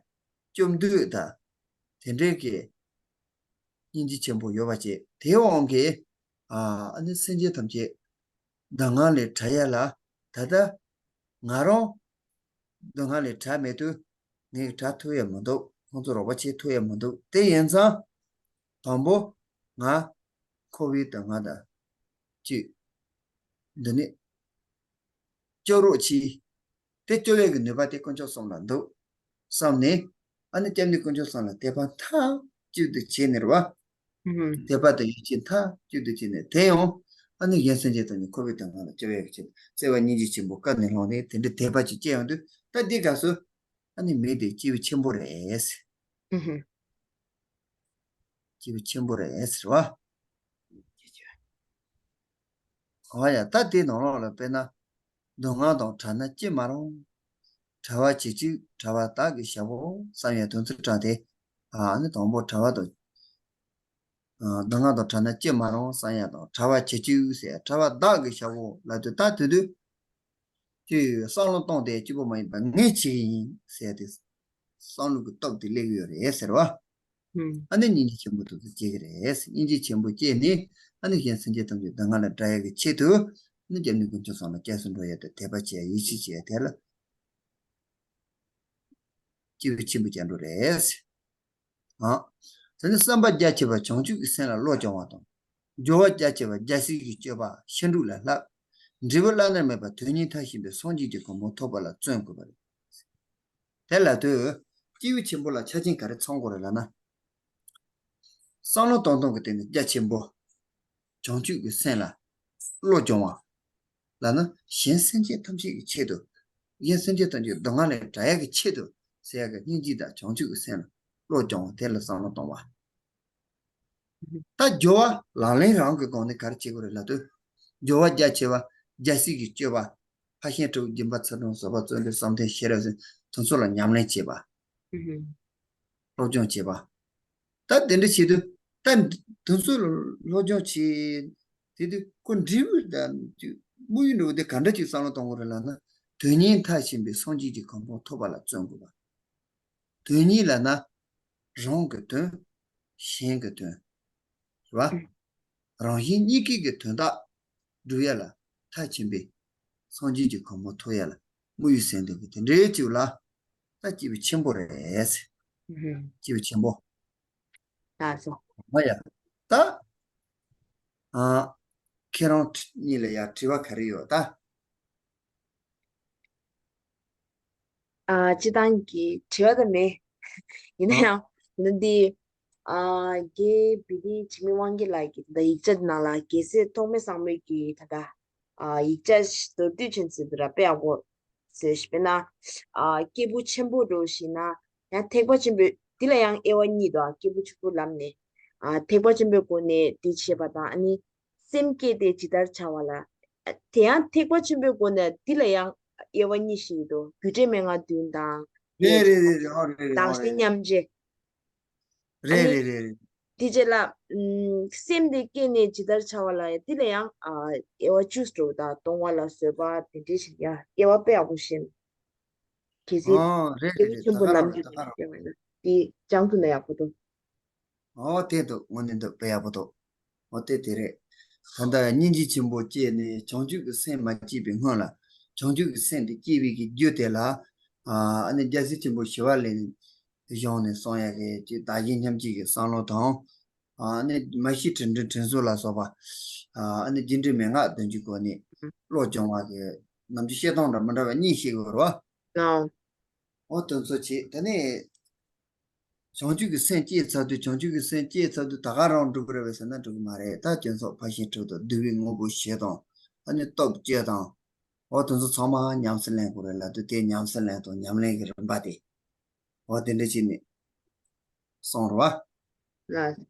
སྐྱོབ་འདོད་དང་དེ་འདྲའི་གི་སྙིང་རྗེ་ཆེན་པོ་ཡོད་པ་བཅས་དེའི་དབང་གིས་ཨ་ནི་སེམས་ཅན་ཐམས་ཅད་སྡུག་བསྔལ་ལས་བྲལ་ཡ་ལ་ད་ལྟ་ང་རང་སྡུག་བསྔལ་ལས་བྲལ་མེད་དུས་ངས་བྲལ་ཐུབ་ཡ་མི་འདུག་ཁོང་ཚོ་རོགས་པ་བྱེད་ཐུབ་ཡ་མི་འདུག་དེ་ཡིན་ཙང་དང་པོ་ང་ཁོ་བོའི་སྡུག་བསྔལ་དང་གཅིག་འདི་ནི་སྐྱོབ་རོགས་གྱིས། དེ་སྐྱོབ་ཡས་ཀྱི་ནུས་པ་དེ་དཀོན་མཆོག་གསུམ་ལ་འདུག་བསམ་ནས། ཨ་ནི་སྐྱབས་གནས་དཀོན་མཆོག་གསུམ་ལ་དད་པ་མཐའ་གཅིག་ཏུ་བྱས་ནས་རེད་བ། ཧུམ། དད་པ་དང་ཡིད་ཆེས་མཐའ་གཅིག་ཏུ་བྱས་ནས་དེ་ཡང་ཨ་ནི་གཞན་སེམས་ཅན་དང་ནི་འཁོར་བའི་སྡུག་བསྔལ་ལ་སྐྱོབ་ཡས་ཀྱི་ཆེད་དུ་བརྩེ་བ་སྙིང་རྗེ་ཆེན་པོ་བཀའ་ནས་བླངས་ནས་དེ་འདྲའི་དད་པ་ཅིག་སྐྱེ་ཡོང་དུས་ད་འདི་སྐབས་སུ་ཨ་ནི་མི་དེ་སྐྱེས་བུ་ཆེན་པོ་རེད། ཧུམ་ཧུམ། སྐྱེས་བུ་ཆེན་པོ་རེད་ཟེར་བ། ཨོ་ཡ། ད་དེའི་ནང་ལོགས་ལ་དཔེར་ན། སྡུག་བསྔལ་དང་བྲལ་ན་ཅི་མ་རུང་། བྲལ་བ་ཇི་བཞིན་བྲལ་བ་བདག་གིས་བྱའོ་བསམ་ཡ་དོན་ཚུལ་དྲངས་ཏེ། ཨ་ནི་དང་པོ་བྲལ་བ་དང་། ཨ་སྡུག་བསྔལ་དང་བྲལ་ན་ཅི་མ་རུང་བསམ་ཡ་དང་བྲལ་བ་ཇི་བཞིན་ཟེར་བྲལ་བ་བདག་གིས་བྱའོ་ལབ་དུས་ད་དེ་དུས། ཅིག་བསམ་བློ་གཏོང་སྟེ་གཅིག་པོ་མ་ཡིན་པར་ངས་བྱེད་ཀྱི་ཡིན་ཟེར་ཏེ། བསམ་བློ་གི་སྟོབས་དེ་སླེབས་ཡོད་རེད་ཟེར་བ། ཨ་ནི་སྙིང་རྗེ་ཆེན་པོ་དེ་ཚོ་སྐྱེ་གི་རེད། སྙིང་རྗེ་ཆེན་པོ་སྐྱེས་ནས་ཨ་ནི་གཞན་སེམས་ཅན་ཐམས་ཅད་སྡུག་བསྔལ་ལས་བསྒྲལ་ཡག་གི་ཆེད་དུ་ཨ་ནི་སྐྱབས་གནས་དཀོན་མཆོག་གསུམ་ལ་སྐྱབས་སུ་འགྲོ་ཡག་དེ་དད་པ་བྱེད་ཡག་ཡིད་ཆེས་བྱེད་ཡག་དེ་ལ་སྐྱེས་བུ་ཆེན་པོ་སྐྱེ་འགྲོ་རེད། ཨ། དེ་ནི་བསམ་པ་རྒྱ་ཆེ་བ་བྱང་ཆུབ་ཀྱི་སེམས་ལ་བློ་སྦྱོང་བ་དང་། སྦྱོར་བ་རྒྱ་ཆེ་བ་རྒྱལ་སྲས་ཀྱི་སྤྱོད་པ་ཤེས་དྲུག་ལ་བསླབ། འབྲས་བུ་བླ་ན་མེད་པ་དོན་གཉིས་མཐར་ཕྱིན་པའི་སངས་རྒྱས་ཀྱི་གོ་འཕང་ཐོབ་པ་ལ་བརྩོན་དགོས་པ་རེད། དེ་ལ་ལྟོས། སྐྱེས་བུ་ཆེན་པོ་ལ་ཆ་རྐྱེན་ག་རེ་ཚང་དགོས་རེད་ལབ་ན། བསམ་བློ་གཏོང་སྟངས་ཀྱི་སྟེང་ནས་རྒྱ་ཆེན་པོ། བྱང་ཆུབ་ཀྱི་སེམས་ལ་བློ་སྦྱོང་བ། ལབ་ན་གཞན་སེམས་ཅན་ཐམས་ཅད་ཀྱི་ཆེད་དུ། གཞན་སེམས་ཅན་ཐམས་ཅད་སྡུག་བསྔལ་ལས་བསྒྲལ་ཡག་གི་ཆེད་དུ་ཟེར་ཡག་གི་སྙིང་རྗེ་དང་བྱང་ཆུབ་ཀྱི་སེམས་ལ་བློ་སྦྱོང་བ་དེ་ལ་བསམ་བློ་གཏོང་བ། ད་སྦྱོར་བ་ལག་ལེན་རང་གི་སྒོ་ནས་ག་རེ་བྱེད་དགོས་རེད་ལབ་དུས། སྦྱོར་བ་རྒྱ་ཆེ་བ་རྒྱལ་སྲས་ཀྱི་སྤྱོད་པ། ཕར་ཕྱིན་དྲུག་སྦྱིན་པ་ཚུལ་ཁྲིམས་བཟོད་པ་བརྩོན་འགྲུས་བསམ་གཏན་ཤེས་རབ་ཟེར་དེ་ཚོ་ལ་ཉམས་ལེན་བྱེད་པ། སློབ་སྦྱོང་བྱེད་པ། ད་དེ་འདྲ་བྱེད་དུས་ད་དེ་ཚོ་ལ་སློབ་སྦྱོང་བྱེད། དེ་དུས་ཁོ་འབྲས་བུ་དང་དམིགས་ཡུལ་འདྲ་བོ་དེ་ག་འདྲ་ཅིག་བསམ་བློ་གཏོང་དགོས་རེད་ལབ་ན། དོན་གཉིས་མཐར་ཕྱིན་པའི་སངས་རྒྱས་ཀྱི་གོ་འཕང་ཐོབ་པ་ལ་བརྩོན་དགོས་པ། དོན་གཉིས་ལབ་ན། རང་གི་དོན། གཞན་གྱི་དོན། རེད་བ། རང་གཞན་གཉིས་ཀའི་གི་དོན་དག་སྒྲུབ་ཡ་ལ་མཐར་ཕྱིན་པའི་སངས་རྒྱས་ཀྱི་གོ་འཕང་ཐོབ་ཡ་ལ་དམིགས་ཡུལ་ཟིན་འདུག་གི་དེ་འདྲའི་ཅིག་ལ་ད་སྐྱེས་བུ་ཆེན་པོ་རེད། སྐྱེས་བུ་ཆེན་པོ། ལགས་སོ། མ་ཡ། ད། ཨ། ཁྱེད་རང་གཉིས་ལ་ཡ་དྲི་བ་ག་རེ་ཡོད་ད། ཨ། སྤྱིར་བཏང་གི་དྲི་བ་དེ་མེད། ཡིན་ན་ཡང་ད་འདི། ཨ། རྒན་བི་ཏི་འཇིགས་མེད་དབང་རྒྱལ་ལགས་ཀྱི་ད་ཡིག་ཆ་ནང་ལ་རྒྱལ་སྲས་ཐོགས་མེད་བཟང་མོའི་གི་ད་ལྟ། ཨ། ཡིག་ཆ་ཞིག་མདོར་བསྡུས་ཅན་ཟེར་དུས་ར་དཔེ་ཡག་པོ་ཟེར་ཞིག་དཔེར་ན། ཨ། སྐྱེས་བུ་ཆེན་པོ་འདྲ་ཞིག་ན་ཡང་ཐེག་པ་ཆེན་པོའི་འདི་ལ་ཡང་དབྱེ་བ་གཉིས་འདུག་སྐྱེས་བུ་ཆེན་པོ་ལབ་ནས། ཨ། ཐེག་པ་ཆེན་པོའི་སྒོ་ནས་འདི་བྱེད་པ་དང་ཨ་ནི། སེམས་བསྐྱེད་དེ་ཇི་ལྟར་བྱ་བ་ལ། དེ་ཡང་ཐེག་པ་ཆེན་པོའི་སྒོ་ནས་འདི་ལ་ཡང་དབྱེ་བ་གཉིས་ཤིག་འདུག་རྒྱུ་འབྲས་མན་ངག་བདུན་དང་། རེད་རེད་རེད་རེད། ཨོ་རེད་རེད། ཨོ་བདག་གཞན་རེད། མཉམ་བརྗེ། རེད་ཨ་ནི། རེད་རེད་རེད། དེ་རྗེས་ལ། ཨམ། སེམས་དེ་བསྐྱེད་ནས་ཇི་ལྟར་བྱ་བ་ལ་ཡང་འདི་ལ་ཡང་། ཨ། དབྱེ་བ་བཅུ་འདུག་ད་གཏོང་བ་ལ་བཟོད་པ་དེ་འདྲའི་ཞིག་ཡ་དབྱེ་བ་དཔེ་ཡག་པོ་ཤེས། གལ་སྲིད་ཨོ་རེད་སྐྱེས་རེད་བུ་རེད། ཆེན་ད་པོ་ག་རང་ལབ་རེད། ད་རྒྱུ་ག་རང་རེད། དེ་སྦྱང་ཐུབ་ན་ཡག་པོ་འདུག་ཨོ་དེ་འདུག་དངོས་གནས་འདུག་དཔེ་ཡག་པོ་འདུག་ཨོ་དེ་དེ་རེད། ད་ལྟ་སྙིང་རྗེ་ཆེན་པོ་སྐྱེས་ནས་བྱང་ཆུབ་ཀྱི་སེམས་མ་སྐྱེས་པའི་སྔོན་ལ་བྱང་ཆུབ་ཀྱི་སེམས་དེ་སྐྱེ་བའི་གི་རྒྱུ་དེ་ལ། ཨ་ནི་རྒྱལ་སྲས་ཆེན་པོ་ཞི་བ་ལྷས་གཞུང་ནས་གསུངས་ཡ་གི་ཅིག་བདག་གཞན་མཉམ་བརྗེ་གི་བསམ་བློ་དང་། ཨ་ནི་མ་ཤི་དྲིན་དྲན་དྲིན་གཟོ་ལ་སོགས་པ། ཨ་ནི་རྒྱུ་འབྲས་མན་ངག་བདུན་གྱི་སྒོ་ནས་བློ་སྦྱོང་བ་གི་ནམ་རྒྱུན་བཤད་སྟངས་འདྲ་མི་འདྲ་བ་གཉིས་ཤེས་དགོས་རེད་བ། ཨོ་དེ་ཚོ་བྱེད་དེ་ནས། བྱང་ཆུབ་ཀྱི་སེམས་སྐྱེས་ཚར་དུས་བྱང་ཆུབ་ཀྱི་སེམས་སྐྱེས་ཚར་དུས་ད་ག་རང་འགྲུབ་ཀྱི་རེད་པས་ཟེར་ན་འགྲུབ་ཀྱི་མ་རེད། ད་སྐྱོན་སོགས་ཕར་ཕྱིན་དྲུག་དང་བསྡུ་བའི་དངོས་པོ་བཞི་དང་ཨ་ནི་སྟོབས་བཅུ་དང་། འོ་དེ་ཚོ་ཚང་མ་ཉམས་སུ་ལེན་དགོས་རེད་ལབ་དུས་དེ་ཉམས་སུ་ལེན་དང་ཉམས་ལེན་གྱི་རིམ་པ་དེ། འོ་དེ་འདྲ་བྱས་ནས་གསུངས་རེད་བ། ལགས།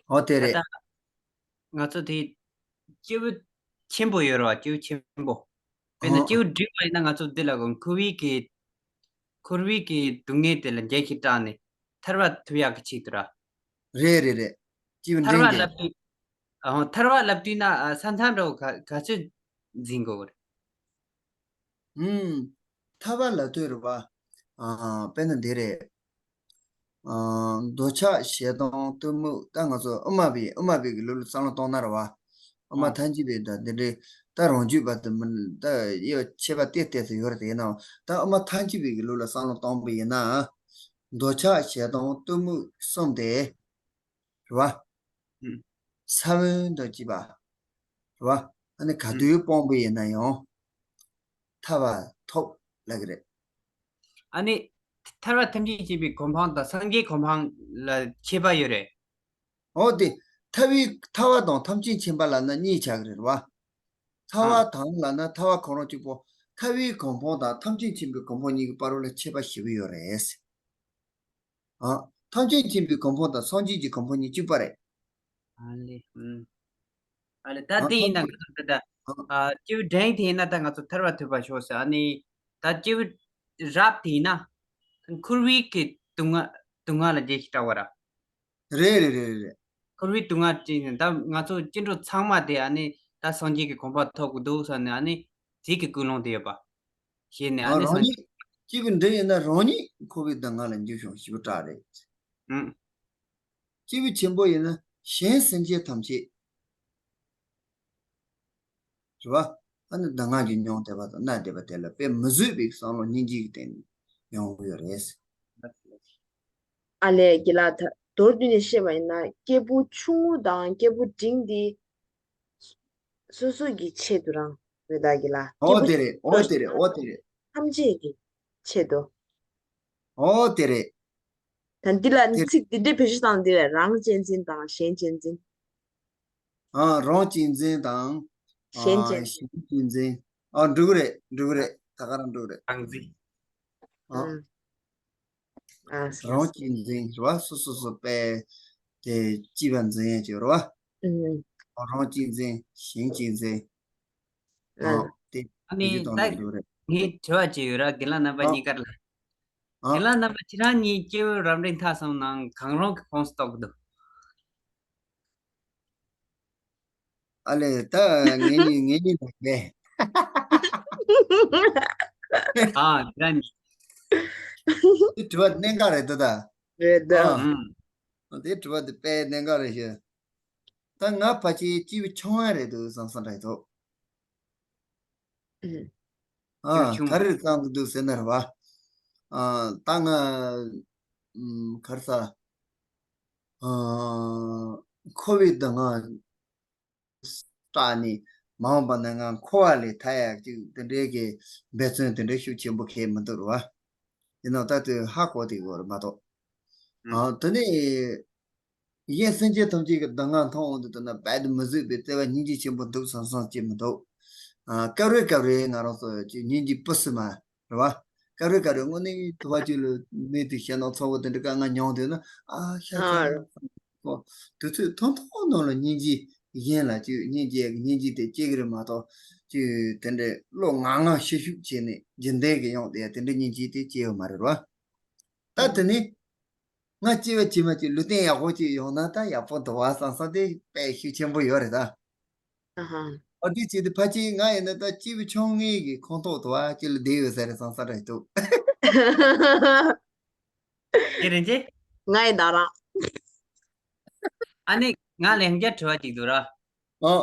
འོ་དེ་ད་རེད། ལྟ་ང་ཚོ་དེ་སྐྱེས་བུ་ཆེན་པོ་ཡོད་རེད་བ། སྐྱེས་བུ་ཆེན་པོ། དཔེར་ན་ཨོ། སྐྱེས་བུ་འབྲིང་བ་ཡིན་ན་ང་ཚོ་འདི་ལ་གོ་འཁོར་བའི་གི་འཁོར་བའི་གི་སྡུག་བསྔལ་དེ་ལ་འགྲན་ཞིག་སྐྲག་ནས་ཐར་པ་ཐོབ་ཡག་གི་ཆེད་དུ་ར། རེད་རེད་རེད། སྐྱེས་བུ་ཐར་པ་འབྲིང་གི། ལབ་དུས་ ཨ་ཐར་པ་ལབ་དུས་ན་ཨ་ས་མཚམས་འདྲ་བོ་ག་ག་ཚོད་འཛིན་དགོས་རེད། ཧུམ། ཐར་པ་ལབ་དུས་རེད་པ། ཨ་དཔེར་ན་འདི་རེད། ཨ་འདོད་ཆགས་ཞེ་སྡང་གཏི་མུག་ད་ང་ཚོ་དབུ་མ་པའི་དབུ་མ་པའི་གི་ལུགས་ལ་བསམ་བློ་གཏོང་ན་རེད་པ། དབུ་མ་ཨ་ཐལ་འགྱུར་བའི་ད་འདི་འདྲའི་ད་རང་རྒྱུད་པ་དེ་མིན་ད་དབྱེ་བ་ཕྱེ་བ་ཏོག་ཙམ་ཡོད་རེད་དེ་ཡིན་ནའང་ད་དབུ་མ་ཐལ་འགྱུར་བའི་གི་ལུགས་ལ་བསམ་བློ་གཏོང་པ་ཡིན་ན། འདོད་ཆགས་ཞེ་སྡང་གཏི་མུག་གསུམ་དེ། རེད་པ། ཨུ། ས་བོན་དང་བཅས་པ། རེད་པ། ཨ་ནི་ག་ཨུ། དུས་སྤོང་པ་ཡིན་ན་ཡང་། ཐར་པ་ཐོབ་ལབ་ཀྱི་རེད། ཨ་ནི། ཐར་པ་ཐམས་ཅད་མཁྱེན་པའི་གོ་འཕང་དང་སངས་རྒྱས་གོ་འཕང་ལ་ཁྱད་པར་ཡོད་རེད། འོ་དེ། ཐར་པའི་ཐར་པ་དང་ཐམས་ཅད་མཁྱེན་པ་ལབ་ན་གཉིས་ཆགས་ཀྱི་རེད་པ། ཐར་ཨ། པ་དང་ལབ་ན་ཐར་པ་གང་རུང་གཅིག་པོ། ཐར་པའི་གོ་འཕང་དང་ཐམས་ཅད་མཁྱེན་པའི་གོ་འཕང་གཉིས་ཀྱི་བར་ལ་ཁྱད་པར་ཞེ་པོ་ཡོད་རེད། ཨ། ཐམས་ཅད་མཁྱེན་པའི་གོ་འཕང་དང་སངས་རྒྱས་ཀྱི་གོ་འཕང་གཉིས་གཅིག་པ་རེད། ཨ་ལེ། ཨུམ། ཨ་ལེ་ད་ཨ་དེ་ཡིན་ན་ཐམས་ཅད་ང་ཚོ་ད་ལྟ། ཨ། ཨ་སྐྱེས་བུ་འབྲིང་དེ་ཡིན་ན་ད་ང་ཚོ་ཐར་པ་ཐོབ་པ་ཤོག་ཟེར་ཨ་ནི། ད་སྐྱེས་བུ་རབ་དེ་ཡིན་ན། འཁོར་བའི་གི་སྡུག་བསྔལ་སྡུག་བསྔལ་ལ་རྗེས་ཤིག་བསྒྲགས་པ་ར། རེད་རེད་རེད་རེད། འཁོར་བའི་སྡུག་བསྔལ་ཅན་ནི་ད་ང་ཚོ་སྐྱེ་འགྲོ་ཚང་མ་དེ་ཨ་ནི་ད་སངས་རྒྱས་ཀྱི་གོ་འཕང་ཐོབ་དགོས་འདུག་ཟེར་ནས་ཨ་ནི་དེ་གི་ཀུན་སློང་དེ་ཡོད་པ། ཞེས་ནས་ཨ་ཨ་ནི་རང་སངས་ཉིད་རྒྱས། སྐྱེས་བུ་འབྲིང་ཡིན་ན་རང་ཉིད་འཁོར་བའི་སྡུག་བསྔལ་ལ་འཇུག་ཤོག་ཞེས་པ་སྐྲག་རེད། ཨུམ། སྐྱེས་བུ་ཆེན་པོ་ཡིན་ན་གཞན་སེམས་ཅན་ཐམས་ཅད། རེད་པ། ཨ་ནི་སྡུག་བསྔལ་གྱིས་མྱོང་བསྡད་པ་དང་མནར་བསྡད་པ་དེ་ལ་དཔེ་མི་བཟོད་པའི་བསམ་བློ་སྙིང་རྗེ་གི་སྟེང་ནས་ཡོང་གི་ཡོད་རེད། ཨ་ལས་དགེ་ལགས་ད་མདོར་བསྡུས་ནས་བཤད་པ་ཡིན་ན་སྐྱེས་བུ་ཆུང་ངུ་དང་སྐྱེས་བུ་འབྲིང་འདི་སོ་སོ་གི་ཆེད་དུ་རང་རེད་ད་དགེ་ལགས། སྐྱེས་ཨོ་བུ་དེ་རེད་ཨོ་དེ་རེད་ཨོ་དེ་རེད། ཐམས་ཅད་ཀྱི་ཆེད་དུ། ཨོ་དེ་རེད། ད་འདི་ལ་དེ་ཚིག་འདི་འདྲའི་བེད་སྤྱོད་བཏང་འདི་རེད། རང་གཅེས་འཛིན་དང་གཞན་གཅེས་འཛིན། ཨ་རང་གཅེས་འཛིན་དང་། ཨ་གཞན་གཅེས་འཛིན། གཞན་གཅེས་འཛིན། ཨ་འགྲིག་གི་རེད་འགྲིག་གི་རེད་ད་ག་རང་འགྲིག་གི་རེད། རང་འཛིན། ཨ། ཨ་ལགས། རང་གཅེས་འཛིན་རེད་བ། སོ་སོ་སོ་པས་དེ་གཅེས་པ་འཛིན་ཡས་ཀྱི་རེད་བ། ཨུམ། རང་གཅེས་འཛིན་གཞན་གཅེས་འཛིན། ཨ་ཨ་དེ་ཨ་དེ་ནི་ཅི་དང་ད་འགྲིག་གི་རེད། ངས་དྲི་བ་ཅིག་ཡོད་ར་དགེ་ལགས་རྣམ་པ་ཨ་གཉིས་ཀར་ལ། ཨ། དགེ་ལགས་རྣམ་པ་ཁྱེད་རང་གཉིས་སྐྱེས་བུ་རབས་འབྲིང་ཐ་གསུམ་ནང་གང་རུང་གི་ཁོངས་སུ་གཏོགས་ཀྱི་འདུག་ཨ་ལས་ད་ངེད་གཉིས་ངེད་གཉིས་དང་འགལ། ཨ་དེ་ར་ནི། དེ་དྲི་བ་གནད་འགག་རེད་འདུག་ད། རེད་ད། ཨ། ཨུམ། དེ་དྲི་བ་དེ་དཔེ་གནད་འགག་རེད་ཤག་ད་ང་ཕལ་ཆེར་སྐྱེས་བུ་ཆུང་བ་རེད་འདུག་བསམ་བསམ་འདྲ་ཡི་འདུག་ཨུམ། ཨ་སྐྱེས་བུ་ཆུང་བ། ག་རེ་བསམ་གི་འདུག་ཟེར་ན་རེད་བ། ཨ་ད་ང་ཨུམ་ག་རེ་ཟ། ཨ་འཁོར་བའི་སྡུག་བསྔལ་སྐྲག་ནས་མ་འོངས་པ་ན་ང་འཁོར་བ་ལས་ཐར་ཡག་ཅིག་དེ་འདྲའི་གི་འབད་བརྩོན་དེ་འདྲའི་ཤུགས་ཆེན་པོ་གང་ཡང་མི་འདུག་རེད་བ། ཡིན་ནའང་ད་དུང་ཧ་གོ་བསྡད་ཡོད་རེད་མ་གཏོགས། ཨ་དེ་ནས་གཞན་སེམས་ཅན་ཐམས་ཅད་ཀྱི་སྡུག་བསྔལ་མཐོང་འོང་དུས་ད་ན་རྦད་དེ་མི་བཟོད་པའི་བརྩེ་བ་སྙིང་རྗེ་ཆེན་པོ་འདུག་བསམ་བསམ་ཅིག་མི་འདུག་ཨ་སྐབས་རེ་སྐབས་རེ་ང་རང་ཚོ་ཅིག་སྙིང་རྗེ་སྤུ་སུ་མ་རེད་བ། སྐབས་རེ་སྐབས་རེ་དངོས་གནས་དུ་བ་ཅིག་ལ་མི་དེ་ཞེད་སྣང་ཚ་བོ་དེ་འདྲ་དཀའ་ངལ་མྱོང་དུས་ན་ཨ་ཤ་ཤ་ཨ་ཁོ་དུས་ཚོད་ཐུང་ཐུང་ནང་ལ་སྙིང་རྗེ་གཞན་ལ་ཅིག་སྙིང་རྗེ་སྙིང་རྗེ་དེ་སྐྱེ་གི་རེད་མ་གཏོགས་ཅིག་དེ་འདྲའི་བློ་ངང་ངང་ཤི་ཤུགས་བྱས་ནས་རྒྱུན་ལྡན་གྱི་ཡོང་དེ་དེ་འདྲའི་སྙིང་རྗེ་དེ་སྐྱེ་ཡོད་མ་རེད་བ། ད་དེ་ནི་ང་སྐྱེ་བ་ཕྱི་མ་ཅིག་ལུས་རྟེན་ཡག་པོ་ཅིག་ཡོང་ན་ད་ཡག་པོ་འདུག་བ་བསམ་བསམ་དེ་དཔེ་ཤུགས་ཆེན་པོ་ཡོད་རེད་ད། ཨ་ཧ། ཨ་དེ་ཅིག་དེ་ཕལ་ཆེར་ང་ཡིན་ན་ད་སྐྱེས་བུ་ཆུང་ངུའི་གི་ཁོངས་གཏོགས་དུ་བ་ཅིག་ལ་བསྡད་ཡོད་ས་རེད་བསམ་བསམ་རེད་འདུག་དེ་རེད་ཅེ། ང་ཡི་ད་རང་། ཨ་ནི་ང་ལན་རྒྱ་དྲི་བ་ཅིག་འདུག་ར། ཨ།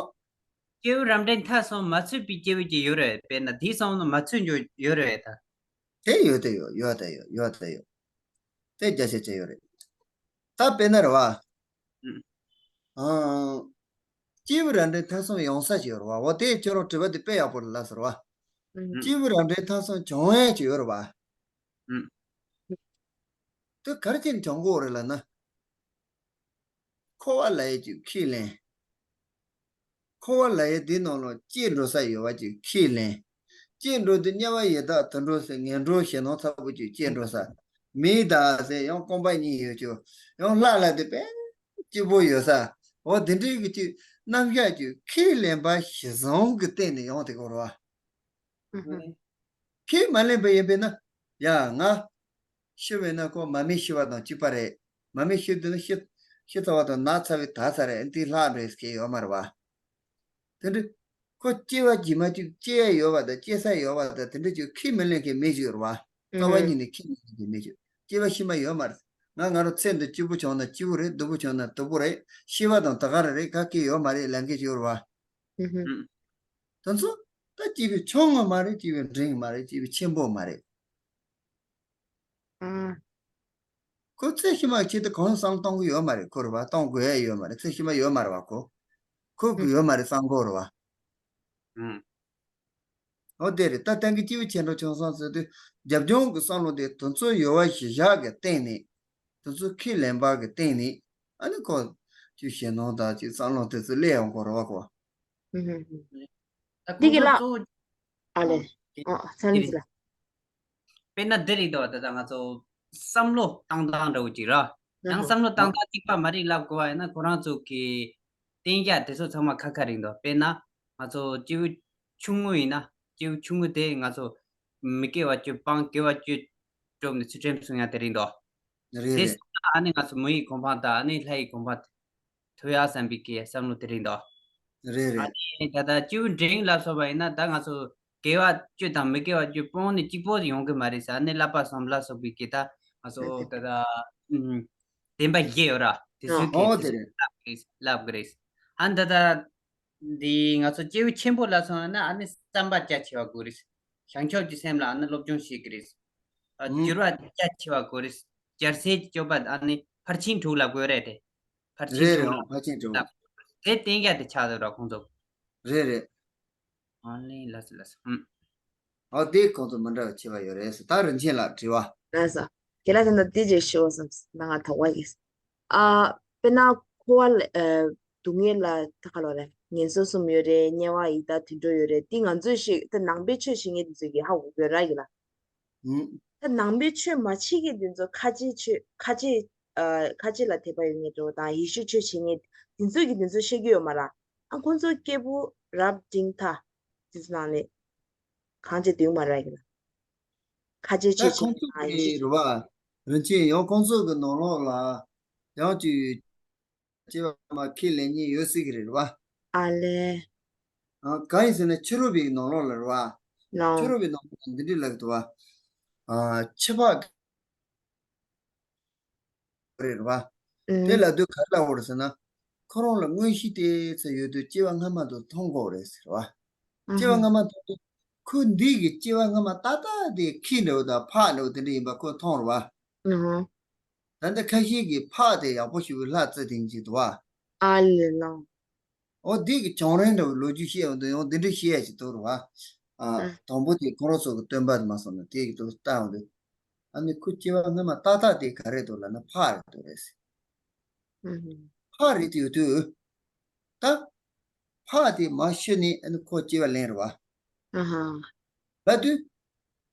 སྐྱེས་བུ་རབས་འབྲིང་ཐ་གསུམ་མ་ཚུད་པའི་སྐྱེས་བུ་ཅིག་ཡོད་རེད་དཔེར་ན་དེའི་སང་ནི་མ་ཚུད་འཇོག་ཡོད་རེད་ད། དེ་ཡོད་དེ་ཡོད་ཡོད་དེ་ཡོད་ཡོད་དེ་ཡོད། དེ་རྒྱ་ཆེ་ཆེ་ཡོད་རེད། ད་དཔེར་ན་རེད་བ། ཨང་། སྐྱེས་བུ་རབས་འབྲིང་ཐ་གསུམ་ཡོང་ས་ཞིག་ཡོད་རེད་བ། འོ་དེ་ཁྱོད་རང་དྲི་བ་དེ་དཔེ་ཡག་པོ་རེད་ལབ་ཟེར་བ། ཨང་། སྐྱེས་བུ་རབས་འབྲིང་ཐ་གསུམ་བྱུང་ཡས་ཅིག་ཡོད་རེད་བ། ཨང་། དེ་ག་རེ་བྱས་ནས་བྱུང་གི་ཡོད་རེད་ལབ་ན། འཁོར་བ་ལབ་ཡས་ཅིག་ཁས་ལེན། འཁོར་བ་ལབ་ཡས་འདི་ནང་ལ་སྐྱེ་འགྲོ་ས་ཡོད་པ་ཅིག་ཁས་ལེན། སྐྱེ་འགྲོ་དུས་དམྱལ་བ་ཡི་དྭགས་དུད་འགྲོ་ཟེར་ངན་འགྲོ་ཞེ་སྣང་ཚ་པོ་ཅིག་སྐྱེ་འགྲོ་ས། མི་དང་ཟེར་ཡང་རྐང་པ་གཉིས་ཡོད་ཅོ། ཡང་ལྷ་ལ་དེ་དཔེ་སྐྱིད་པོ་ཡོད་ས། འོ་དེ་འདྲའི་གི་ཅིག་རྣམ་གཞག་ཅིག་ཁས་ལེན་པ་གཞི་བཟུང་གི་སྟེང་ནས་ཡོང་དེ་གོ་ར་བ། ཁས་མ་ལེན་པ་ཡིན་པས་ན། ཡ་ང་། ཤི་བས་ན་ཁོ་མ་མི་ཤི་བ་དང་གཅིག་པ་རེད། མ་མི་ཤི་དུས་ན་ཤི། ཁྱི་ཚ་བ་དང་ནགས་ཚ་བའི་དག་ཚ་རེད། འདི་ལྷག་འགྲོ་ཡས་ཀྱི་ཡོད་མ་རེད་བ། དེ་འདྲ། ཁོ་སྐྱེ་བ་རྗེས་མ་ཅིག་སྐྱེ་ཡ་ཡོད་པ་དང་སྐྱེ་ས་ཡོད་པ་དང་དེ་འདྲ་ཅིག་ཁས་མི་ལེན་མཁན་མི་ཞིག་ཡོད་རེད་བ། རྩ་བ་ཉིད་ནས་ཁས་མི་ལེན་མཁན་མི་ཞིག་སྐྱེ་བ་ཕྱི་མ་ཡོད་མ་རེད། ང་ང་རང་ཚེ་འདི་སྐྱིད་པོ་བྱུང་ན་སྐྱིད་པོ་རེད། སྡུག་པོ་བྱུང་ན་སྡུག་པོ་རེད། ཤི་བ་དང་ད་ག་རང་རེད། ག་གེ་ཡོད་མ་རེད་ལབ་མཁན་ཞིག་ཡོད་རེད་བ། དེ་ཚོ་ད་སྐྱེས་པའི་ཆུང་ངུ་མ་རེད། སྐྱེས་པའི་འབྲིང་མ་རེད། སྐྱེས་པའི་ཆེན་པོ་མ་རེད། ཨང་། ཁོ་ཚེ་ཕྱི་མ་ཆེད་དུ་གང་བསམ་གཏོང་གི་ཡོད་མ་རེད། ཁོ་རེད་བ། གཏོང་དགོས་ཡ་ཡོད་མ་རེད། ཚེ་ཕྱི་མ་ཡོད་མ་རེད་བ། ཁོ་ཁོ་གི་ཡོད་མ་རེད་བསམ་གོ་རེད་བ། ཨང་། འོ་དེ་རེད། ད་གཏན་གྱི་སྐྱེས་བུ་ཆེ་འགྲོ་ཆུང་སོང་ཟེར་དུས་རྒྱབ་ལྗོངས་ཀྱི་བསམ་བློ་དེ་དེ་ཚོ་ཡོད་པ་གཞི་བཞག་གི་སྟེང་ནས་དེ་ཚོ་ཁས་ལེན་པ་གི་སྟེང་ནས་ཨ་ནི་ཁོ་ཅིག་ཞེད་སྣང་དང་ཅིག་བསམ་བློ་དེ་ཚོ་སླེབས་ཡོང་གོ་རེད་བ་ཁོ། ཨུ་ཧུ་ཧུ། ད་འདི་གི་ཁོང་ལ་ཚོ་གཙོ་བོ། ཨ་ལེ། ཨ། ཨ་ཚ་ལེ་ཚ་ལེ། དཔེར་ན་འདི་རེད་དོ། ད་ལྟ་ང་ཚོ་བསམ་བློ་བཏང་སྟངས་འདྲ་བོ་ཅིག་ར། ཡང་བསམ་བློ་བཏང་སྟངས་གཅིག་པ་མ་རེད་ལབ་དགོས་པ་ཡིན་ན་ཁོ་རང་ཚོ་གི་བསྟན་རྒྱ་དེ་ཚོ་ཚང་མ་ཁ་ཁ་རེད་དོ། དཔེར་ན་ང་ཚོ་སྐྱེས་བུ་ཆུང་ངུ་ཡིན་ན་སྐྱེས་བུ་ཆུང་ངུ་དེ་ང་ཚོ་མི་སྐྱེ་བ་བཅུ་སྤངས། སྐྱེ་བ་བཅུ་གྲུབ་ནས་ཚུལ་ཁྲིམས་སྲུང་ཡ་དེ་རེད་དོ། རེད་དེ་རེད། སོང་ན་ཨ་ནི་ང་ཚོ་མི་ཡི་གོ་འཕང་དང་ཨ་ནི་ལྷ་ཡི་གོ་འཕང་ཐོབ་ཡ་བསམ་པའི་གི་བསམ་བློ་དེ་རེད་དོ། རེད་ཨ་རེད། ནི་ད་ལྟ་སྐྱེས་བུ་འབྲིང་ལ་སོགས་པ་ཡིན་ན་ད་ང་ཚོ་སྐྱེ་བ་བཅུ་དང་མི་སྐྱེ་བ་བཅུ་སྤོང་ནས་གཅིག་པོ་ཡོང་གི་མ་རེད་ཟེར། ཨ་ནི་བསླབ་པ་གསུམ་ལ་སོགས་པའི་གི་ད་ང་ཚོ་ད་ལྟ་ཨུམ་བདེན་པ་བཞི་ཡོད་ར། དེ་ཚོའི་གི་ཨོ་དེ་དེ་ཚོ་རེད། བསླབ་གི་རེད། བསླབ་གི་རེད། ཨ་ནི་ད་ལྟ་འདི་ང་ཚོ་སྐྱེས་བུ་ཆེན་པོ་ལ་སོང་ན་ཨ་ནི་བསམ་པ་རྒྱ་ཆེ་བ་དགོས་རེད། བྱང་ཆུབ་ཀྱི་སེམས་ལ་ཨ་ནི་སློབ་སྦྱོང་བྱེད་ཀྱི་རེད། ཨ་ཨུམ། འགྱུར་བ་རྒྱ་ཆེ་བ་དགོས་རེད། རྒྱལ་སྲས་ཀྱི་སྤྱོད་པ་ཨ་ནི་ཕར་ཕྱིན་དྲུག་ལ་དགོས་རེད་དེ། ཕར་ཕྱིན་རེད་དྲུག་རེད། ལ་ཕར་ཕྱིན་དྲུག་དེ་བསྟན་རྒྱ་དེ་ཆགས་འདུག་ར་ཁོང་ཚོ། རེད་རེད། ཨ་ནི་ལགས་སོ་ལགས་སོ། ཨུམ། ཨོ་དེ་ཁོང་ཚོ་མི་འདྲ་བ་ཆེ་བ་ཡོད་རེད་ཟེར། ད་རིན་ཆེན་ལགས་དྲི་བ། ལགས་སོ། རྒན་ལགས་དེ་འདྲ་དེ་རྗེས་ཤོད་བསམ་ན་ང་དོགས་པ་ཡིན། ཨ། དཔེར་ན་འཁོར་བ་ལ་ཨ་སྡུག་བསྔལ་ལ་ད་ག་ལོ་རེད། ངན་སོང་གསུམ་ཡོད་རེད། དམྱལ་བ་ཡི་དྭགས་དུད་འགྲོ་ཡོད་རེད། དེ་ང་ཚོས་ཤེས་ད་ནང་པའི་ཆོས་བྱེད་མཁན་དེ་ཚོས་ཀྱི་ཧ་གོ་དགོས་ར་ཡིན་ལ། ཨུམ། ད་ནང་པའི་ཆོས་མ་བྱེད་མཁན་དེ་ཚོ་ཁ་ཆེ་ཆོས་ཁ་ཆེ་ཨ་ཁ་ཆེ་ལ་དད་པ་ཡོད་མཁན་འདྲ་བོ་དང་ཡེ་ཤུ་ཆོས་བྱེད་མཁན་དེ་ཚོས་ཀྱི་དེ་ཚོ་ཤེས་ཀྱི་ཡོད་མ་ར། ཨ་ཁོང་ཚོ་སྐྱེས་བུ་རབ་འབྲིང་ཐ་དེ་ཚོ་ནང་ནས་གང་བྱེད་དུས་མ་ར་གི་ལ། ཁ་ཆེ་ད་ཆོས་ཁོང་ཚོ་བྱེད་ཀྱི་ཡེ་ཤུ་རེད་བ། རིན་ཆེན་ཡང་ཁོང་ཚོ་གི་ནང་ལོགས་ལ་ཡང་ཅིག་སྐྱེ་བ་མ་ཁས་ལེན་མཁན་ཡོད་སྲིད་ཀྱི་རེད་བ། ཨ་ལེ། ཨ་གང་ཡིན་ཟེར་ན་ཕྱི་རོལ་པའི་ནང་ལོགས་ལ་རེད་བ། ནོ། ཕྱི་རོལ་པའི་ནང་ལོགས་ལ་འདི་འདྲ་ལབ་ཀྱི་འདུག་བ། ཨ་ཕྱི་ཕག་རེད་བ། ཨུམ། དེ་ལ་དུས་ག་རེ་ལབ་དགོས་རེད་ཟེར་ན། ཁོ་རང་ལ་མངོན་ཤེས་དེ་ཚོ་ཡོད་དུས་སྐྱེ་བ་སྔ་མ་དེ་མཐོང་དགོས་རེད་ཟེར་བ། ཨ་སྐྱེ་བ་ཧ། སྔ་མ་མཐོང་དུས་ཁོས་འདི་གི་སྐྱེ་བ་སྔ་མ་ཏག་ཏག་དེ་ཁྱི་འདྲ་བོ་དང་ཕག་འདྲ་བོ་དེ་འདྲ་ཡིན་པ་ཁོས་མཐོང་རེད་བ། ཨ་ཧ། ད་ལྟ་ཁ་ཤས་ཀྱིས་ཕག་དེ་ཡག་པོ་ཞེ་པོ་ལྷ་བརྩི་དེ་འཇིག་འདུག་བ། ཨ་ལེ་ལོ། འོ་འདི་གི་བྱུང་རིམ་འདྲ་བོ་ལོ་རྒྱུས་བཤད་ཡོང་དུས་ཡང་འདི་འདྲ་བཤད་ཡ་ཞིག་འདུག་རེད་བ། ཨ། ཨ། དང་པོ་དེ་ཁོ་རང་ཚོ་གི་སྟོན་པ་དེ་མ་སོང་ན་དེ་གི་དུ་ལྟ་ཡོང་དུས། ཨ་ནི་ཁོ་སྐྱེ་བ་སྔ་མ་ཏག་ཏག་དེ་ག་རེ་འདུག་ལབ་ན་ཕག་རེད་འདུག་རེད་ཟེར། ཨུ་ཧུ། ཕག་རེད་དུ་ཡོད་དུས། ད། ཕག་དེ་མ་ཤི་ནས་ཨ་ནི་ཁོ་སྐྱེ་བ་ལེན་རེད་བ། ཨ་ཧ། ལབ་དུས།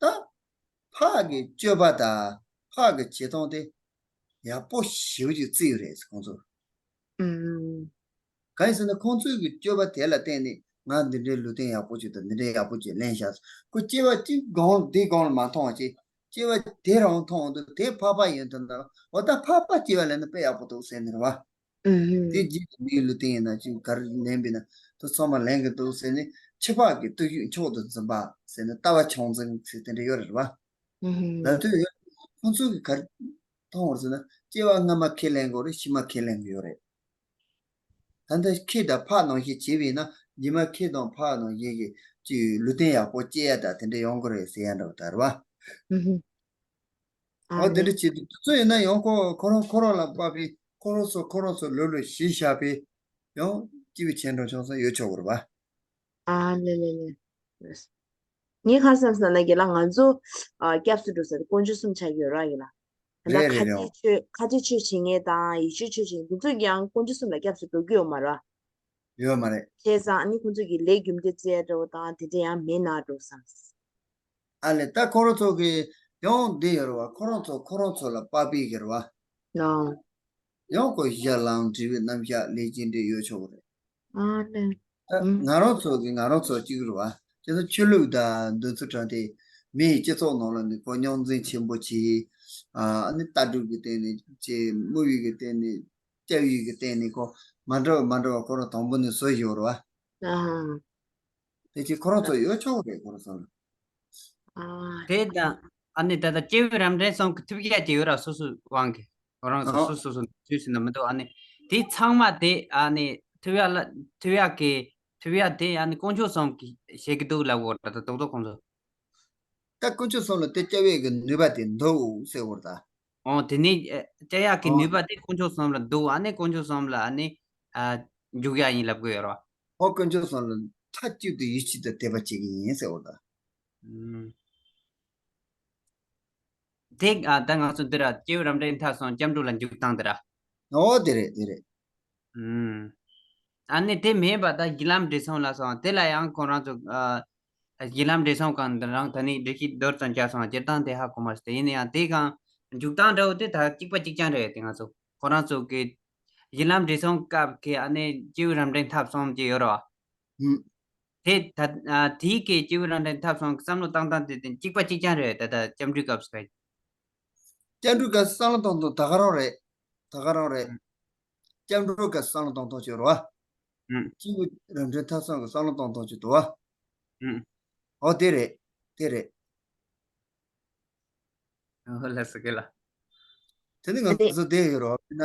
ད། ཕག་གི་སྤྱོད་པ་དང་ཕག་གི་བྱེད་སྟངས་དེ་ཡག་པོ་ཞེ་པོ་ཅིག་བརྩི་ཡོད་རེད་ཁོང་ཚོ། ཨུམ། གང་ཡིན་ཟེར་ན་ཁོང་ཚོའི་གི་སྤྱོད་པ་དེ་ལ་བརྟེན་ནས་ང་འདི་འདྲའི་ལུས་རྟེན་ཡག་པོ་ཅིག་དང་འདི་འདྲའི་ཡག་པོ་ཅིག་ལེན་བཞག་ཁོ་སྐྱེ་བ་གཅིག་གོང་འདི་གོང་ལ་མ་མཐོང་བ་ཅིག་སྐྱེ་བ་དེ་རང་མཐོང་འདུག་དེ་ཕག་པ་ཡིན་དུས་ན་འོ་ད་ཕག་པ་སྐྱེ་བ་ལེན་ན་དཔེ་ཡག་པོ་འདུག་ཟེར་ནི་རེད་བ། ཨུ་ཧུ། དེ་རྗེས་ཀྱི་མིའི་ལུས་རྟེན་ཡིན་ན་ཅིག་ག་རེ་ལེན་པས་ན་དེ་ཚང་མ་ལེན་གི་འདུག་ཟེར་ནས་ཕྱི་ཕག་གི་བརྟུལ་ཞུགས་མཆོག་ཏུ་འཛིན་པ་ཟེར་ནས་ལྟ་བ་ཆུང་འཛིན་ཟེར་དེ་འདྲ་ཡོད་རེད་བ། ཨུ་ཧུ། ལབ་དུས་ཡོད། ཁོང་ཚོ་གི་ག་རེ་མཐོང་བར་ཟེར་ན་སྐྱེ་བ་སྔ་མ་ཁས་ལེན་དགོས་རེད། ཕྱི་མ་ཁས་ལེན་གི་ཡོད་རེད། ད་ལྟ་ཁྱི་དང་ཕག་ནང་བཞིན་བྱས་པས་ན་རྗེས་མ་ཁྱི་དང་ཕག་ནང་བཞིན་གྱི་ཅིག་ལུས་རྟེན་ཡག་པོ་སྐྱེ་ཡ་ད་དེ་འདྲ་ཡོང་གི་རེད་ཟེར་ཡ་འདྲ་བ་ད་རེད་བ། ཨུ་ཧུ། ཨ་འོ་དེ་ནི་འདྲ་བྱེད་དུས་དེ་ཚོ་ཡིན་ན་ཡང་ཁོ་ཁོ་རང་ཁོ་རང་ལ་དཔག་པའི་ཁོ་རང་ཚོ་ཁོ་རང་ཚོ་ལོ་ལོ་གཞི་བཞག་པའི་ཡང་སྐྱེས་བུ་ཆེ་འབྲིང་ཆུང་གསུམ་ཡོད་ཆོག་གི་རེད་བ། ཨ་ལེ་ལེ་ལེ། ངས་ཁ་སང་ཟེར་ན་རྒན་ལགས་ང་ཚོ་ཨ་སྐྱབས་སུ་འགྲོ་ས་དེ་དཀོན་མཆོག་གསུམ་ཆགས་ཀྱི་ཡོད་ར་ཡིན་ལ། ད་རེད་རེད་ཁ་རེད། ཆེ་ཆོས་ཁ་ཆེ་ཆོས་བྱེད་མཁན་དང་ཡེ་ཤུ་ཆོས་བྱེད་མཁན་དེ་ཚོས་ཀྱང་དཀོན་མཆོག་གསུམ་ལ་སྐྱབས་སུ་འགྲོ་གི་ཡོད་མ་ར། ཡོད་མ་རེད། བྱས་ཙང་ཨ་ནི་ཁོང་ཚོས་ཀྱི་ལས་རྒྱུ་འབྲས་བརྩི་ཡ་འདྲ་བོ་དང་དེ་འདྲ་ཡང་མེད་ན་འགྲོ་བསམ། ཨ་ལེ་ད་ཁོ་རང་ཚོ་གི་ཡང་འདི་ཡོད་རེད་བ། ཁོ་རང་ཚོ་ཁོ་རང་ཚོ་ལ་དཔག་པའི་གི་རེད་བ། ནོ། ཡང་ཁོ་ཞལ་ལམ་འབྲས་བུའི་རྣམ་གཞག་ལས་ཀྱི་འབྲས་ཡོད་ཆོག་གི་རེད། ཨ་ལེ། ད་ཨུམ། ང་རང་ཚོ་གི་ང་རང་ཚོ་གཅིག་རེད་བ། བྱས་ཙང་ཆོས་ལུགས་དང་འདི་ཚོ་དྲངས་ཏེ་མིའི་སྤྱི་ཚོགས་ནང་ལ་ནི་ཁོ་རྙོག་འཛིང་ཆེན་པོ་བྱས། ཨ་ནི་ལྟ་གྲུབ་ཀྱི་སྟེང་ནས་བྱས། དམིགས་ཡུལ་གྱི་སྟེང་ནས་ སྐྱབས་ཡུལ་གྱི་སྟེང་ནས་ཁོ་མ་འདྲ་བ་མ་འདྲ་བ་ཁོ་རང་དང་པོ་ནས་བཟོ་བཞིན་ཡོད་རེད་བ། ཨ། དེ་ཅིག་ཁོ་རང་ཚོ་ཡོད་ཆོག་རེད་ཁོ་རང་ཚོ་ལ། ཨ། དེ་དང་ཨ་ནི་ད་ལྟ་སྐྱེས་བུ་རབ་འབྲིང་གསུམ་གྱི་ཐུབ་ཡ་ཅིག་ཡོད་ར་སོ་སོའི་དབང་གིས་ཁོ་རང་ཚོ་ཨ་སོ་སོ་སོ་དུས་ཟིན་ན་མི་འདུག་ཨ་ནི་དེ་ཚང་མ་དེ་ཨ་ནི་ཐུབ་ཡ་ལ་ཐུབ་ཡ་གི་ཐུབ་ཡ་དེ་ཨ་ནི་དཀོན་མཆོག་གསུམ་གྱིས་བྱེད་ཀྱི་འདུག་ལབ་དགོས་ར་ད་རྡོག་རྡོག་ཁོང་ཚོ། ད་དཀོན་མཆོག་གསུམ་ལ་དེ་སྐྱབས་ཡས་ཀྱི་ནུས་པ་དེ་འདུག་ཟེར་བར་ད། ཨོ་དེ་ནས་ཨེ་སྐྱབས་ཡས་ཀྱི་ཨོ། ནུས་པ་དེ་དཀོན་མཆོག་གསུམ་ལ་འདུག་ཨ་ནི་དཀོན་མཆོག་གསུམ་ལ་ཨ་ནི་ཨ་འཇུག་ཡ་ཡིན་ལབ་དགོས་ཡོད་རོ། ཨོ་དཀོན་མཆོག་གསུམ་ལ་མཐའ་གཅིག་ཏུ་ཡིད་ཆེས་དང་དད་པ་བྱེད་ཀྱི་ཡིན་ཟེར་བར་ད། ཨུམ། དེ་ཨ་ད་ང་ཚོ་འདི་ར་སྐྱེས་བུ་རབ་འབྲིང་ཐབས་གསུམ་སྐྱབས་འགྲོ་ལ་འཇུག་སྟངས་འདི་ར། ཨོ་དེ་རེད་དེ་རེད། ཨུམ། ཨ་ནི་དེ་མིན་པ་ད་གཞི་ལམ་འབྲས་གསུམ་ལ་སོང་དེ་ལ་ཡང་ཁོ་རང་ཚོ་ཨ་གཞི་ལམ་འབྲས་གསུམ་གང་འདི་རང་ད་ནི་འགྲེལ་བཤད་མདོར་ཙམ་བརྒྱབ་སོང་སྤྱིར་བཏང་དེ་ཧ་གོ་མ་སོང་དེ་ཡིན་ན་ཡང་དེ་གང་འཇུག་སྟངས་འདྲ་བོ་དེ་ད་གཅིག་པ་གཅིག་རྐྱང་རེད་དེ་ང་ཚོ་ཁོ་རང་ཚོ་གི་གཞི་ལམ་འབྲས་གསུམ་སྐབས་ཀྱི་ཨ་ནི་སྐྱེས་བུ་རབ་འབྲིང་ཐབས་གསུམ་ཅེས་ཡོད་རེད་བ། ཨུམ། དེ་ད་ཨ་དེའི་གི་སྐྱེས་བུ་རབ་འབྲིང་ཐབས་གསུམ་བསམ་བློ་བཏང་སྟངས་དེ་དེ་གཅིག་པ་གཅིག་རྐྱང་རེད་ད་ལྟ་སྐྱབས་འགྲོའི་སྐབས་སུ་ག་སྐྱབས་འགྲོའི་སྐབས་སུ་བསམ་བློ་གཏོང་སྟངས་ད་ག་རང་རེད། ད་ག་རང་རེད། ཨུམ། སྐྱབས་འགྲོའི་སྐབས་སུ་བསམ་བློ་གཏོང་སྟངས་ཅིག་ཡོད་རེད་བ། ཨུམ། སྐྱེས་བུ་རབ་འབྲིང་ཐབས་གསུམ་གྱི་བསམ་བློ་གཏོང་སྟངས་ཅིག་འདུག་བ། ཨུམ། ཨོ་དེ་རེད། དེ་རེད། ཨོ་ལགས་སོ་རྒན་ལགས། དེ་ནི་ང་ཚོ་བསྡད་ཡོད་རེད་བ་ན།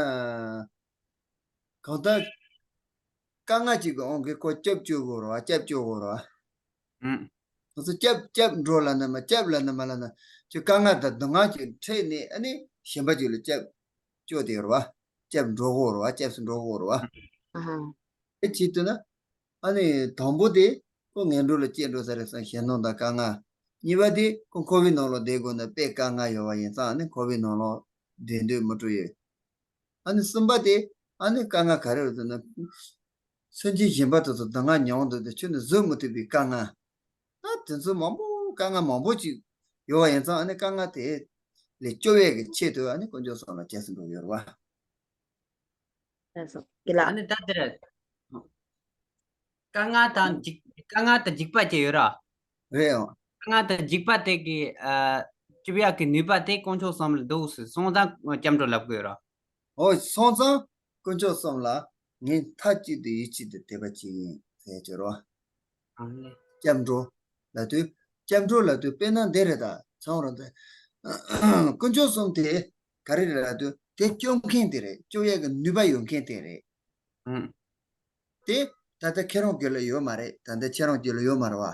གང་ལྟར་དཀའ་ངལ་ཅིག་གི་དབང་གིས་ཁོ་སྐྱབས་བཅོལ་དགོས་རེད་བ། སྐྱབས་བཅོལ་དགོས་རེད་བ། ཨུམ། ང་ཚོ་སྐྱབས་སྐྱབས་འགྲོ་ལབ་ན་མ་སྐྱབས་ལབ་ན་མ་ལབ་ན་ཁྱོད་དཀའ་ངལ་དང་སྡུག་བསྔལ་ཅིག་འཕྲད་ནས་ཨ་ནི་གཞན་པ་ཅིག་ལ་སྐྱབས་བཅོལ་བསྡད་ཡོད་རེད་བ། སྐྱབས་འགྲོ་དགོས་རེད་བ། སྐྱབས་སུ་འགྲོ་དགོས་རེད་བ། ཨ་ཧ། དེ་བྱེད་དུས་ན་ཨ་ནི་དང་པོ་དེ་ཁོ་ངན་འགྲོ་ལ་སྐྱེ་འགྲོ་ས་རེད་བསམ་ཞེད་སྣང་དང་དཀའ་ངལ། གཉིས་པ་དེ་ཁོ་འཁོར་བའི་ནང་ལོགས་བསྡད་དགོས་ན་དཔེ་དཀའ་ངལ་ཡོད་པ་ཡིན་ཙང་ཨ་ནི་འཁོར་བའི་ནང་ལོགས་བསྡད་འདོད་མི་འགྲོ་ཡོད། ཨ་ནི་གསུམ་པ་དེ་ཨ་ནི་དཀའ་ངལ་ག་རེ་རེད་ཟེར་ན། སེམས་ཅན་གཞན་པ་དེ་ཚོ་སྡུག་བསྔལ་མྱོང་འདུག་སྟེ་ཁྱོད་ནི་བཟོད་མི་ཐུབ་པའི་དཀའ་ངལ། ཨ་དེ་ཚོ་མང་པོ་དཀའ་ངལ་མང་པོ་ཅིག་ཡོད་པ་ཡིན་ཙང་ཨ་ནི་དཀའ་ངལ་དེ་ལས་སྐྱོབ་ཡས་ཀྱི་ཆེད་དུ་ཨ་ནི་དཀོན་མཆོག་གསུམ་ལ་སྐྱབས་སུ་འགྲོ་ཡོད་རེད་བ། ལགས་སོ་རྒན་ལགས། ཨ་ནི་ད་དེར་དཀའ་ངལ་དང་འཇིགས་དཀའ་ངལ་དང་འཇིགས་པ་བཅས་ཡོད་ར། རེད་ཨང་། དཀའ་ངལ་དང་འཇིགས་པ་དེ་གི་ཨ་སྐྱོབ་ཡག་གི་ནུས་པ་དེ་དཀོན་མཆོག་གསུམ་ལ་འདུག་ཟེར་སོང་ཙང་སྐྱབས་འགྲོ་ལབ་དགོས་ར། ཨོ་སོང་ཙང་དཀོན་མཆོག་གསུམ་ལ་ངས་མཐའ་གཅིག་ཏུ་ཡིད་ཆེས་དང་དད་པ་བྱེད་ཀྱི་ཡིན་ཟེར་གྱི་རོ། ཨ་ནི། སྐྱབས་འགྲོ་ལབ་དུས་སྐྱབས་འགྲོ་ལབ་དུས་དཔེར་ན་འདི་རེད་ད་ཚང་རོ་འདི། དཀོན་མཆོག་གསུམ་དེ་ག་རེ་རེད་ལབ་དུས་དེ་སྐྱོབ་མཁན་དེ་རེད། སྐྱོབ་ཡག་གི་ནུས་པ་ཡོད་མཁན་དེ་རེད། ཨང་། དེ་ད་ལྟ་ཁྱེད་རང་རྒྱུད་ལ་ཡོད་མ་རེད། ད་ལྟ་ཁྱེད་རང་རྒྱུད་ལ་ཡོད་མ་རེད་བ།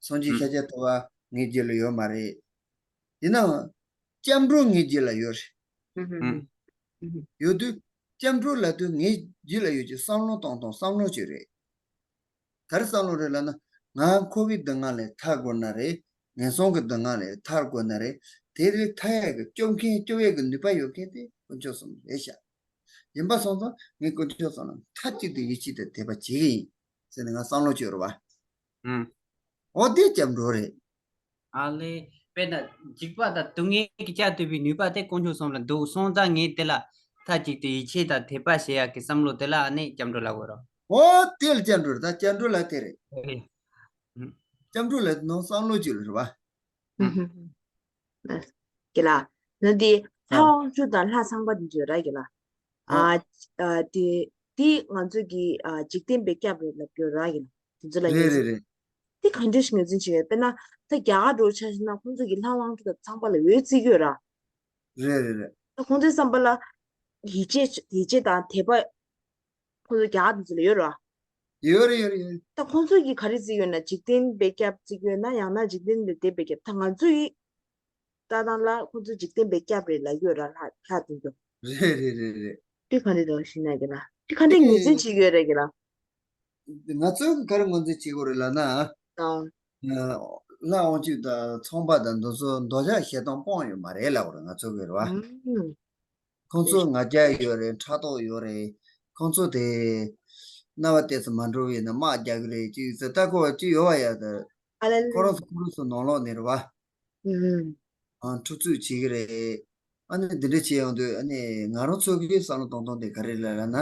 སངས་རྒྱས་ཤཱཀྱ་ཐུབ་པ་ངའི་རྒྱུད་ལ་ཡོད་མ་རེད། ཡིན་ནའང་སྐྱབས་འགྲོ་ངའི་རྒྱུད་ལ་ཡོད་རེད། ཨང་། ཡོད་དུས་སྐྱབས་འགྲོ་ལབ་དུས་ངའི་རྒྱུད་ལ་ཡོད་ཀྱི་བསམ་བློ་གཏོང་སྟངས་བསམ་བློ་ཅིག་རེད། ག་རེ་བསམ་བློ་རེད་ལབ་ན། ང་འཁོར་བའི་སྡུག་བསྔལ་ལས་ཐར་དགོས་ན་རེད། ངན་སོང་གི་སྡུག་བསྔལ་ལས་ཐར་དགོས་ན་རེད། དེ་ལས་ཐར་ཡག་གི་སྐྱོབ་མཁན་སྐྱོབ་ཡག་གི་ནུས་པ་ཡོད་མཁན་དེ་དཀོན་མཆོག་གསུམ་རེད་ཤག་ཡིན་པ་སོང་ཙང་ངས་དཀོན་མཆོག་གསུམ་ལ་མཐའ་གཅིག་ཏུ་ཡིད་ཆེས་དང་དད་པ་བྱེད་ཀྱི་ཡིན་ཟེར་ནས་ང་བསམ་བློ་བཅོས་རོགས་པ། ཨང་། འོ་དེ་སྐྱབས་འགྲོ་རེད། ཨ་ལེ། དཔེར་ན་འཇིགས་པ་དང་སྡུག་བསྔལ་གྱིས་བསྐྱབ་ཐུབ་པའི་ནུས་པ་དེ་དཀོན་མཆོག་གསུམ་ལ་འདུག་སོང་ཙང་ངས་དེ་ལ་མཐའ་གཅིག་ཏུ་ཡིད་ཆེས་དང་དད་པ་བྱེད་ཡག་གི་བསམ་བློ་དེ་ལ་ཨ་ནི་སྐྱབས་འགྲོ་ལབ་དགོས་རོ། འོ་དེ་ལ་སྐྱབས་འགྲོ་རེད། ད་སྐྱབས་འགྲོ་ལ་དེ་རེད། ཨེ། ཨང་། སྐྱབས་འགྲོ་ལ་ནང་བསམ་བློ་ཅིག་ལ་རེད་བ། ཨང་། ཨང་། རྒན་ལགས། ན་དེ་ལྷ་དབང་ཕྱུག་དང་ལྷ་ཚངས་པ་འདི་ཚོ་ར་རྒན་ལགས། ཨ། ཨ་དེ་དེ་ང་ཚོ་གི་ཨ་འཇིག་རྟེན་པའི་སྐྱབས་རེད་ལབ་ཀྱི་ཡོད་ར་རྒན་ལགས། དེ་ཚོ་ལ་རེད་ངེས་རེད་འཛིན། རེད། དེ་ག་འདྲ་ཞིག་ངོས་འཛིན་བྱེད་ཀྱི་ཡོད། དཔེར་ན་ད་རྒྱ་གར་འདྲ་བོ་ཆ་བཞག་ན་ཁོང་ཚོ་གི་ལྷ་དབང་ཕྱུག་དང་ཚངས་པ་ལ་འོད་བརྩི་གི་ཡོད་ར། རེད་རེད་རེད། ད་ཁོང་ཚོའི་བསམ་པ་ལ་ཡིད་ཆེས་ཡིད་ཆེས་དང་དད་པ་ཁོང་ཚོ་རྒྱ་གར་དེ་ཚོ་ལ་ཡོད་ར། ཡོད་རེད་ཡོད་རེད་ཡོད་རེད། ད་ཁོང་ཚོ་གིས་ག་རེ་བརྩི་གི་ཡོད་ན། འཇིག་རྟེན་པའི་སྐྱབས་བརྩི་གི་ཡོད་ན་ཡང་ན་འཇིག་རྟེན་ལས་འདས་པའི་སྐྱབས། ད་ང་ཚོ་ཡི་ལྟ་སྟངས་ལ་ཁོང་ཚོ་འཇིག་རྟེན་པའི་སྐྱབས་རེད་ལབ་ཡོད་ར། ལྷ་ལྷ་དེ་ཚོ། རེད་རེད་རེད་རེད། དེ་ག་འདྲ་འདུག་ཞུས་ན་རྒན་ལགས། དེ་ག་འདྲ་ངོས་འཛིན་བྱེད་ཀྱི་ཡོད་རེད་རྒན་ལགས། ང་ཚོས་ག་རེ་ངོས་འཛིན་བྱེད་དགོས་རེད་ལབ་ན། ཨང་། ལྷ་དབང་ཕྱུག་དང་ཚངས་པ་དང་འདི་ཚོ་འདོད་ཆགས་ཞེ་སྡང་སྤོང་ཡོད་མ་རེད་ལབ་དགོས་རེད། ང་ཚོ་གི་རེད་བ། ཨང་། ཁོང་ཚོ་ང་རྒྱལ་ཡོད་རེད། ཕྲག་དོག་ཡོད་རེད། ཁོང་ཚོ་དེ་རྣ་བ་ཏོག་ཙམ་མ་འགྲོ་བས་ན་དམག་རྒྱག་གི་རེད་ཅིག་ཟེར་ལྟ་སྐོར་བ་ཅིག་ཡོད་བ་ཡ་དེ། ཨ་ལ་ལ། ཁོ་རང་ཚོ་ཁོ་རང་ཚོ་ནང་ལོགས་ནས་རེད་བ། ཨུམ། ཨང་། འཁྲུག་རྩོད་བྱེད་ཀྱི་རེད། ཨ་ནི་འདི་འདྲ་བྱེད་ཡོང་དུས་ཨ་ནི་ང་རང་ཚོ་གི་བསམ་བློ་གཏོང་སྟངས་དེ་ག་རེ་རེད་ལབ་ན།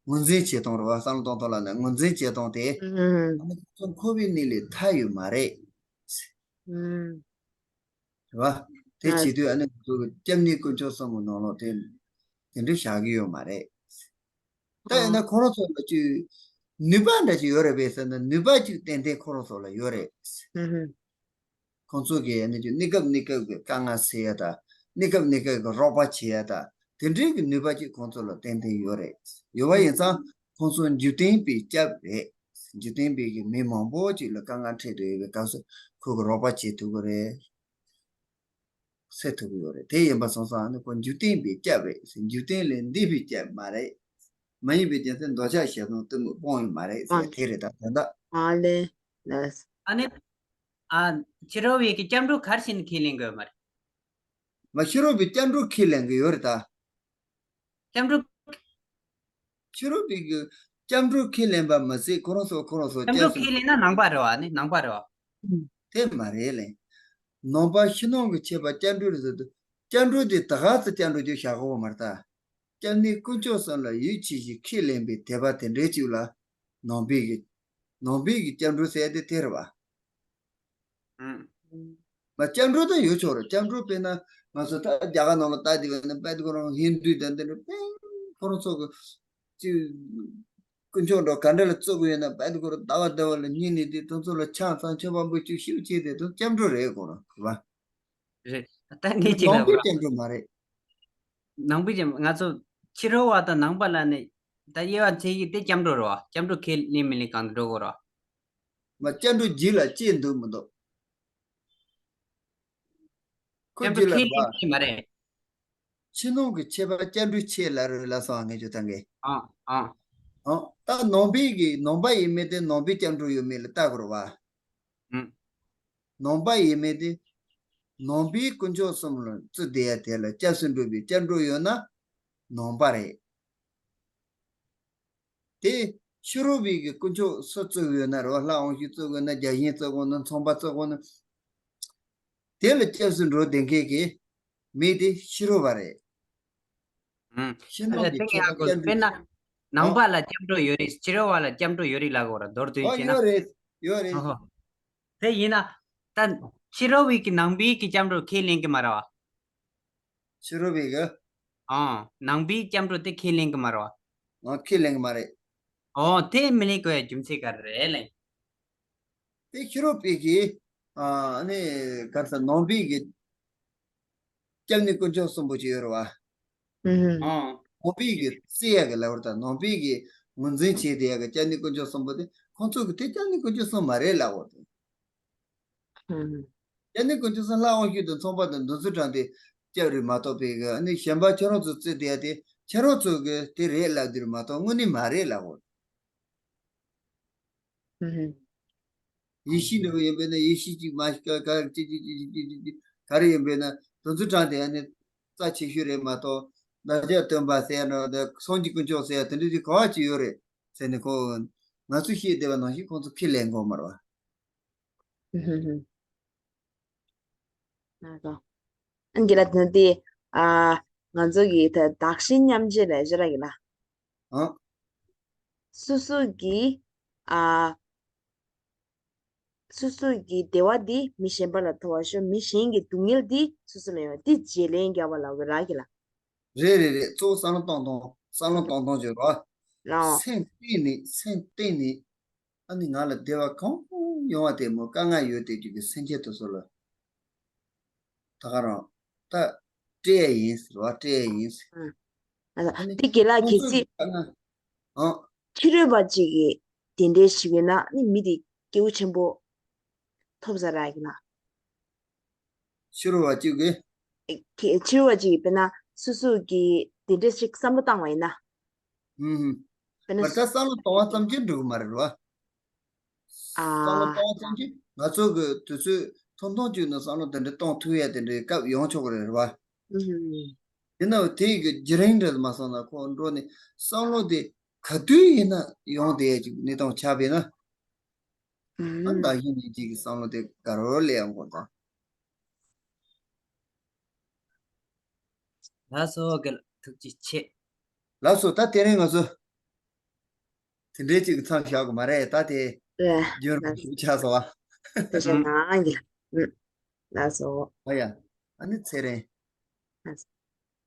ངོས་འཛིན་བྱེད་སྟངས་རེད་བ། བསམ་བློ་གཏོང་སྟངས་ལབ་ན་ངོས་འཛིན་བྱེད་སྟངས་དེ། ཨུམ། ཨ་ནི་ཁོ་ཚོ་འཁོར་བའི་གནས་ལས་ཐར་ཡོད་མ་རེད། ཨུམ། རེད་བ། དེ་ཨ། བྱེད་དུས་ཨ་ནི་ང་ཚོ་གི་སྐྱབས་གནས་དཀོན་མཆོག་གསུམ་གྱི་ནང་ལོགས་དེ་དེ་འདྲ་བཞག་གི་ཡོད་མ་རེད། ད་ཡིན་ན་ཨ། ཁོ་རང་ཚོ་ལ་ཅིག་ནུས་པ་འདྲ་ཅིག་ཡོད་རེད་པས་ཟེར་ན། ནུས་པ་ཅིག་ཏན་ཏན་ཁོ་རང་ཚོ་ལ་ཡོད་རེད། ཨུ་ཧུ། ཁོང་ཚོ་གིས་ཨ་ནི་ཅིག་གནས་སྐབས་གནས་སྐབས་ཀྱི་དཀའ་ངལ་སེལ་ཡ་དང་། གནས་སྐབས་གནས་སྐབས་ཀྱི་རོགས་པ་བྱེད་ཡ་དང་། དེ་འདྲའི་གི་ནུས་པ་ཅིག་ཁོང་ཚོ་ལ་ཏན་ཏན་ཡོད་རེད། ཡོད་པ་ཡིན་ཙང་ཁོང་ཚོ་འཇིག་རྟེན་པའི་སྐྱབས་རེད། འཇིག་རྟེན་པའི་གི་མི་མང་པོ་ཅིག་ལ་དཀའ་ངལ་འཕྲད་དུ་ཡོད་པའི་སྐབས་སུ་ཁོ་གི་རོགས་པ་བྱེད་ཐུབ་ཀྱི་རེད། སེལ་ཐུབ་ཀྱི་ཡོད་རེད། དེ་ཡིན་པ་སོང་ཙང་ནི་ཁོ་འཇིག་རྟེན་པའི་སྐྱབས་རེད། འཇིག་རྟེན་ལས་འདས་པའི་སྐྱབས་མ་རེད། མ་ཡིན་པའི་རྒྱུ་མཚན་འདོད་ཆགས་ཞེ་སྡང་གཏི་མུག་སྤོང་ཡོད་མ་རེད་ཟེར། ཨ་དེ་རེད། ད་དོན་དག་ཨ་ལེ། ལགས། ཨ་ནི། ཨ། ཕྱི་རོལ་པའི་གི་སྐྱབས་འགྲོ་ག་རེ་བྱས་ནས་ཁས་ལེན་དགོས་མ་རེད། མ། ཕྱི་རོལ་པའི་སྐྱབས་འགྲོ་ཁས་ལེན་གི་ཡོད་རེད་ད། སྐྱབས་འགྲོ། ཕྱི་རོལ་པའི་གི་སྐྱབས་འགྲོ་ཁས་ལེན་པ་མ་ཟད་ཁོ་རང་ཚོ་ཁོ་རང་ཚོ་སྐྱབས་འགྲོ་སྐྱབས་སུ། ཁས་ལེན་ན་ནང་པ་རེད་བ། ནི་ནང་པ་རེད་བ། དེ་མ་རེད་ལེ། ནང་པ་ཕྱི་ནང་གི་ཁྱད་པར་སྐྱབས་འགྲོ་རེད་ཟེར་དུས། སྐྱབས་འགྲོ་དེ་ད་ག་ཚོད་སྐྱབས་འགྲོ་རྒྱུ་བཞག་གོ་མ་རེད་ད། སྐྱབས་གནས་དཀོན་མཆོག་གསུམ་ལ་ཡིད་ཆེས་ཤིང་ཁས་ལེན་པའི་དད་པ་དེ་འདྲའི་ཅིག་ལ་ནང་པའི་གི། ནང་པའི་གི་སྐྱབས་འགྲོ་ཟེར་ཡ་དེ་དེ་རེད་བ། ཨང་། མ། སྐྱབས་འགྲོ་ད་ཡོད་ཆོག་རེད། སྐྱབས་འགྲོ་དཔེར་ན་ང་ཚོ་ད་རྒྱ་གར་ནང་ལ་ལྟ་དེ་བས་ན་དཔལ་ཁོ་རང་ཧིན་དུ་དང་དེ་འདྲ་དཔེ་ཁོ་རང་ཚོ་གི་ཅིག་དཀོན་མཆོག་འདྲ་ག་འདྲ་ལ་བརྩི་གི་ཡོད་ན། དཔལ་ཁོ་རང་ཟླ་བ་ཟླ་བ་ལ་སྙིང་ནས་དེ་དེ་ཚོ་ལ་ཆང་ཚང་མཆོད་པ་འབུལ་བཅུག་ཤིག་བྱས་དེ་དེ་སྐྱབས་འགྲོ་རེད། ཁོ་རང་རེད་བ། རེད། ད་ངས་ཅིག་ལབ་ནང་པའི་རོགས། སྐྱབས་འགྲོ་མ་རེད། ནང་པའི་སྐྱབས། ང་ཚོ་ཕྱི་རོལ་བ་དང་ནང་པ་ལ་ནི། ད་དབྱེ་བ་ཕྱེ་ཡི་དེ་སྐྱབས་འགྲོ་རེད་བ། སྐྱབས་འགྲོ་ཁས་ལེན་མི་ལེན་གང་དུ་འགྲོ་དགོས་རེད་བ། མ། སྐྱབས་འགྲོ་རྒྱུད་ལ་སྐྱེས་འདུག་མི་འདུག་ཁོ་སྐྱབས་འགྲོ་རྒྱུད་ལ་ཁས་ལེན་བ། གྱི་མ་རེད། ཕྱི་ནང་གི་ཁྱད་པར་སྐྱབས་འགྲོའི་ཆེད་ལ་རེད་ལ་སོགས་ངས་བརྗོད་བཏང་གི། ཨང་ཨང་། ཨང་། ད་ནང་པའི་གི་ནང་པ་ཡིན་མིན་དེ་ནང་པའི་སྐྱབས་འགྲོ་ཡོད་མེད་ལ་ལྟ་དགོས་རེད་བ། ཨང་། ནང་པ་ཡིན་མིན་དེ་ནང་པའི་དཀོན་མཆོག་གསུམ་ལ་བརྩི་བསྡད་ཡ་དེ་ལ་སྐྱབས་སུ་འགྲོ་བའི་སྐྱབས་འགྲོ་ཡོད་ན་ནང་པ་རེད། དེ་ཕྱི་རོལ་པའི་གི་དཀོན་མཆོག་སུ་བརྩི་གི་ཡོད་ན་རེད་བ། ལྷ་དབང་ཕྱུག་བརྩི་གི་ཡོད་ན། བརྒྱ་བྱིན་བརྩི་གི་ཡོད་ན། ཚངས་པ་བརྩི་གི་ཡོད་ན། དེ་ལ་སྐྱབས་སུ་འགྲོ་བསྡད་མཁན་གི་མི་དེ་ཕྱི་རོལ་པ་རེད། ཨང་། ཕྱི་ནང་གི་ཁྱད་པར་སྐྱབས་འགྲོ། དཔེར་ན་ནང་ཨང་། པ་ལ་སྐྱབས་འགྲོ་ཡོད་རེད། ཕྱི་རོལ་བ་ལ་སྐྱབས་འགྲོ་ཡོད་རེད་ལབ་དགོས་རེད། མདོར་བསྡུས་ཨོ་བྱས་ན། ཡོད་རེད། ཡོད་རེད། ཨོ་ཧོ། དེ་ཡིན་ན། ད་ཕྱི་རོལ་པའི་གི་ནང་པའི་གི་སྐྱབས་འགྲོ་ཁས་ལེན་གི་མ་རེད་བ། ཕྱི་རོལ་པའི་གི། ཨང་། ནང་པའི་སྐྱབས་འགྲོ་དེ་ཁས་ལེན་གི་མ་རེད་བ། ཨང་། ཁས་ལེན་གི་མ་རེད། ཨོ། དེ་མི་ལེན་དགོས་ཡ་རྒྱུ་མཚན་ག་རེ་རེད་ལེ། དེ་ཕྱི་རོལ་པའི་གི། ཨ་ནི་ག་རེ་ཟེར། ནང་པའི་གི་སྐྱབས་གནས་དཀོན་མཆོག་གསུམ་པོ་ཅིག་ཡོད་རེད་བ། ཨང་། ནང་པའི་གི་བརྩི་ཡ་གི་ལབ་པ་རེད་ད། ནང་པའི་གི་ངོས་འཛིན་བྱས་བསྡད་ཡ་གི་སྐྱབས་གནས་དཀོན་མཆོག་གསུམ་པོ་དེ་ཁོང་ཚོ་གི་དེ་སྐྱབས་གནས་དཀོན་མཆོག་གསུམ་མ་རེད་ལབ་པ་རེད། ཨང་། སྐྱབས་གནས་དཀོན་མཆོག་གསུམ་ལྷ་དབང་ཕྱུག་དང་ཚངས་པ་དང་བདུད་རྩི་བྲང་དེ་སྐྱབས་རེད་མ་གཏོགས་པའི་གི། ཨ་ནི་གཞན་པ་ཁྱེད་རང་ཚོ་བརྩི་བསྡད་ཡ་དེ་ཁྱེད་རང་ཚོ་གི་དེ་རེད་ལབ་དེ་རེད་མ་གཏོགས་དངོས་གནས་མ་རེད་ལབ་པ་རེད། ཨང་། ཡེ་ཤེས་འདྲ་བོ་ཡིན་པས་ན་ཡེ་ཤེས་གཅིག་མ་གཅིག་ག་གཅིག་གཅིག་གཅིག་གཅིག་གཅིག་གཅིག་ག་རེ་ཡིན་པས་ན། བདུད་རྩི་བྲང་དེ་ཡང་ནི་རྩ་ཆེ་ཤོས་རེད་མ་གཏོགས། བདག་ཅག་སྟོན་པ་ཟེར་ཡ་འདྲ་བོ་དང་སངས་རྒྱས་དཀོན་མཆོག་ཟེར་ཡ་དེ་འདྲ་དེ་ག་བ་ཅིག་ཡོད་རེད་ཟེར་ནས། ཁོ་ང་ཚོས་བཤད་བསྡད་པ་ནང་བཞིན་ཁོང་ཚོ་ཁས་ལེན་དགོས་མ་རེད་བ། ཨང་། ཨང་། ཨང་། རྒན་ལགས། དེ་ནི་དེ། ཨ། ང་ཚོ་གི་ད་བདག་གཞན་མཉམ་བརྗེ་ལབ་ཡ་ཅིག་རེད་རྒན་ལགས། ཨང་། སོ་སོ་གི། ཨ། སོ་སོ་གི་བདེ་བ་འདི་མི་གཞན་པ་ལ་ཐོབ་པར་ཤོག་མི་གཞན་གྱི་སྡུག་བསྔལ་འདི་སོ་སོ་ལ་ཡོང་བ་འདི་བརྗེ་ལེན་རྒྱག་པ་ལབ་དགོས་རེད་རྒན་ལགས། རེད་རེད་རེད། གཙོ་བོ་བསམ་བློ་གཏོང་སྟངས། བསམ་བློ་གཏོང་སྟངས་ཅིག་རེད་བ། ལགས། སེམས་གཏིང་ནས། སེམས་གཏིང་ནས། ཨ་ནི་ང་ལ་བདེ་བ་གང་ཡོང་བ་དེ་མོ་དཀའ་ངལ་ཡོད་བསྡད་རྒྱུ་གི་སེམས་ཅན་དེ་ཚོ་ལ་ད་ག་རང་ད་སྤྲད་ཡ་ཡིན་ཟེར་བ། སྤྲད་ཡ་ཡིན་ཟེར། ཨ། ཨ་ལ། ཨ་ནི་དེ་རྒན་ལགས་ཁོང་གལ་ཚོད་སྲིད་དཀའ་ངལ། ཨང་། ཕྱི་རོལ་པ་ཅིག་གིས་དེ་འདྲའི་ཞིག་ཡོད་ན་ནི་མི་དེ་སྐྱེ་བོ་ཆེན་པོ་ཐོབ་ས་རེད་རྒན་ལགས། ཕྱི་རོལ་པ་ཅིག་གིས། ཨེ། ཁྱེད་ཕྱི་རོལ་པ་ཅིག་གིས་དཔེར་ན་སོ་སོ་གིས་དེ་འདྲ་ཞིག་བསམ་བློ་བཏང་བ་ཡིན་ན། ཨུམ། དཔེར་ན། མ། ད་བསམ་བློ་གཏོང་བ་ཙམ་གྱིས་འགྲིག་གི་མ་རེད་བ། ཨ། བསམ་བློ་གཏོང་བ་ཙམ་གྱིས་ང་ཚོ་གི་དུས་ཚོད་ཐུང་ཐུང་ཅིག་ནང་བསམ་བློ་དེ་འདྲ་གཏོང་ཐུབ་ཡ་དེ་འདྲའི་སྐབས་ཡོང་ཆོག་གི་རེད་བ། ཨུམ། ཡིན་ནའང་དེ་གི་བརྒྱུད་རིམ་འདྲ་མ་སོང་ན་ཁོ་འགྲོ་ནས་བསམ་བློ་དེ་ག་དུས་ཡིན་ན་ཡོང་བསྡད་ཡ་ཅིག་གནས་སྟངས་ཆགས་པས་ན། ཨ། ཨུམ། བདག་གཞན་མཉམ་བརྗེ་གི་བསམ་བློ་དེ་དགའ་རབ་སླེབས་ཡོང་གི་རེད་ད། ལགས་སོ། རྒན་ལགས་ཐུགས་རྗེ་ཆེ། ལགས་སོ། ད་དེ་རིང་ང་ཚོ་དེ་འདྲའི་ཅིག་མཚམས་བཞག་དགོས་མ་རེད། ད་དེ་རེད། རྒྱུན་རིང་ཞིག་ཆགས་སོང་བ། ཐུགས་རྗེ་གནང་། རྒན་ལགས། ཨུམ། ལགས་སོ། ཨ་ཡ། ཨ་ནི་ཚེ་རིང་། ལགས་སོ།